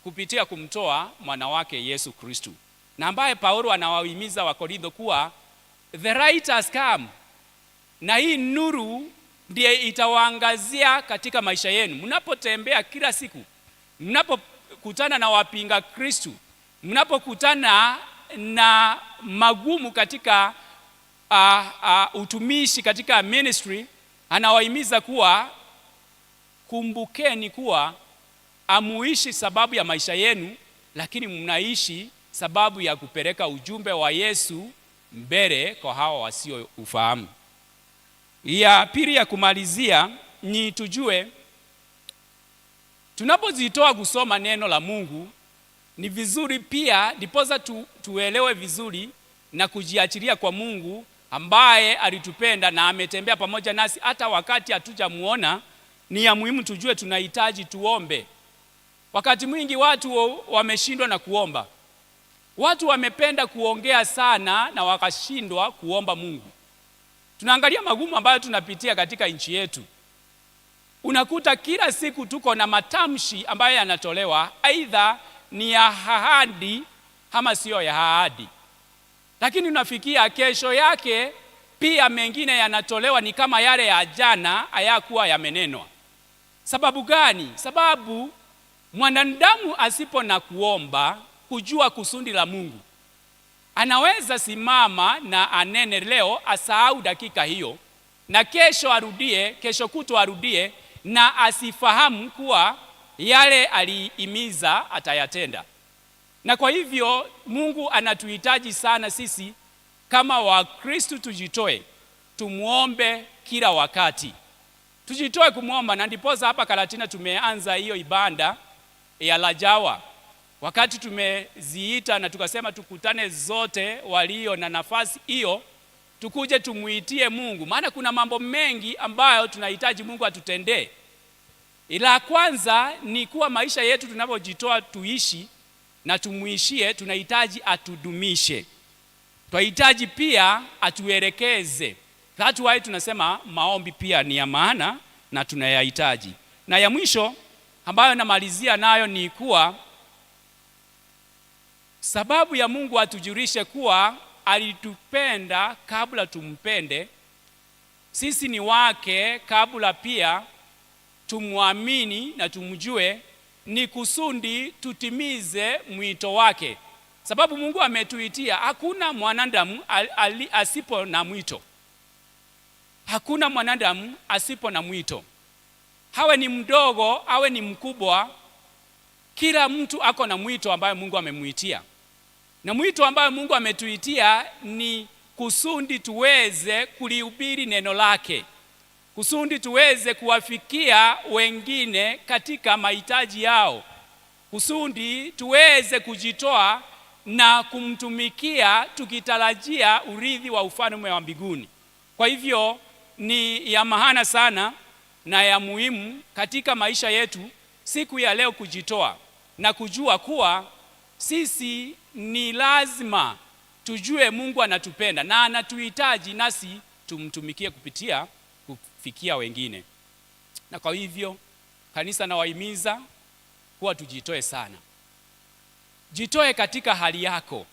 kupitia kumtoa mwana wake Yesu Kristo, na ambaye Paulo anawahimiza Wakorintho kuwa the light has come, na hii nuru ndiye itawaangazia katika maisha yenu mnapotembea kila siku, mnapokutana na wapinga Kristo, mnapokutana na magumu katika utumishi, katika ministry. Anawahimiza kuwa kumbukeni kuwa amuishi sababu ya maisha yenu, lakini mnaishi sababu ya kupeleka ujumbe wa Yesu mbele kwa hawa wasio ufahamu. Ya pili ya kumalizia ni tujue tunapozitoa kusoma neno la Mungu ni vizuri pia ndiposa tuelewe vizuri na kujiachilia kwa Mungu ambaye alitupenda na ametembea pamoja nasi hata wakati hatujamuona. Ni ya muhimu tujue tunahitaji tuombe. Wakati mwingi watu wameshindwa na kuomba. Watu wamependa kuongea sana na wakashindwa kuomba Mungu. Tunaangalia magumu ambayo tunapitia katika nchi yetu. Unakuta kila siku tuko na matamshi ambayo yanatolewa, aidha ni ya ahadi ama sio ya ahadi. Lakini unafikia kesho yake pia mengine yanatolewa ni kama yale ya jana hayakuwa yamenenwa. Sababu gani? Sababu mwanadamu asipo na kuomba, kujua kusudi la Mungu, anaweza simama na anene leo, asahau dakika hiyo, na kesho arudie, kesho kutwa arudie, na asifahamu kuwa yale aliimiza atayatenda. Na kwa hivyo Mungu anatuhitaji sana sisi kama Wakristo tujitoe, tumuombe kila wakati. Tujitoe kumuomba, na ndiposa hapa Karatina tumeanza hiyo ibada ya Lajawa. Wakati tumeziita na tukasema tukutane zote walio na nafasi hiyo, tukuje tumuitie Mungu, maana kuna mambo mengi ambayo tunahitaji Mungu atutendee. Ila kwanza ni kuwa maisha yetu tunapojitoa tuishi na tumuishie, tunahitaji atudumishe. Tunahitaji pia atuelekeze. That's why tunasema maombi pia ni ya maana na tunayahitaji. Na ya mwisho ambayo namalizia nayo ni kuwa sababu ya Mungu atujulishe kuwa alitupenda kabla tumpende, sisi ni wake kabla pia tumwamini na tumjue, ni kusudi tutimize mwito wake. Sababu Mungu ametuitia, hakuna mwanadamu asipo na mwito. Hakuna mwanadamu asipo na mwito. Hawe ni mdogo, awe ni mkubwa, kila mtu ako na mwito ambayo Mungu amemuitia. Na mwito ambayo Mungu ametuitia ni kusudi tuweze kulihubiri neno lake, kusudi tuweze kuwafikia wengine katika mahitaji yao, kusudi tuweze kujitoa na kumtumikia tukitarajia urithi wa ufalme wa mbinguni. Kwa hivyo ni ya maana sana na ya muhimu katika maisha yetu siku ya leo kujitoa na kujua kuwa sisi ni lazima tujue Mungu anatupenda na anatuhitaji nasi tumtumikie kupitia kufikia wengine. Na kwa hivyo kanisa nawahimiza kuwa tujitoe sana. Jitoe katika hali yako.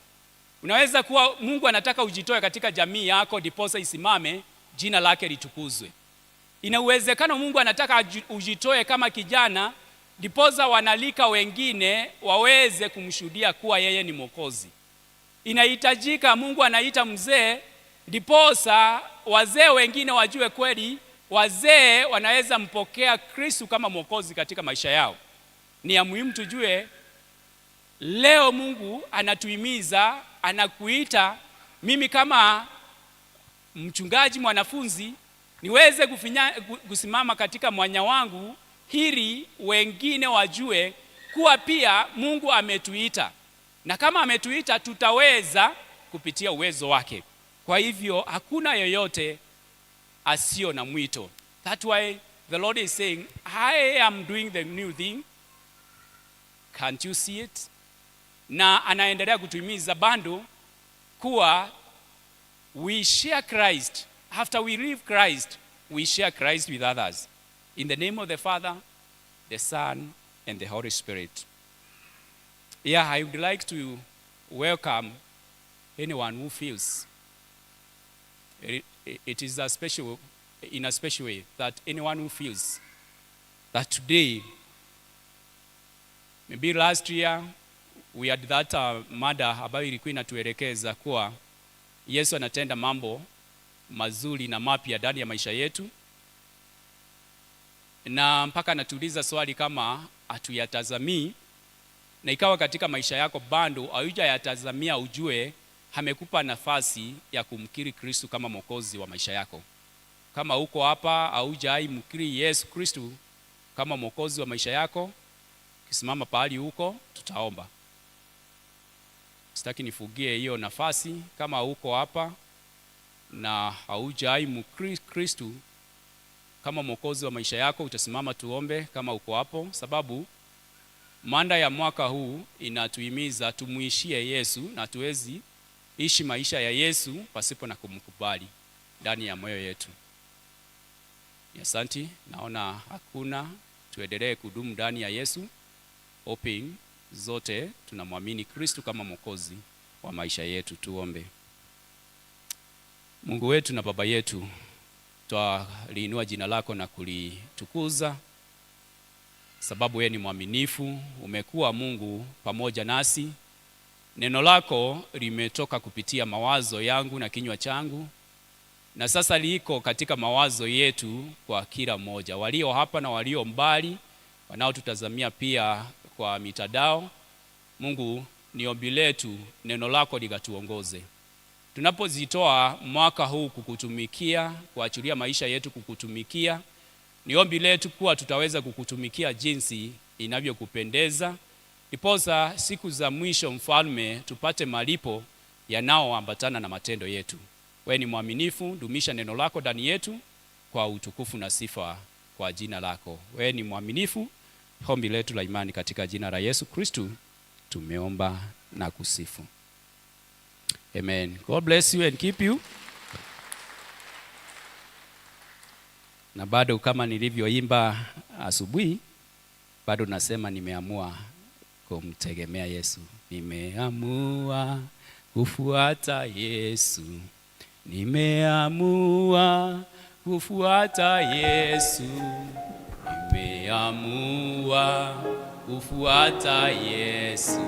Unaweza kuwa Mungu anataka ujitoe katika jamii yako ndiposa isimame, jina lake litukuzwe. Ina uwezekano Mungu anataka ujitoe kama kijana ndiposa wanalika wengine waweze kumshuhudia kuwa yeye ni Mwokozi. Inahitajika Mungu anaita mzee ndiposa wazee wengine wajue kweli wazee wanaweza mpokea Kristo kama Mwokozi katika maisha yao. Ni ya muhimu tujue leo Mungu anatuhimiza, anakuita mimi kama mchungaji mwanafunzi niweze kusimama katika mwanya wangu ili wengine wajue kuwa pia Mungu ametuita. Na kama ametuita tutaweza kupitia uwezo wake. Kwa hivyo hakuna yoyote asio na mwito. That's why the Lord is saying, I am doing the new thing. Can't you see it? Na anaendelea kutuhimiza bado kuwa we share Christ. After we live Christ, we share Christ with others. In the name of the Father, the Son, and the Holy Spirit. Yeah, I would like to welcome anyone who feels it is a special, in a special way, that anyone who feels that today, maybe last year, we had that mada ambayo ilikuwa inatuelekeza kuwa Yesu anatenda mambo mazuri na mapya ndani ya maisha yetu, na mpaka anatuuliza swali kama hatuyatazamii, na ikawa katika maisha yako bado haujayatazamia, ujue amekupa nafasi ya kumkiri Kristo kama Mwokozi wa maisha yako. Kama uko hapa haujai mkiri Yesu Kristo kama Mwokozi wa maisha yako, kisimama pahali huko, tutaomba. Sitaki nifugie hiyo nafasi. Kama uko hapa na haujai mkiri Kristo kama Mwokozi wa maisha yako, utasimama tuombe kama uko hapo, sababu mada ya mwaka huu inatuhimiza tumuishie Yesu na tuwezi ishi maisha ya Yesu pasipo na kumkubali ndani ya moyo yetu. Asante, naona hakuna. Tuendelee kudumu ndani ya Yesu, hoping zote tunamwamini Kristo kama Mwokozi wa maisha yetu. Tuombe. Mungu wetu na Baba yetu, twaliinua jina lako na kulitukuza, sababu wewe ni mwaminifu, umekuwa Mungu pamoja nasi. Neno lako limetoka kupitia mawazo yangu na kinywa changu, na sasa liko katika mawazo yetu kwa kila mmoja, walio hapa na walio mbali, wanaotutazamia pia kwa mitandao. Mungu, ni ombi letu neno lako likatuongoze tunapozitoa mwaka huu kukutumikia, kuachilia maisha yetu kukutumikia. Ni ombi letu kuwa tutaweza kukutumikia jinsi inavyokupendeza, Ndiposa siku za mwisho, Mfalme, tupate malipo yanayoambatana na matendo yetu. Wewe ni mwaminifu, dumisha neno lako ndani yetu kwa utukufu na sifa kwa jina lako. Wewe ni mwaminifu. Ombi letu la imani katika jina la Yesu Kristu tumeomba na kusifu. Amen. God bless you and keep you. Na bado kama nilivyoimba asubuhi, bado nasema nimeamua kumtegemea Yesu. Nimeamua kufuata Yesu. Nimeamua kufuata Yesu. Nimeamua kufuata Yesu.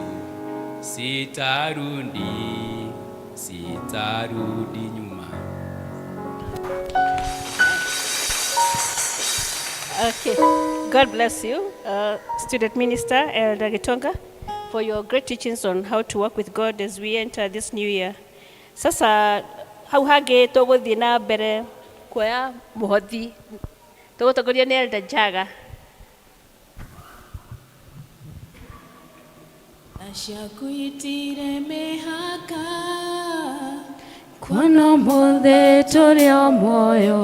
Sitarudi, sitarudi nyuma. Okay. God bless you, Student Minister Elder Gitonga, for your great teachings on how to work with God as we enter this new year. Sasa hau hangĩ tũgũthiĩ na mbere kuoya mũhothi tũgũtongorio nĩ Elder Njaga. Ciaku itirĩ mĩhaka kuona ũmũthĩ tũrĩ o muoyo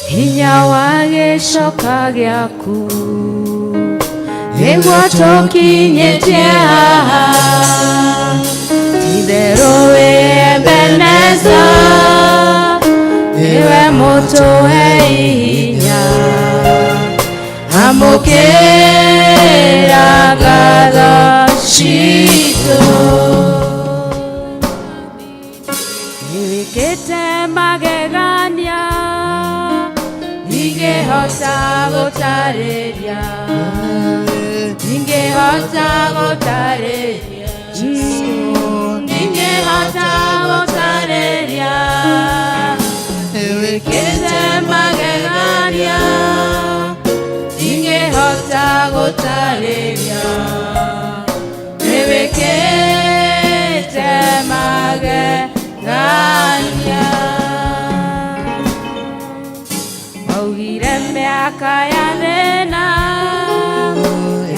hinya wa gĩcoka gĩaku nĩguo tũkinyĩtie haha itherũ wĩ Ebeneza nĩwe mũtũhe hinya amũkĩra ngatho citũ nĩwĩkĩte magegania ndingĩhota gũtarĩria ndingĩhota gũtarĩria ndingĩhota gũtarĩria nĩwĩkĩte magegania ndingĩhota gũtarĩria nĩwĩkĩte magegania waugire mĩaka ya thĩna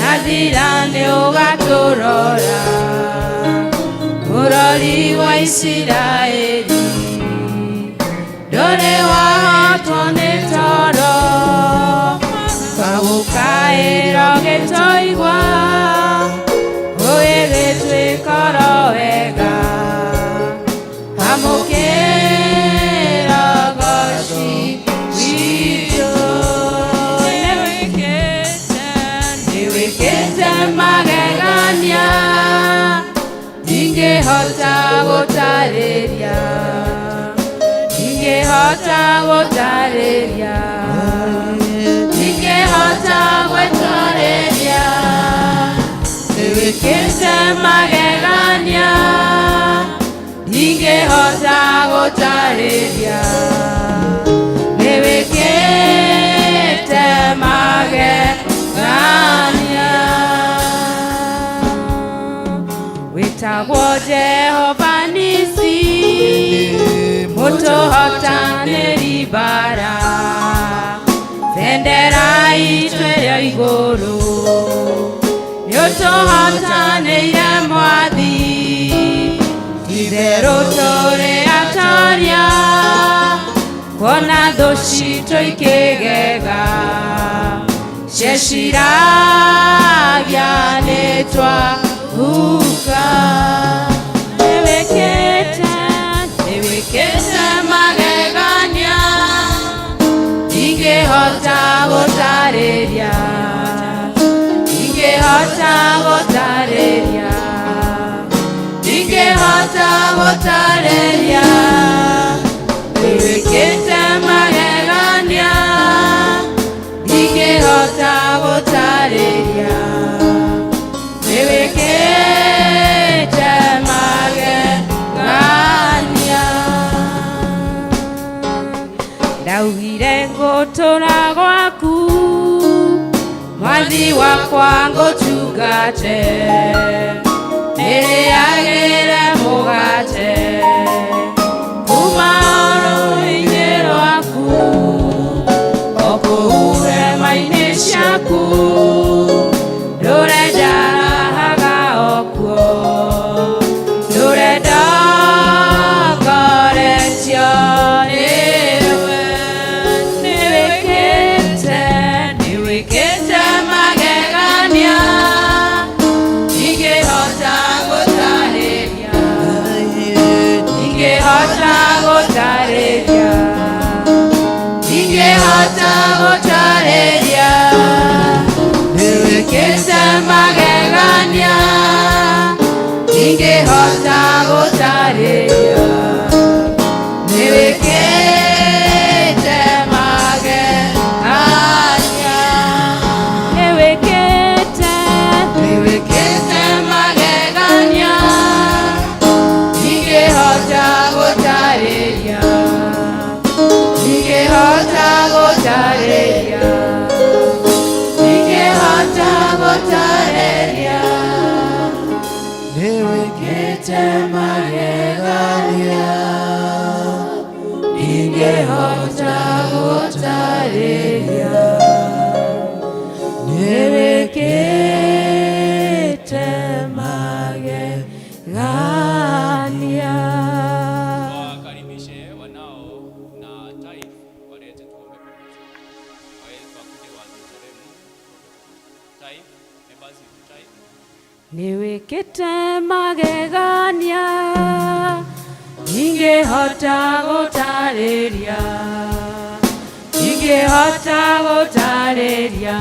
yathira nĩ ũgatũrora mũrori wa Isiraeli ndũrĩ wahotwo nĩ toro twagũkaĩra ũgĩtũigua ũgĩgĩtwĩkoro wega amũkĩra ngoci citũ nĩwĩkĩte magegania ndingĩhota gũtarĩria ndingĩhota gũtarĩria ndingĩhota gwĩtarĩria nĩwĩkĩte magegania ndingĩhota gũtarĩria nĩwĩkĩte magegania wĩtagwo Jehova Nisi mũtũhotanĩri mbara bendera itũ ĩrĩ igũrũ nĩũtũhotanĩire mwathi itherũ tũrĩ atoria kuona thũ citũ ikĩgega cieciragia nĩtwahuka nĩwĩkĩte magegania ndingĩhota gũtarĩria ndingĩhota gũtarĩria ndingĩhota gũtarĩria nĩwĩkĩte magegania ndingĩhota gũtarĩria nĩwĩkĩte magegania ndaugire ngũtũra gwaku mwathi wakwa ngũtungate nĩrĩagĩre mũgate kuma rũĩ-inĩ rwaku o kũu hema-inĩ ciaku ndũrenda gũtarĩria, ndingĩhota gũtarĩria. Nĩwĩkĩte magegania, ndingĩhota gũtarĩria. Nĩwĩkĩte magegania. Nĩwĩkĩte, nĩwĩkĩte magegania, ndingĩhota gũtarĩria, ndingĩhota gũtarĩria, ndingĩhota gũtarĩria. Nĩwĩkĩte magegania, ndingĩhota gũtarĩria. Nĩwĩkĩte magegania. Wakaribishe wanao na tithe walete tuombe pamoja. Wakuje wazitolee Mungu. Tithe, members with tithe. Nĩwĩkĩte magegania, ndingĩhota gũtarĩria, ndingĩhota gũtarĩria,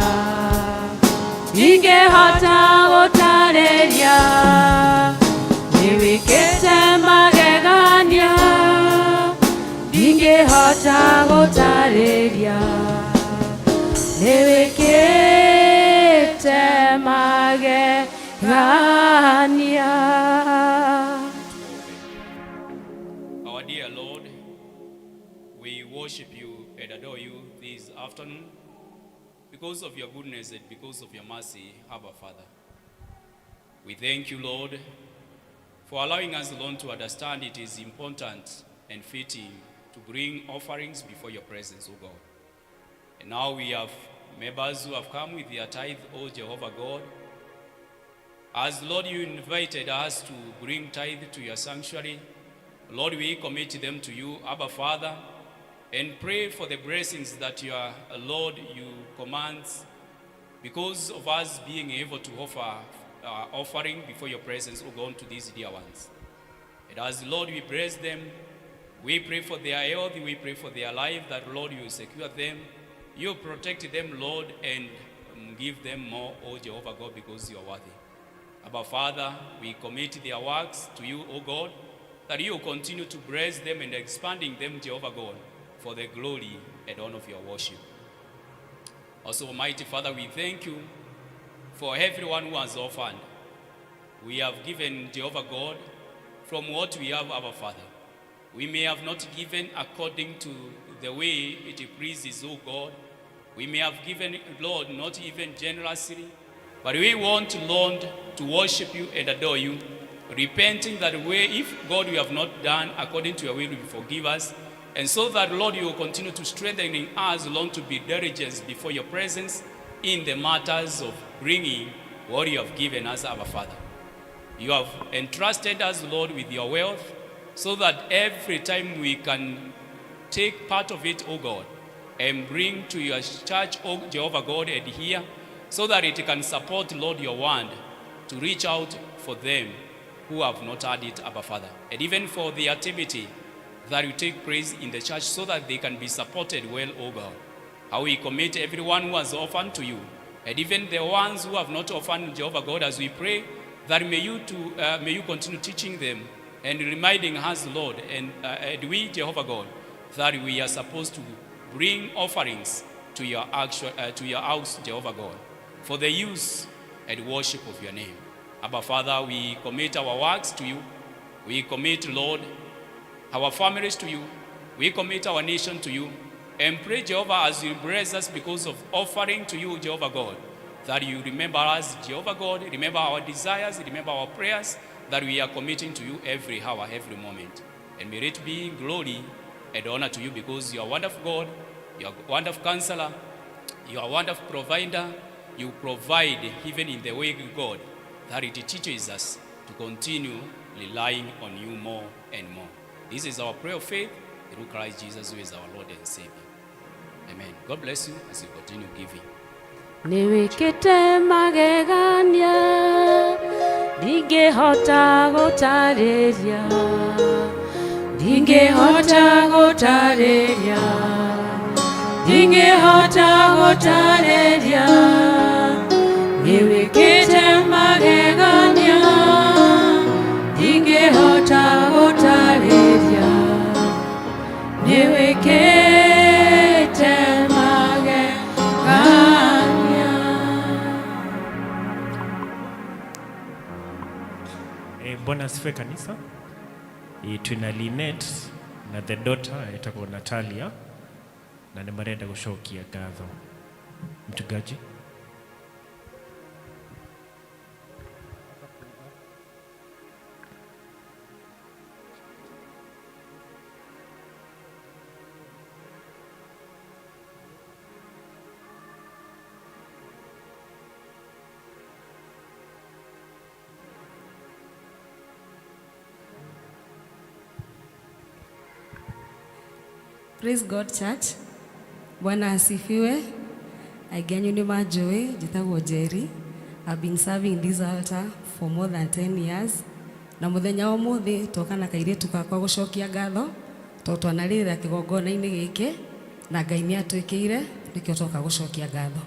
ndingĩhota gũtarĩria. Nĩwĩkĩte magegania, ndingĩhota gũtarĩria. Nĩwĩkĩte magegania. Our dear Lord, we worship you and adore you this afternoon because of your goodness and because of your mercy, Abba Father. We thank you, Lord, for allowing us, Lord, to understand it is important and fitting to bring offerings before your presence, O God. And now we have members who have come with their tithe, O Jehovah God. As Lord, you invited us to bring tithe to your sanctuary, Lord, we commit them to you, Abba Father, and pray for the blessings that your Lord you commands because of us being able to offer offering before your presence, O God, to these dear ones. And as Lord, we bless them, we pray for their health, we pray for their life, that Lord, you secure them, you protect them, Lord, and give them more, O Jehovah God, because you are worthy. Abba Father, we commit their works to you, O God, that you continue to bless them and expanding them, Jehovah God, for the glory and honor of your worship. Also, Almighty Father, we thank you for everyone who has offered. We have given Jehovah God from what we have, our Father. We may have not given according to the way it pleases, O God. We may have given, Lord, not even generously, but we want, Lord, to worship you and adore you, repenting that way, if God we have not done according to your will, you forgive us. And so that, Lord, you will continue to strengthening us, Lord, to be diligent before your presence in the matters of bringing what you have given us, our Father. You have entrusted us, Lord, with your wealth, so that every time we can take part of it, O God, and bring to your church, O Jehovah God, and here, so that it can support, Lord, your word to reach out for them who have not had it, Abba Father. And even for the activity that will take place in the church so that they can be supported well, O God. How we commit everyone who has offered to you, and even the ones who have not offered, Jehovah God, as we pray, that may you continue teaching them and reminding us, Lord, and we, Jehovah God, that we are supposed to bring offerings to your house, Jehovah God, for the use and worship of your name. Abba Father, we commit our works to you. We commit, Lord, our families to you. We commit our nation to you. And pray, Jehovah, as you bless us because of offering to you, Jehovah God, that you remember us, Jehovah God, remember our desires, remember our prayers that we are committing to you every hour, every moment. And may it be glory and honor to you because you are wonderful God, you are wonderful counselor, you are wonderful provider. You provide even in the way, God, that it teaches us to continue relying on you more and more. This is our prayer of faith through Christ Jesus, who is our Lord and Savior. Amen. God bless you as you continue giving. Nĩwĩkĩte magegania, ndingĩhota gũtarĩria. Ndingĩhota gũtarĩria, ndingĩhota gũtarĩria, nĩwĩkĩte magegania. Ndingĩhota gũtarĩria, nĩwĩkĩte magegania. Bwana asifiwe kanisa. Twina Linet na the daughter etagwo Natalia na nĩ marenda gũcokia ngatho. Mchungaji. Praise God, church. Bwana asifiwe. Aingĩ anyu nĩ manjũĩ, njĩtagwo Njeri. I've been serving this altar for more than 10 years. Na mũthenya wa ũmũthĩ twoka na kairĩtu gakwa gũcokia ngatho tondũ twanarĩrĩra kĩgongona-inĩ gĩkĩ na Ngai nĩ atwĩkĩire, nĩkĩo twoka gũcokia ngatho.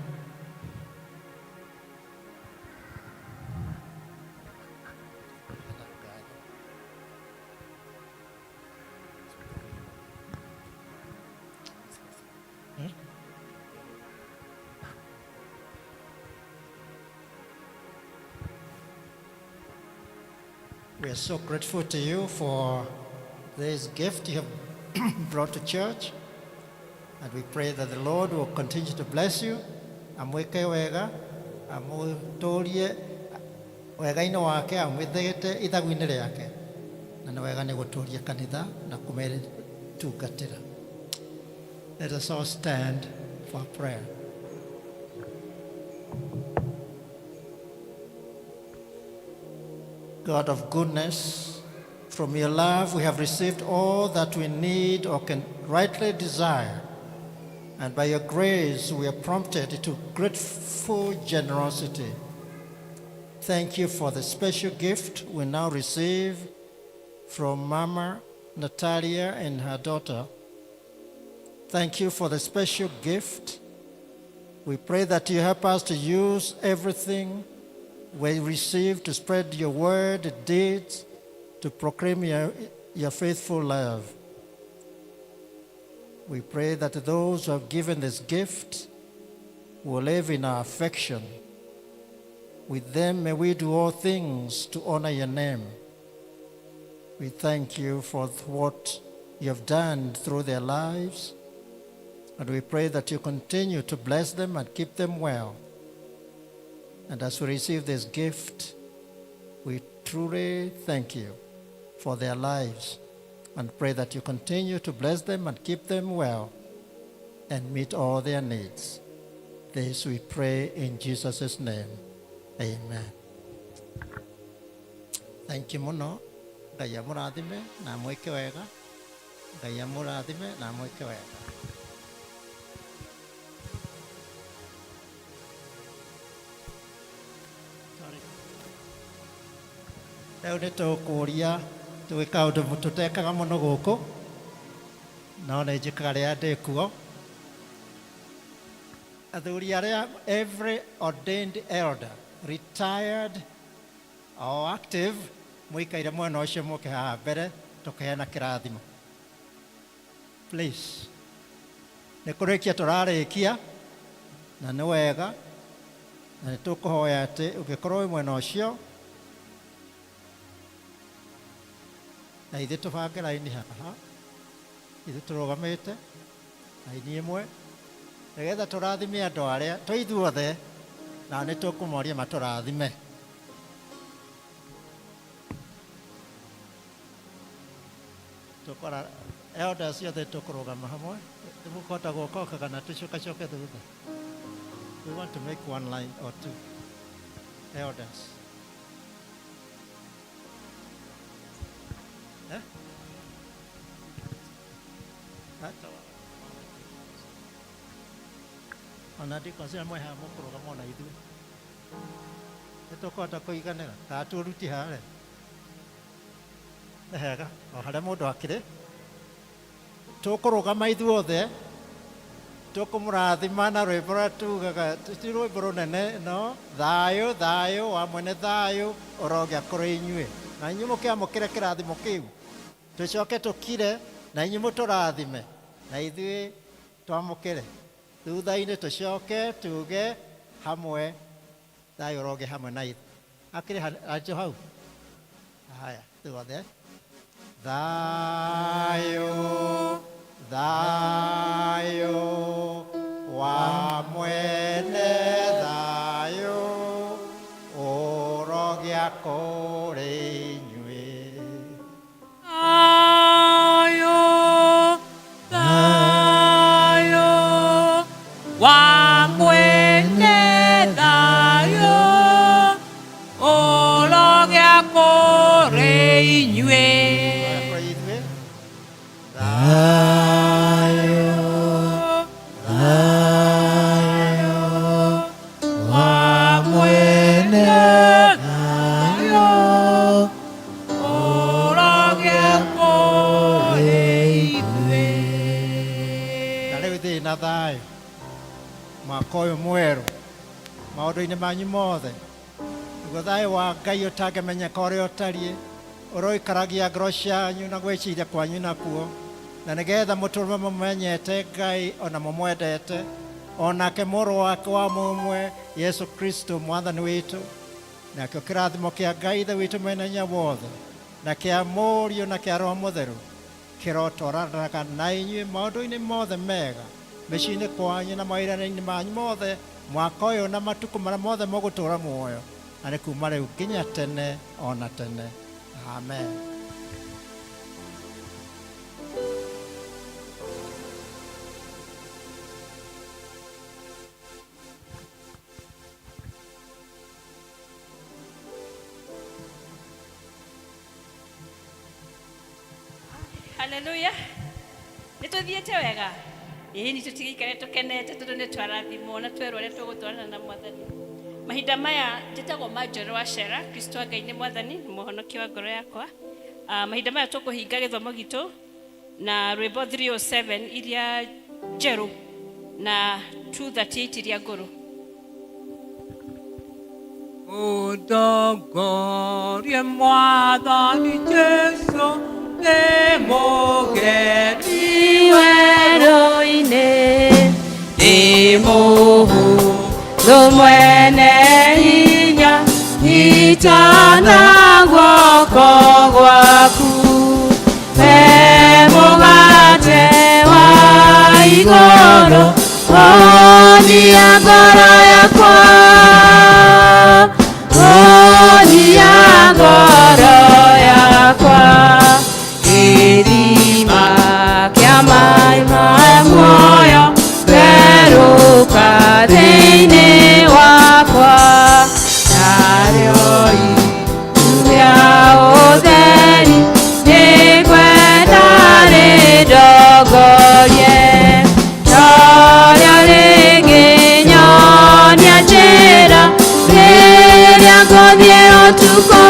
We are so grateful to you for this gift you have brought to church. And we pray that the Lord will continue to bless you. Amwĩke wega, amũtũrie wega-inĩ wake, amwĩthĩte ithagu-inĩ rĩake. Na nĩ wega nĩ gũtũria kanitha na kũmĩtungatĩra. Let us all stand for prayer. God of goodness, from your love we have received all that we need or can rightly desire. And by your grace we are prompted to grateful generosity. Thank you for the special gift we now receive from Mama Natalia and her daughter. Thank you for the special gift. We pray that you help us to use everything we receive to spread your word, deeds, to proclaim your faithful love. We pray that those who have given this gift will live in our affection. With them, may we do all things to honor your name. We thank you for what you have done through their lives, and we pray that you continue to bless them and keep them well. And as we receive this gift, we truly thank you for their lives and pray that you continue to bless them and keep them well and meet all their needs. This we pray in Jesus' name. Amen. Thank you muno. Ngai amũrathime na amwĩke wega. Ngai amũrathime na amwĩke wega. Sorry. Rĩu nĩ tũkũria tũgĩka ũndũ tũtekaga mũno gũkũ, no nĩ njĩkaga rĩrĩa ndĩ kuo. Athuri arĩa, every ordained elder, retired or active, mũikaire mwena ũcio mũke haha mbere tũkĩheana kĩrathimo. Please. Nĩ kũrĩkia tũrarĩkia na nĩ wega, na nĩ tũkũhoya atĩ ũngĩkorwo wĩ mwena ũcio na ithuĩ tũbange raini haha, ithuĩ tũrũgamĩte raini ĩmwe nĩgetha tũrathime andũ arĩa twĩ ithuothe, na nĩ tũkũmoria matũrathime. Tũkora elders ciothe tũkũrũgama hamwe, tũkũhota gũkoka kana tũcokacoke thutha. We want to make one line or two. Elders. Eh? Hata ona ndikwacia mwe haha mũkũrũgama ona ithuĩ nĩ tũkũhota kũiganĩra kana tũruti harĩa. Nĩ hega o harĩa mũndũ akĩrĩ. Tũkũrũgama ithuothe tũkũmũrathima na rwĩmbo rũrĩa tugaga ti rwĩmbo rũnene no thayũ thayũ wa mwene thayũ ũrogĩa kũrĩ inyuĩ na inyuĩ mũkĩamũkĩre kĩrathimo kĩu tũcoke tũkire na inyuĩ mũtũrathime na ithuĩ twamũkĩre thutha-inĩ tũcoke tuge hamwe thayũ ũrogĩa hamwe na ithuĩ akĩrĩ anjo hau haya ithuothe thayũ thayũ wa mwene thayũ ũrogĩa kũrĩ inyuĩ. Thayũ, thayũ, wa mwene thayũ, ũrogĩa kũrĩ inyuĩ. Thayũ, thayũ, wa mwene thayũ, ũrogĩa kũrĩ ithuĩ. Na rĩu thiĩ na thayũ mwaka ũyũ mwerũ maũndũ-inĩ manyu mothe nĩguo thayũ wa Ngai ũtangĩmenyeka ũrĩa ũtariĩ ũroikaragia ngoro cianyu na gwĩciria kwanyu nakuo na nĩgetha mũtũrũme mũmenyete Ngai ona mũmwendete onake mũrũ wake wa mũmwe Yesu Kristo mwathani witũ nakĩo kĩrathimo kĩa Ngai ithe witũ mwene hinya wothe na kĩa Mũriũ na kĩa Roho Mũtheru kĩrotwaranaga na inyuĩ maũndũ-inĩ mothe mega mĩciĩ-inĩ kwanyu na mawĩra-inĩ manyu mothe mwaka ũyũ na matukũ marĩa mothe mũgũtũũra muoyo na nĩ kuma rĩu nginya tene ona tene. Amen. Haleluya. Nĩ tũthiĩte wega ĩĩ nĩ tũtigĩikare tũkenete tondũ nĩ twarathimwo na twerwo ũrĩa tũgũtwarana na mwathani. Mahinda maya njĩtagwo Marjorie Wacera Kristo wa Ngai nĩ mwathani nĩ mũhonokia wa ngoro yakwa. Mahinda maya tũkũhinga gĩthomo gitũ na rwĩmbo 307 iria njerũ na 238 iria ngũrũ. Ũndongorie mwathani Jesũ nĩ mũgeni werũ-inĩ ndĩ mũhũthũ mwene hinya nyitana guoko gwaku we mũgate wa igũrũ wonia ngoro yakwa wonia ngoro yakwa gĩthima kĩa maĩ ma muoyo therũka thĩinĩ wakwa narĩo itu rĩa ũtheri nĩngwenda rĩndongorie norĩo rĩngĩnyonia njĩra rĩrĩa ngũthiĩ ũtukũ.